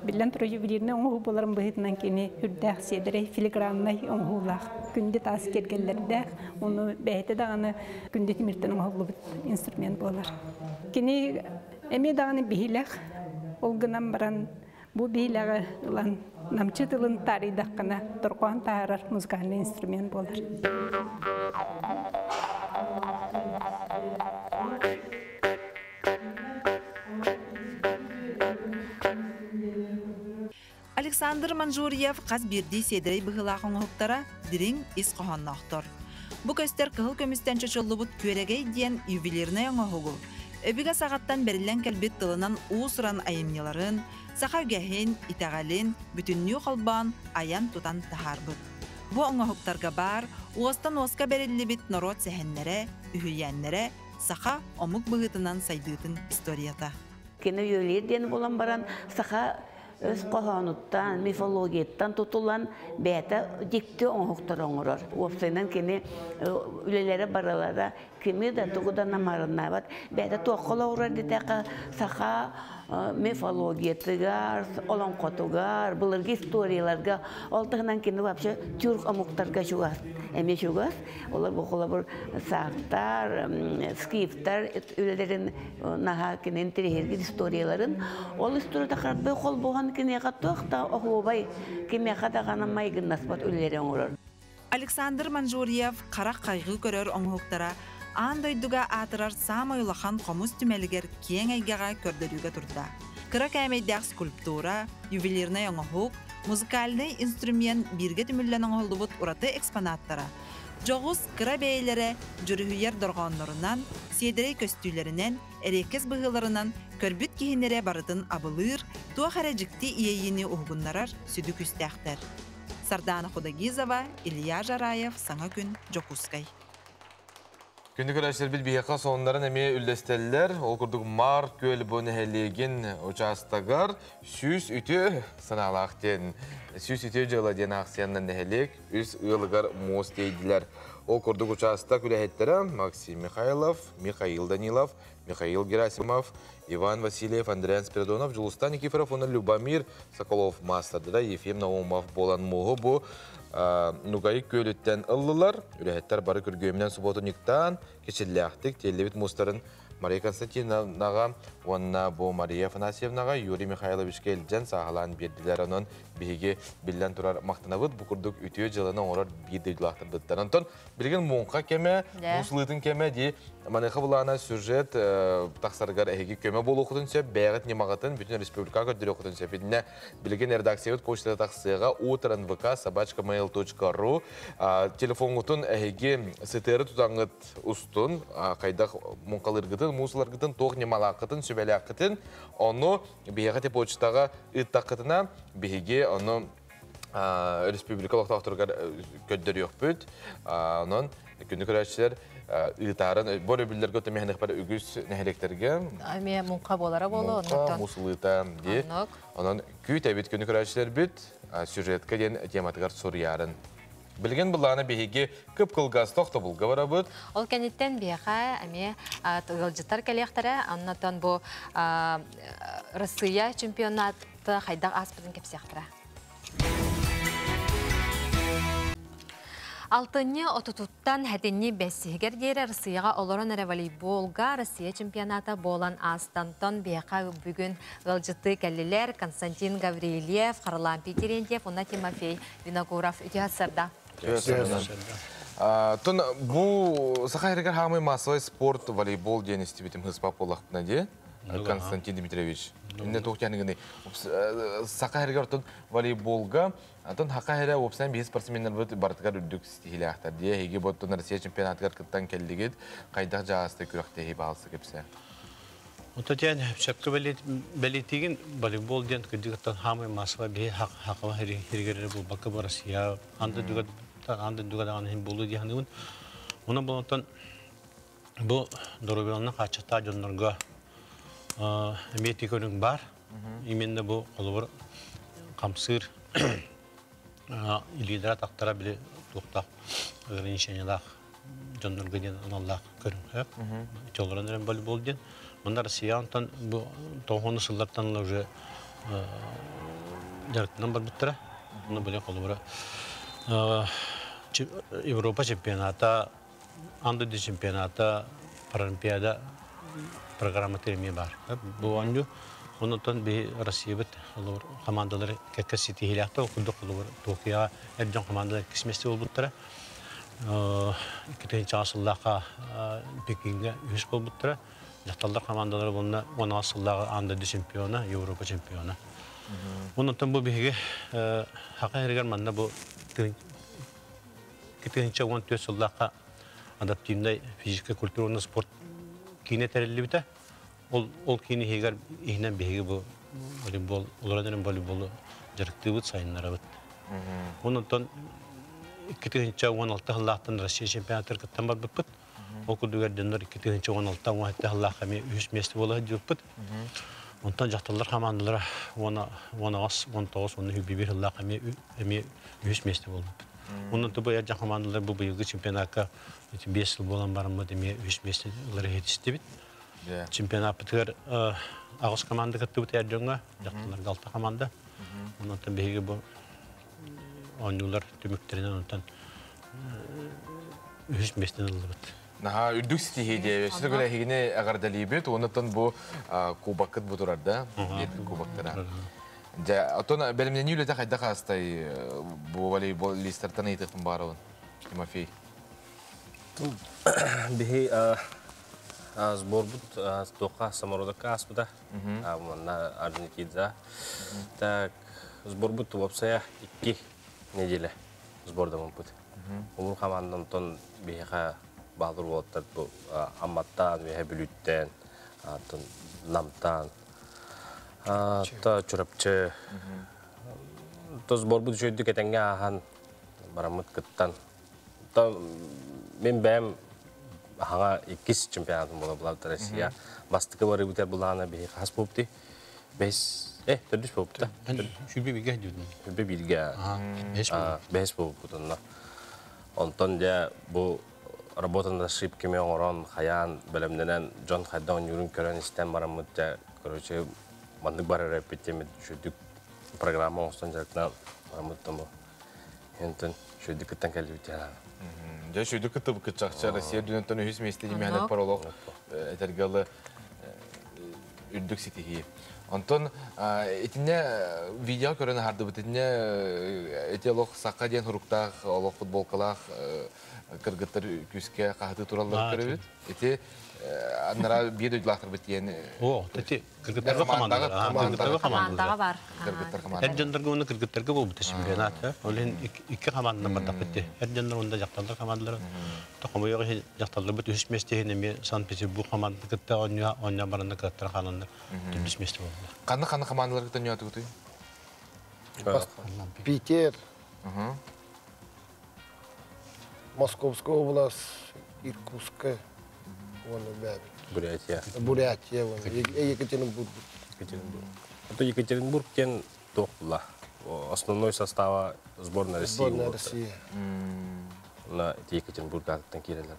биллэн турар ювелирнай оҥоһуу буоларын быһыытынан кини үрдээх сиэдэрэй филиграннай оҥоһуулаах күндү таас киэргэллэрдээх, ону бэйэтэ даҕаны күндү тимиртэн оҥоһуллубут инструмент буолар. Кини эмиэ даҕаны биһилэх, ол гынан баран Бу биилэҕи ылан намчы тылын таарыйдаххына торҕоон таһаарар музыкальный инструмент буолар.
Александр Манжурьев хас биирдии сиэдэрэй быһыылаах оҥоһуктара дириҥ ис хоһоонноохтор. Бу көстөр кыһыл көмүстэн чочуллубут күөрэгэй диэн ювелирнай оҥоһугу өбүгэ саҕаттан бэриллэн кэлбит тылынан уус-уран айымньыларын, саха үгэһин, итэҕэлин бүтүннүү холбоон айан-тутан таһаарбыт. Бу оҥоһуктарга баар уостан уоска бэриллибит норуот сэһэннэрэ, үһүйээннэрэ саха омук быһыытынан сайдыытын историята.
Кини ювелир диэн буолан баран саха өс хоһоонуттан, мифологияттан тутулан бэйэтэ дьикти оҥоһуктары оҥорор. Уопсайынан кини үлэлэрэ барылара кими да тугу да намарыннаабат. Бэйэтэ туохха олоҕурар диэтэххэ саха мифологиятыгар, олоҥхотугар, былыргы историяларга, ол таһынан кини вообще тюрк омуктарга чугас, эмиэ чугас. Олор бу холобур саактар, скифтар үлэлэрин наһаа кини интэриэһиргиир историяларын. Ол историята харбай холбоһон киниэхэ туох да оһуобай, кимиэхэ даҕаны майгыннаспат үлэлэри оҥорор.
Александр Манжурьев харах хайҕыы көрөр оҥоһуктара аан дойдуга аатырар саамай улахан хомус түмэлигэр киэҥ эйгэҕэ көрдөрүүгэ турда. Кыра кээмэйдээх скульптура, ювелирнай оҥоһук, музыкальнай инструмент бииргэ түмүллэн оҥоһуллубут ураты экспонаттара дьоҕус кыра бэйэлэрэ дьүрүһүйэр дорҕооннорунан, сиэдэрэй көстүүлэринэн, эриэккэс быһыыларынан көрбүт киһини эрэ барытын абылыыр, туох эрэ дьикти иэйиини уһугуннарар сүдү күүстээхтэр. Сардаана Худогизова, Илья Жараев, Саҥа күн, Дьокуускай.
Күндү көрөөччүлэрбит биһиэхэ сонуннарын эмиэ үллэстэллэр. Ол курдук Маар күөл бу нэһилиэгин учаастагар 100 үтүө санаалаах диэн 100 үтүө дьыала диэн аахсыйаннан нэһилиэк үс ыалыгар муус тиэйдилэр. Ол курдук учаастак үлэһиттэрэ Максим Михайлов, Михаил Данилов, Михаил Герасимов, Иван Васильев, Андриан Спиридонов, Дьулустан Никифоров уонна Любомир Соколов маастардара Ефим Наумов буолан мууһу бу Нугай күөлүттэн ыллылар. Үлэһиттэр бары күргүөмүнэн субуотунньуктаан, кичиллээхтик тиэллибит муустарын Мария Константиновнаҕа уонна бу Мария Афанасьевнаҕа Юрий Михайловичка илдьэн сааһылаан биэрдилэр. Онон биһиги биллэн турар махтанабыт бу курдук үтүө дьыаланы оҥорор биир дойдулаахтарбыттан. Онтон билигин муҥха кэмэ, муус ылыытын кэмэ дии маныаха былаана сюжет тахсарыгар эһиги көмө буолуоххутун сөп, бэйэҕит ньымаҕытын бүтүн республикаҕа көрдөрүөххүтүн сөп. Итиннэ билигин редакциябыт почтата тахсыаҕа утро.nvk@mail.ru телефоҥҥутун эһиги сытыары тутаҥҥыт устун, хайдах муҥхалыыргытын, муус ыларгытын, туох ньымалааххытын, сүбэлээххитин, ону биһиэхэ почтаҕа ыыттаххытына, биһиги ону республика олохтоохторугар көрдөрүөхпүт. Онон күндү көрөөччүлэр ыытаарын бу өрөбүллэргэ өтөмөһөнөхпөр үгүс нэһилиэктэргэ
Эмиэ муҥха буолара буолуо,
муҥха, муус ылыыта дии. Онон күүтэбит күндү көрөөччүлэрбит сюжетка диэн тематыгар суруйаарын. Билигин былаана биһиги кып-кылгас тохтобулга барабыт.
Ол кэнниттэн биһиэхэ эмиэ ыалдьыттар кэлиэхтэрэ. Оннотон бу Россия чемпионата хайдах ааспытын кэпсиэхтэрэ. Алтынньы отутуттан сэтинньи бэсиһигэр диэри Россияҕа олорон эрэ волейболга Россия чемпионата буолан аастантон биһиэхэ бүгүн ыалдьыттыы кэллилэр Константин Гаврильев, Харлампий Терентьев уонна Тимофей Винокуров. Үтүө сарда.
Тон бу Саха сиригэр хаамый массовый спорт волейбол диэн истибитим хыспап буоллахпына дии. Константин Дмитриевич. Инне туох диэн Саха сиригэр отон волейболга Атын хака эрэ уопсайан биһи спортсменнарбыт барытыгар үрдүк ситиһиилээхтэр дии. Эһиги боттон Россия чемпионатыгар кыттан кэллигит. Хайдах дьаасты күрэхтэһии баалсы кэпсэ?
Ото диэн сөпкө бэлиэтигин волейбол диэн кырдьыгыттан хаамай массовай биһи хакаба хиригэр буолбакка бу Россия анда дүгә анда дүгә даҕаны иһин буолуо дии саныыбын. Онон болонтон бу доруобуйаларынан хааччахтаах дьоннорго эмиэ ити көрүҥ баар. Именно бу холобур хамсыыр илиилэрэ атахтара били туохтаах ограничениелаах дьоннорго диэн аналлаах көрүҥ сөп. Ити олорон эрэн волейбол диэн. Манна Россия онтон бу тоҕуһуну сыллартан уже дьарыктанан барбыттара. Онно били холобура Европа чемпионата Аан дойду чемпионата, Паралимпиада программата эмиэ баар. Бу оонньуу онтон биһи Россиябыт холобур командалары кэккэ ситиһиилээхтэр. Ол курдук холобур Токиоҕа эр дьон командалар иккис миэстэ буолбуттара. 2000 сыллаахха Пекиҥҥэ үһүс буолбуттара. Дьахталлар командалара уонна 16 сыллааҕы аан дойду чемпиона, Европа чемпиона. Онтон бу биһиги Саха сиригэр манна бу 2014 сыллаахха адаптивнай физическэй культура уонна спорт киинэ тэриллибитэ. Ол, ол киин иһигэр иһинэн биһиги бу волейбол, олорон эрэн волейболу дьарыктыыбыт, сайыннарабыт. Онтон 2016 сыллаахтан Россия чемпионатыгар кыттан барбыппыт. Ол курдук эрдэннэр 2016 сыллаахха эмиэ үһүс миэстэ буола сылдьыбыппыт. Онтон дьахталлар хамаандалара 18, 19 уонна 21 сыллаах эмиэ эмиэ үһүс миэстэ буолбуппут. Онон тубу эр дьон хамаандалар бу быйылгы чемпионакка 5 сыл буолан бараммыт эмиэ үһүс миэстэ ылар иһитистибит. Чемпионаппытыгар аҕыс команда кыттыбыт эр дьоҥҥо, дьахталларга алта команда. Онон биһиги бу оонньуулар түмүктэринэн онтон үһүс миэстэни ыллыбыт.
Наһаа үрдүк ситиһии диэбит. Өссө төгүл эһигини эҕэрдэлиибит. Оннуттан бу кубоккыт бу турар да? Биэрбит кубоктара. Дьэ, оттон бэлэмнэнии үлэтэ хайдах аастай бу волейболистартан ыйытыахпын баарабын, Тимофей.
Биһи сборбут туохха самородокка ааспыта. Манна Орджоникидзе. Так, сборбут уопсайа 2 неделя сбордаммыппыт. Улуу командан биһиэхэ баалыр уолаттар бу Амматтан, биһиэхэ Бүлүүттэн, Намтан, Чурапчы. То сборбут үчүгүйдүк этэҥҥэ ааһан бараммыт кыттан. Мин бэйэм хаҥа иккис чемпионатым буола булабыт Россия. Бастакы барыбытар булаана биһи хас буолбутуй? Бэс, төрдүс буолбута.
Сүрбэ бииргэ диэтин.
Сүрбэ бииргэ. Бэс буолбут онно. Онтон дьэ бу работа над ошибками оҥорон, хайаан, бэлэмнэнэн, дьон хайдах оонньуурун көрөн истэн бараммыт дьэ, короче, маннык барар эппит диэммит үчүгдүк программа оҥостон дьарыктанан бараммыт тому. Онтон үчүгдүк кыттан кэллибит дьэ.
Дьэ үчүгдүк кыттыбыккыт чахчы Россия үрдүнэн үһүс миэстэ димэһэнэ паролог этэргэ ылы үрдүк ситиһии. Онтон итиннэ видео көрөн аһардыбыт. Итиннэ эти олох саха диэн хуруктаах, олох футболкалаах кыргыттар күүскэ хаһытыы тураллар көрөбүт. Ити аннара биир дойдулаахтарбыт диэн
О, эти кыргыттарга командалар. Кыргыттарга
командалар бар.
Кыргыттар команда.
Эр дьоннорго уонна кыргыттарга буолбута чемпионат. Ол иһин икки команданан бардахпыт дии. Эр дьоннор уонна дьахталлар командалара. Хомойуох иһин дьахталларбыт үһүс миэстэ иһин эмиэ Санкт-Петербург командатын кытта оонньуу оонньоон бараннар кыаттара хааланнар төрдүс миэстэ буоллулар.
Ханна ханна командалар кытта оонньоотугутуй?
Питер, Московская область, Иркутская, уонна бэбит.
Бурятия.
Бурятия, Екатеринбург.
Екатеринбург. Это Екатеринбург диэн туох була? Основной состава сборная России.
Сборная России.
На Екатеринбург ааттан киирэлэр.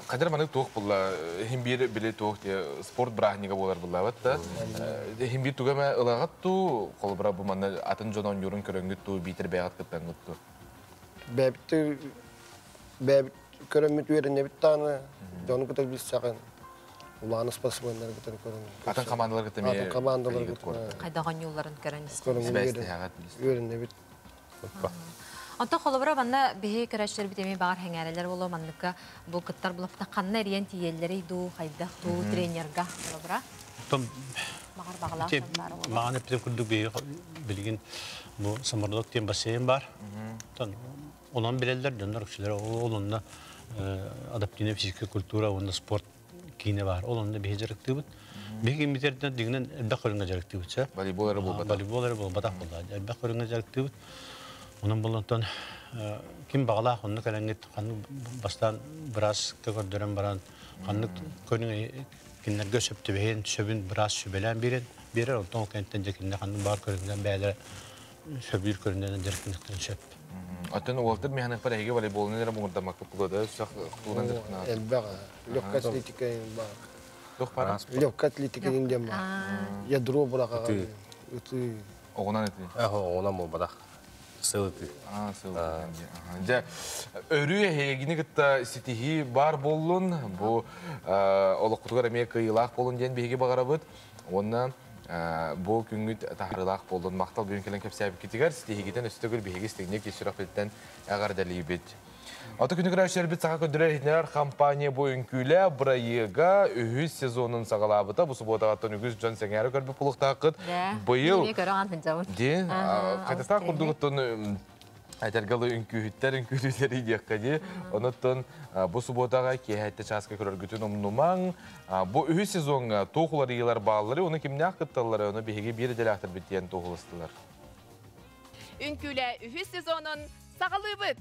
Кадыр манык туох була, хим бир биле туох спорт бырааһынньыга буолар буллабат да. Хим бир тугама ылагат ту, холобура бу манна атын дьон оонньуурун көрөнгүт ту, биитер бэйэҕит кыттангыт ту.
Бэбит бэбит көрөммүт үөрэнэбит тааны дьону кытары билсэҕин улаан спортсменнары кытары көрөн.
Атын командалар кытта эмиэ
Атын командалар кытта.
Хайдах оонньуулларын көрөн
Үөрэнэбит.
Онтон холобура манна биһи көрөөччүлэрбит эмиэ баҕар сэҥээрэллэр буолуо манныкка бу кыттар булапта ханна эрийэн тиийэллэрий дуу, хайдах дуу тренерга холобура?
Оттон
Баҕар баҕалаах дьон баара буолуо.
Маҕан эппитим курдук биһиги билигин бу Самородок диэн бассейн баар. Оттон онон билэллэр дьоннор үксүлэрэ ол онно адаптивная физическая культура уонна спорт киинэ баар. Ол онно биһи дьарыктыыбыт. Биһиги киммитэрдэн дигинэн элбэх көрүҥҥэ дьарыктыыбыт сэ.
Волейбол эрэ буолбатах.
Волейбол эрэ буолбатах буолла. Элбэх көрүҥҥэ дьарыктыыбыт. Онон буллантан ким баҕалаах онно кэлэҥҥит ханнык бастаан бырааска көрдөрөн баран ханнык көрүҥ кинилэргэ сөп түбэһин сөбүн быраас сүбэлээн биэрэн биэрэр онтон ол кэнниттэн дьэ кинилэр ханнык баар көрүҥнэн бэйэлэрэ сөбүлүүр көрүҥнэринэн дьарыктаныахтарын сөп.
Оттон уолтар механикпар эһиги волейболунан эрэ муҥурдаммакка погода сөх тугунан дьарыктанаҕыт?
Элбэх. Легкая атлетика баар.
Туох баар?
Легкая атлетика диэн баар. Ядро быраҕаҕын. Ытыы.
Оҕунан ытыы.
Оҕунан буолбатах. Сыл ытыы.
Сыл ытыы. Дьэ, өрүү эһигини кытта ситиһии баар буоллун, бу олоххутугар эмиэ кыайыылаах буолун диэн биһиги баҕарабыт. Уонна бу күҥҥүт таһаарыылаах буоллун. Махтал бүгүн кэлэн кэпсээбиккитигэр, ситиһиигитин өссө төгүл биһиги истиҥник ис сүрэхпититтэн эҕэрдэлиибит. Аты күнү көрөөччүлэрбит саха көрдөрөр иһитиннэрэр компания бу үҥкүүлэ бырайыага үһүс сезонун саҕалаабыта. Бу субуотаҕаттан үгүс дьон сэҥээрэ көрбүт буолуохтааххыт. Быйыл диэн хайтастаах курдугуттан этэргэ дылы үҥкүүһүттэр үҥкүүлүүлэри диэххэ дии. Онуттан бу субуотаҕа киэһэттэ чааска көрөргүтүн умнумаҥ. Бу үһүс сезоҥҥа туох уларыйыылар бааллары, ону кимнээх кытталлары, ону биһиги биир идэлээхтэрбит диэн туоһуластылар.
Үҥкүүлэ үһүс сезонун саҕалыыбыт!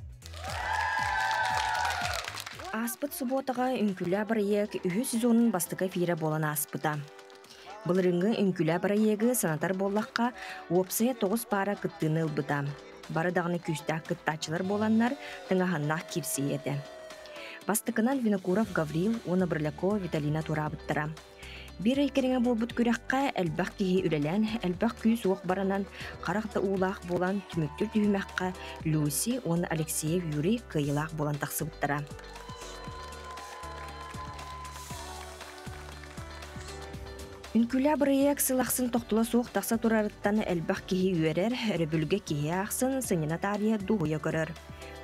Ааспыт субуотаҕа Үҥкүүлэ бырайыак үһүс сезонун бастакы эфирэ буолан ааспыта. Былырыыҥҥы Үҥкүүлэ бырайыагы санатар буоллахха, уопсайа 9 паара кыттыыны ылбыта. Бары даҕаны күүстээх кыттааччылар буоланнар, тыҥаһаннаах киирсии этэ. Бастакынан Винокуров Гаврил уонна Брылякова Виталина туораабыттара. Биир ый кэриҥэ буолбут күрэххэ элбэх киһи үлэлээн, элбэх күүс-уох баранан, харах да уулаах буолан түмүктүүр түһүмэххэ Люси уонна Алексеев Юрий кыайыылаах буолан тахсыбыттара. Үҥкүүлээ бырайыак сыл ахсын тохтоло суох тахса турарыттан элбэх киһи үөрэр, өрөбүлгэ киһи аахсын, сынньана таарыйа дуоһуйа көрөр.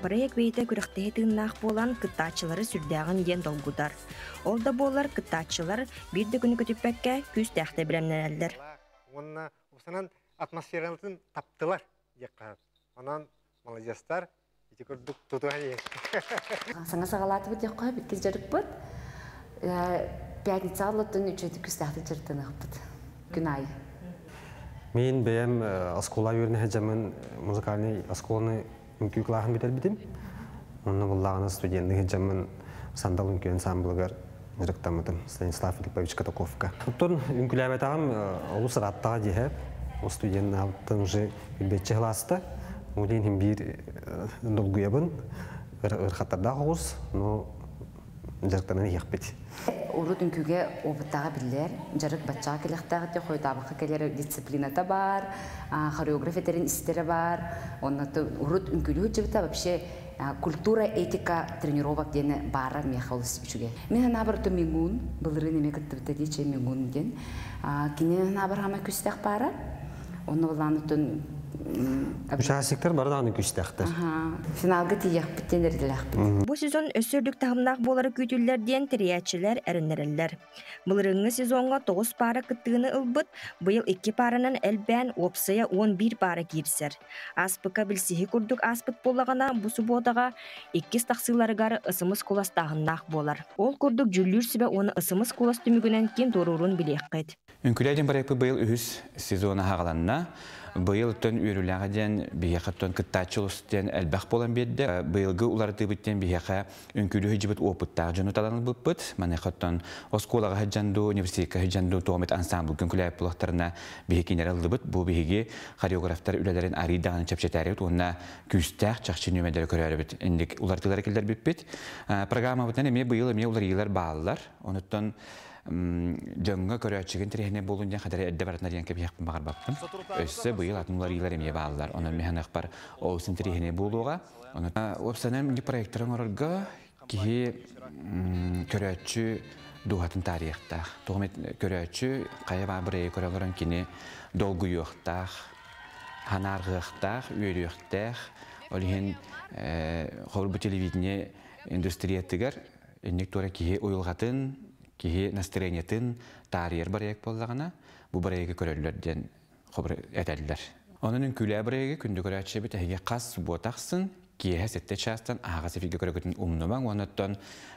Бырайыак бэйэтэ күрэхтэһии тыыннаах буолан, кыттааччылары сүрдээҕин диэн долгутар. Ол да буоллар, кыттааччылар биир да күнү көтүппэккэ күүстээхтик бэлэмнэнэллэр.
Уонна усанан атмосфератын таптылар диэххэ. Онон маладьыастар ити курдук тутуһан иһин.
Саҥа саҕалаатыбыт диэххэ иккис дьарыкпыт. Пятницаҕа олоттон үчүгэйдик күстээхтик дьарыктаныахпыт. Күн аайы.
Мин бэйэм оскуола үөрэнэ сылдьаммын музыкальный оскуоланы үҥкүү кылааһын бүтэрбитим. Онно буллаҕына студенныы сылдьаммын Сандал үҥкүү ансамблыгар дьарыктаммытым Станислав Филиппович Катаковка. Оттон үҥкүүлээбэтэҕим олус ырааттаҕа дьиэһэ. Студеннаабыттан уже билбэтчи сылааста. Ол иһин биир долгуйабын, ырхаттардаах оҕус, но дьарыктанан иһиэхпит.
Урут үҥкүүгэ опыттааҕа биллэр, дьарык баччаҕа кэлиэхтээх этэ, хойутаабакка кэлэр дисциплината баар, хореограф этэрин истэрэ баар. Онно урут үҥкүүлүү сылдьыбыта вообще культура, этика тренировок диэни баара миэхэ олус үчүгэй. Мин санаабар то Миҥун, былырыын эмиэ кыттыбыта дии, чэ Миҥун диэн. Кини санаабар хаама күстээх баара. Онно былаан оттон
Участниктар бары даҕаны күүстээхтэр.
Финалга тиийиэхпит диэн эрэллээхпит.
Бу сезон өссө үрдүк таһымнаах буолара күүтүллэр диэн тэрийээччилэр эрэннэрэллэр. Былырыыҥҥы сезоҥҥа 9 паара кыттыыны ылбыт, быйыл 2 пааранан элбээн уопсайа 11 паара киирсэр. Ааспыкка билсиһи курдук ааспыт буоллаҕына, бу субуотаҕа иккис тахсыыларыгар ысымыс куластааһыннаах буолар. Ол курдук дьүүллүүр сүбэ уонна ысымыс кулас түмүгүнэн ким туоруурун билиэххит.
Үҥкүүлээ диэн проекпыт быйыл үһүс сезона хаҕаланна. Быйыл өттөн үөрүүлээҕэ диэн биһиэхэ өттөн кыттааччы олус диэн элбэх буолан биэрдэ. Быйылгы уларытыыбыт диэн биһиэхэ үҥкүүлүү сылдьыбыт опыттаах дьону талан ылбыппыт. Маныаха оттон оскуолаҕа сылдьан дуу, университекка сылдьан дуу туох эмит ансамблга үҥкүүлээбит буоллахтарына биһиги кинилэри ыллыбыт. Бу биһиги хореографтар үлэлэрин арыый даҕаны чэпчэтээрибит уонна күүстээх чахчы нүөмэрдэри көрөөрүбүт инник уларытыылары киллэрбиппит. Программабытынан эмиэ быйыл эмиэ уларыйыылар бааллар. Онуттан Дьоҥҥо көрөөччүгүн тирэһинэ буолун диэн хатары эрдэ барытына диэн кэбиһиэхпин баҕарбаппын. Өссө быйыл атын уларыйыылар эмиэ бааллар. Онон мин саныахпар ол син тирэһинэ буолуоҕа. Онон уопсайынан проекторы оҥорорго киһи көрөөччү дууһатын таарыйыахтаах. Тоҕо көрөөччү хайа баар бырайыагы көрө олорон кини долгуйуохтаах, ханаарҕыахтаах, үөрүөхтээх. Ол иһин холбу телевидение индустриятыгар инник туора киһи уйулҕатын, киһи настроениетын таарыйар бырайыак буоллаҕына, бу бырайыагы көрөллөр диэн хобур этэллэр. Онон үҥкүүлээ бырайыагы күндү көрөөччүбүт эһиги хас субуота ахсын киэһэ 7 чаастан аһаҕас эфиргэ көрөгүтүн умнумаҥ уонна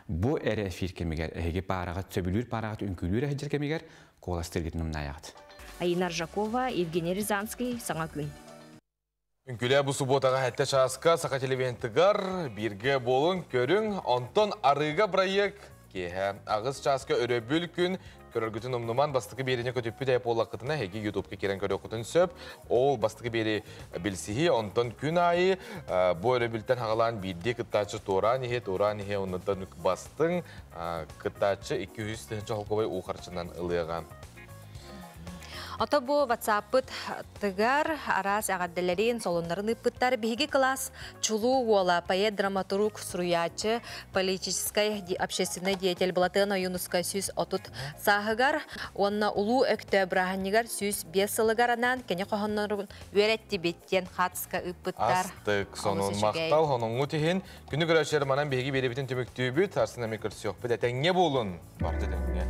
бу эрэ эфир кэмигэр эһиги паараҕыт сөбүлүүр паараҕыт үҥкүүлүүр эһидьэр кэмигэр куоластыыргытын умнаайаҕыт.
Айина Ржакова, Евгений Рязанский, Саҥа күн.
Үҥкүүлээ бу субуотаҕа 7 чааска Саха телевидениетыгар бииргэ буолун көрүҥ, онтон арыыга бырайыак киэһэ 8 чааска өрөбүл күн көрөргүтүн умнуман бастакы биэриини көтүппүт ээ буоллаххытына эһиги ютубка киирэн көрүөххүтүн сөп. Ол бастакы биэри билсиһии, онтон күн аайы бу өрөбүлтэн хаҕалаан биирдии кыттааччы туораан иһэ, туораан иһэ, оннуттан бастыҥ кыттааччы 200 тыһыынча холкуобай уу харчынан ылыаҕа.
Ото бу WhatsApp-пыт тыгар араас эҕэрдэлэрин, солуннарын ыыппыттар. Биһиги кылаас чулуу уола, поэт, драматург, суруйааччы, политическай, общественный деятель Былатыан Ойуунускай 130 сааһыгар уонна Улуу Өктөөп бырааһынньыгар 105 сылыгар анаан кини хоһооннорун үөрэттибит диэн хаатыска ыыппыттар.
Астык сонун махтал хоноҥҥут иһин. Күнү көрөөччүлэр манан биһиги биэрэбитин түмүктүүбүт. Арсын эми көрсүөхпүт. Этэҥҥэ буолун. Барда этэҥҥэ.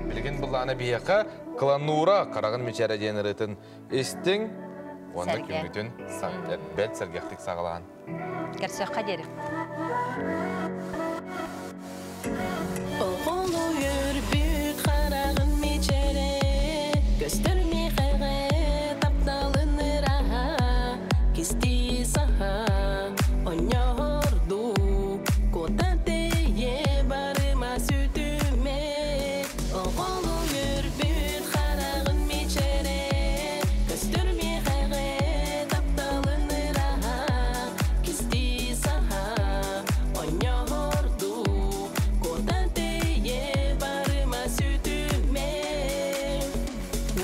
Билигин былаана биһиэхэ Кланура хараҕын мичээрэ диэн ырыатын истиҥ уонна күҥҥүтүн бэрт сэргэхтик саҕалаан.
Көрсүөххэ диэри.
Оҕолу үөрбүт хараҕын мичээрэ, көстөр миэхэҕэ тапталын ыраһа, кистии саһа, онньоһордуу, куота тэйэ барыма сүтүмэ. Оҕолу үөрбүт хараҕын мичээрэ, көстөр миэхэҕэ тапталын ыраһа, кистии саһа, онньоһордуу, куота тэйэ барыма сүтүмэ.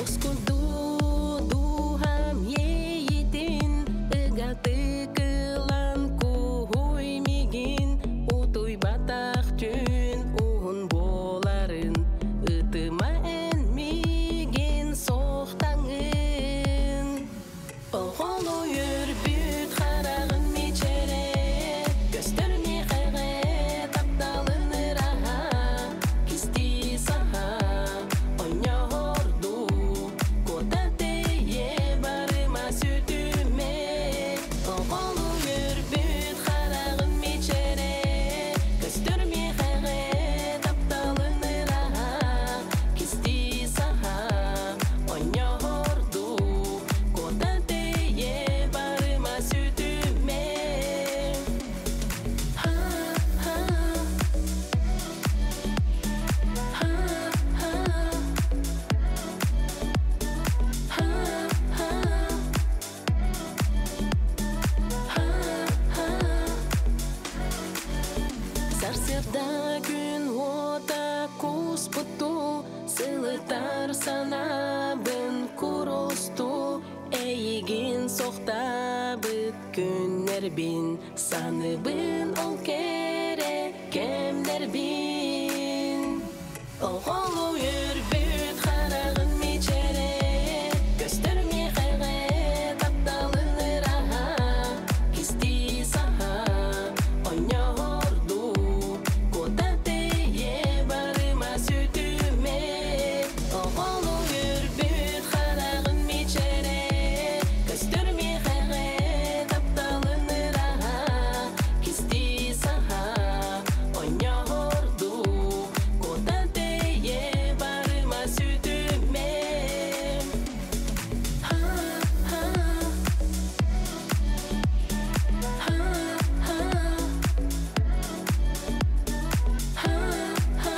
Ускурдуу дууһам иэйитин, ыгатык ылан куһуй мигин, утуйбатах түүн уһун буоларын, ытыма эн мигин суохтаҥын. Оҕолу үөрбүт хараҕын мичээрэ, көстөр миэхэҕэ тапталын ыраһа, кистии саһа, онньоһордуу, куота тэйэ барыма сүтүмэ. Оҕолу үөрбүт хараҕын мичээрэ, көстөр миэхэҕэ тапталын ыраһа, кистии саһа, онньоһордуу, куота тэйэ барыма сүтүмэ. Ха-ха. Ха-ха. Ха-ха. Ха-ха. Сарсыарда күн уота кууспутуу, сылытар санаабын курустуу, эйигин суохтаабыт күннэрбин, саныыбын ол кэрэ кэмнэрбин. Оҕолу үөрбүт хараҕын мичээрэ, көстөр миэхэҕэ тапталын ыраһа, кистии саһа, онньоһордуу, куота тэйэ барыма сүтүмэ. Оҕолу үөрбүт хараҕын мичээрэ, көстөр миэхэҕэ тапталын ыраһа, кистии саһа, онньоһордуу, куота тэйэ барыма сүтүмэ. Ха-ха. Ха-ха. Ха-ха.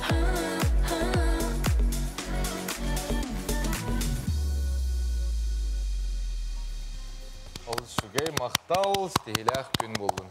Ха-ха.
Ол үчүгэй махтал, ситиһиилээх күн буоллун.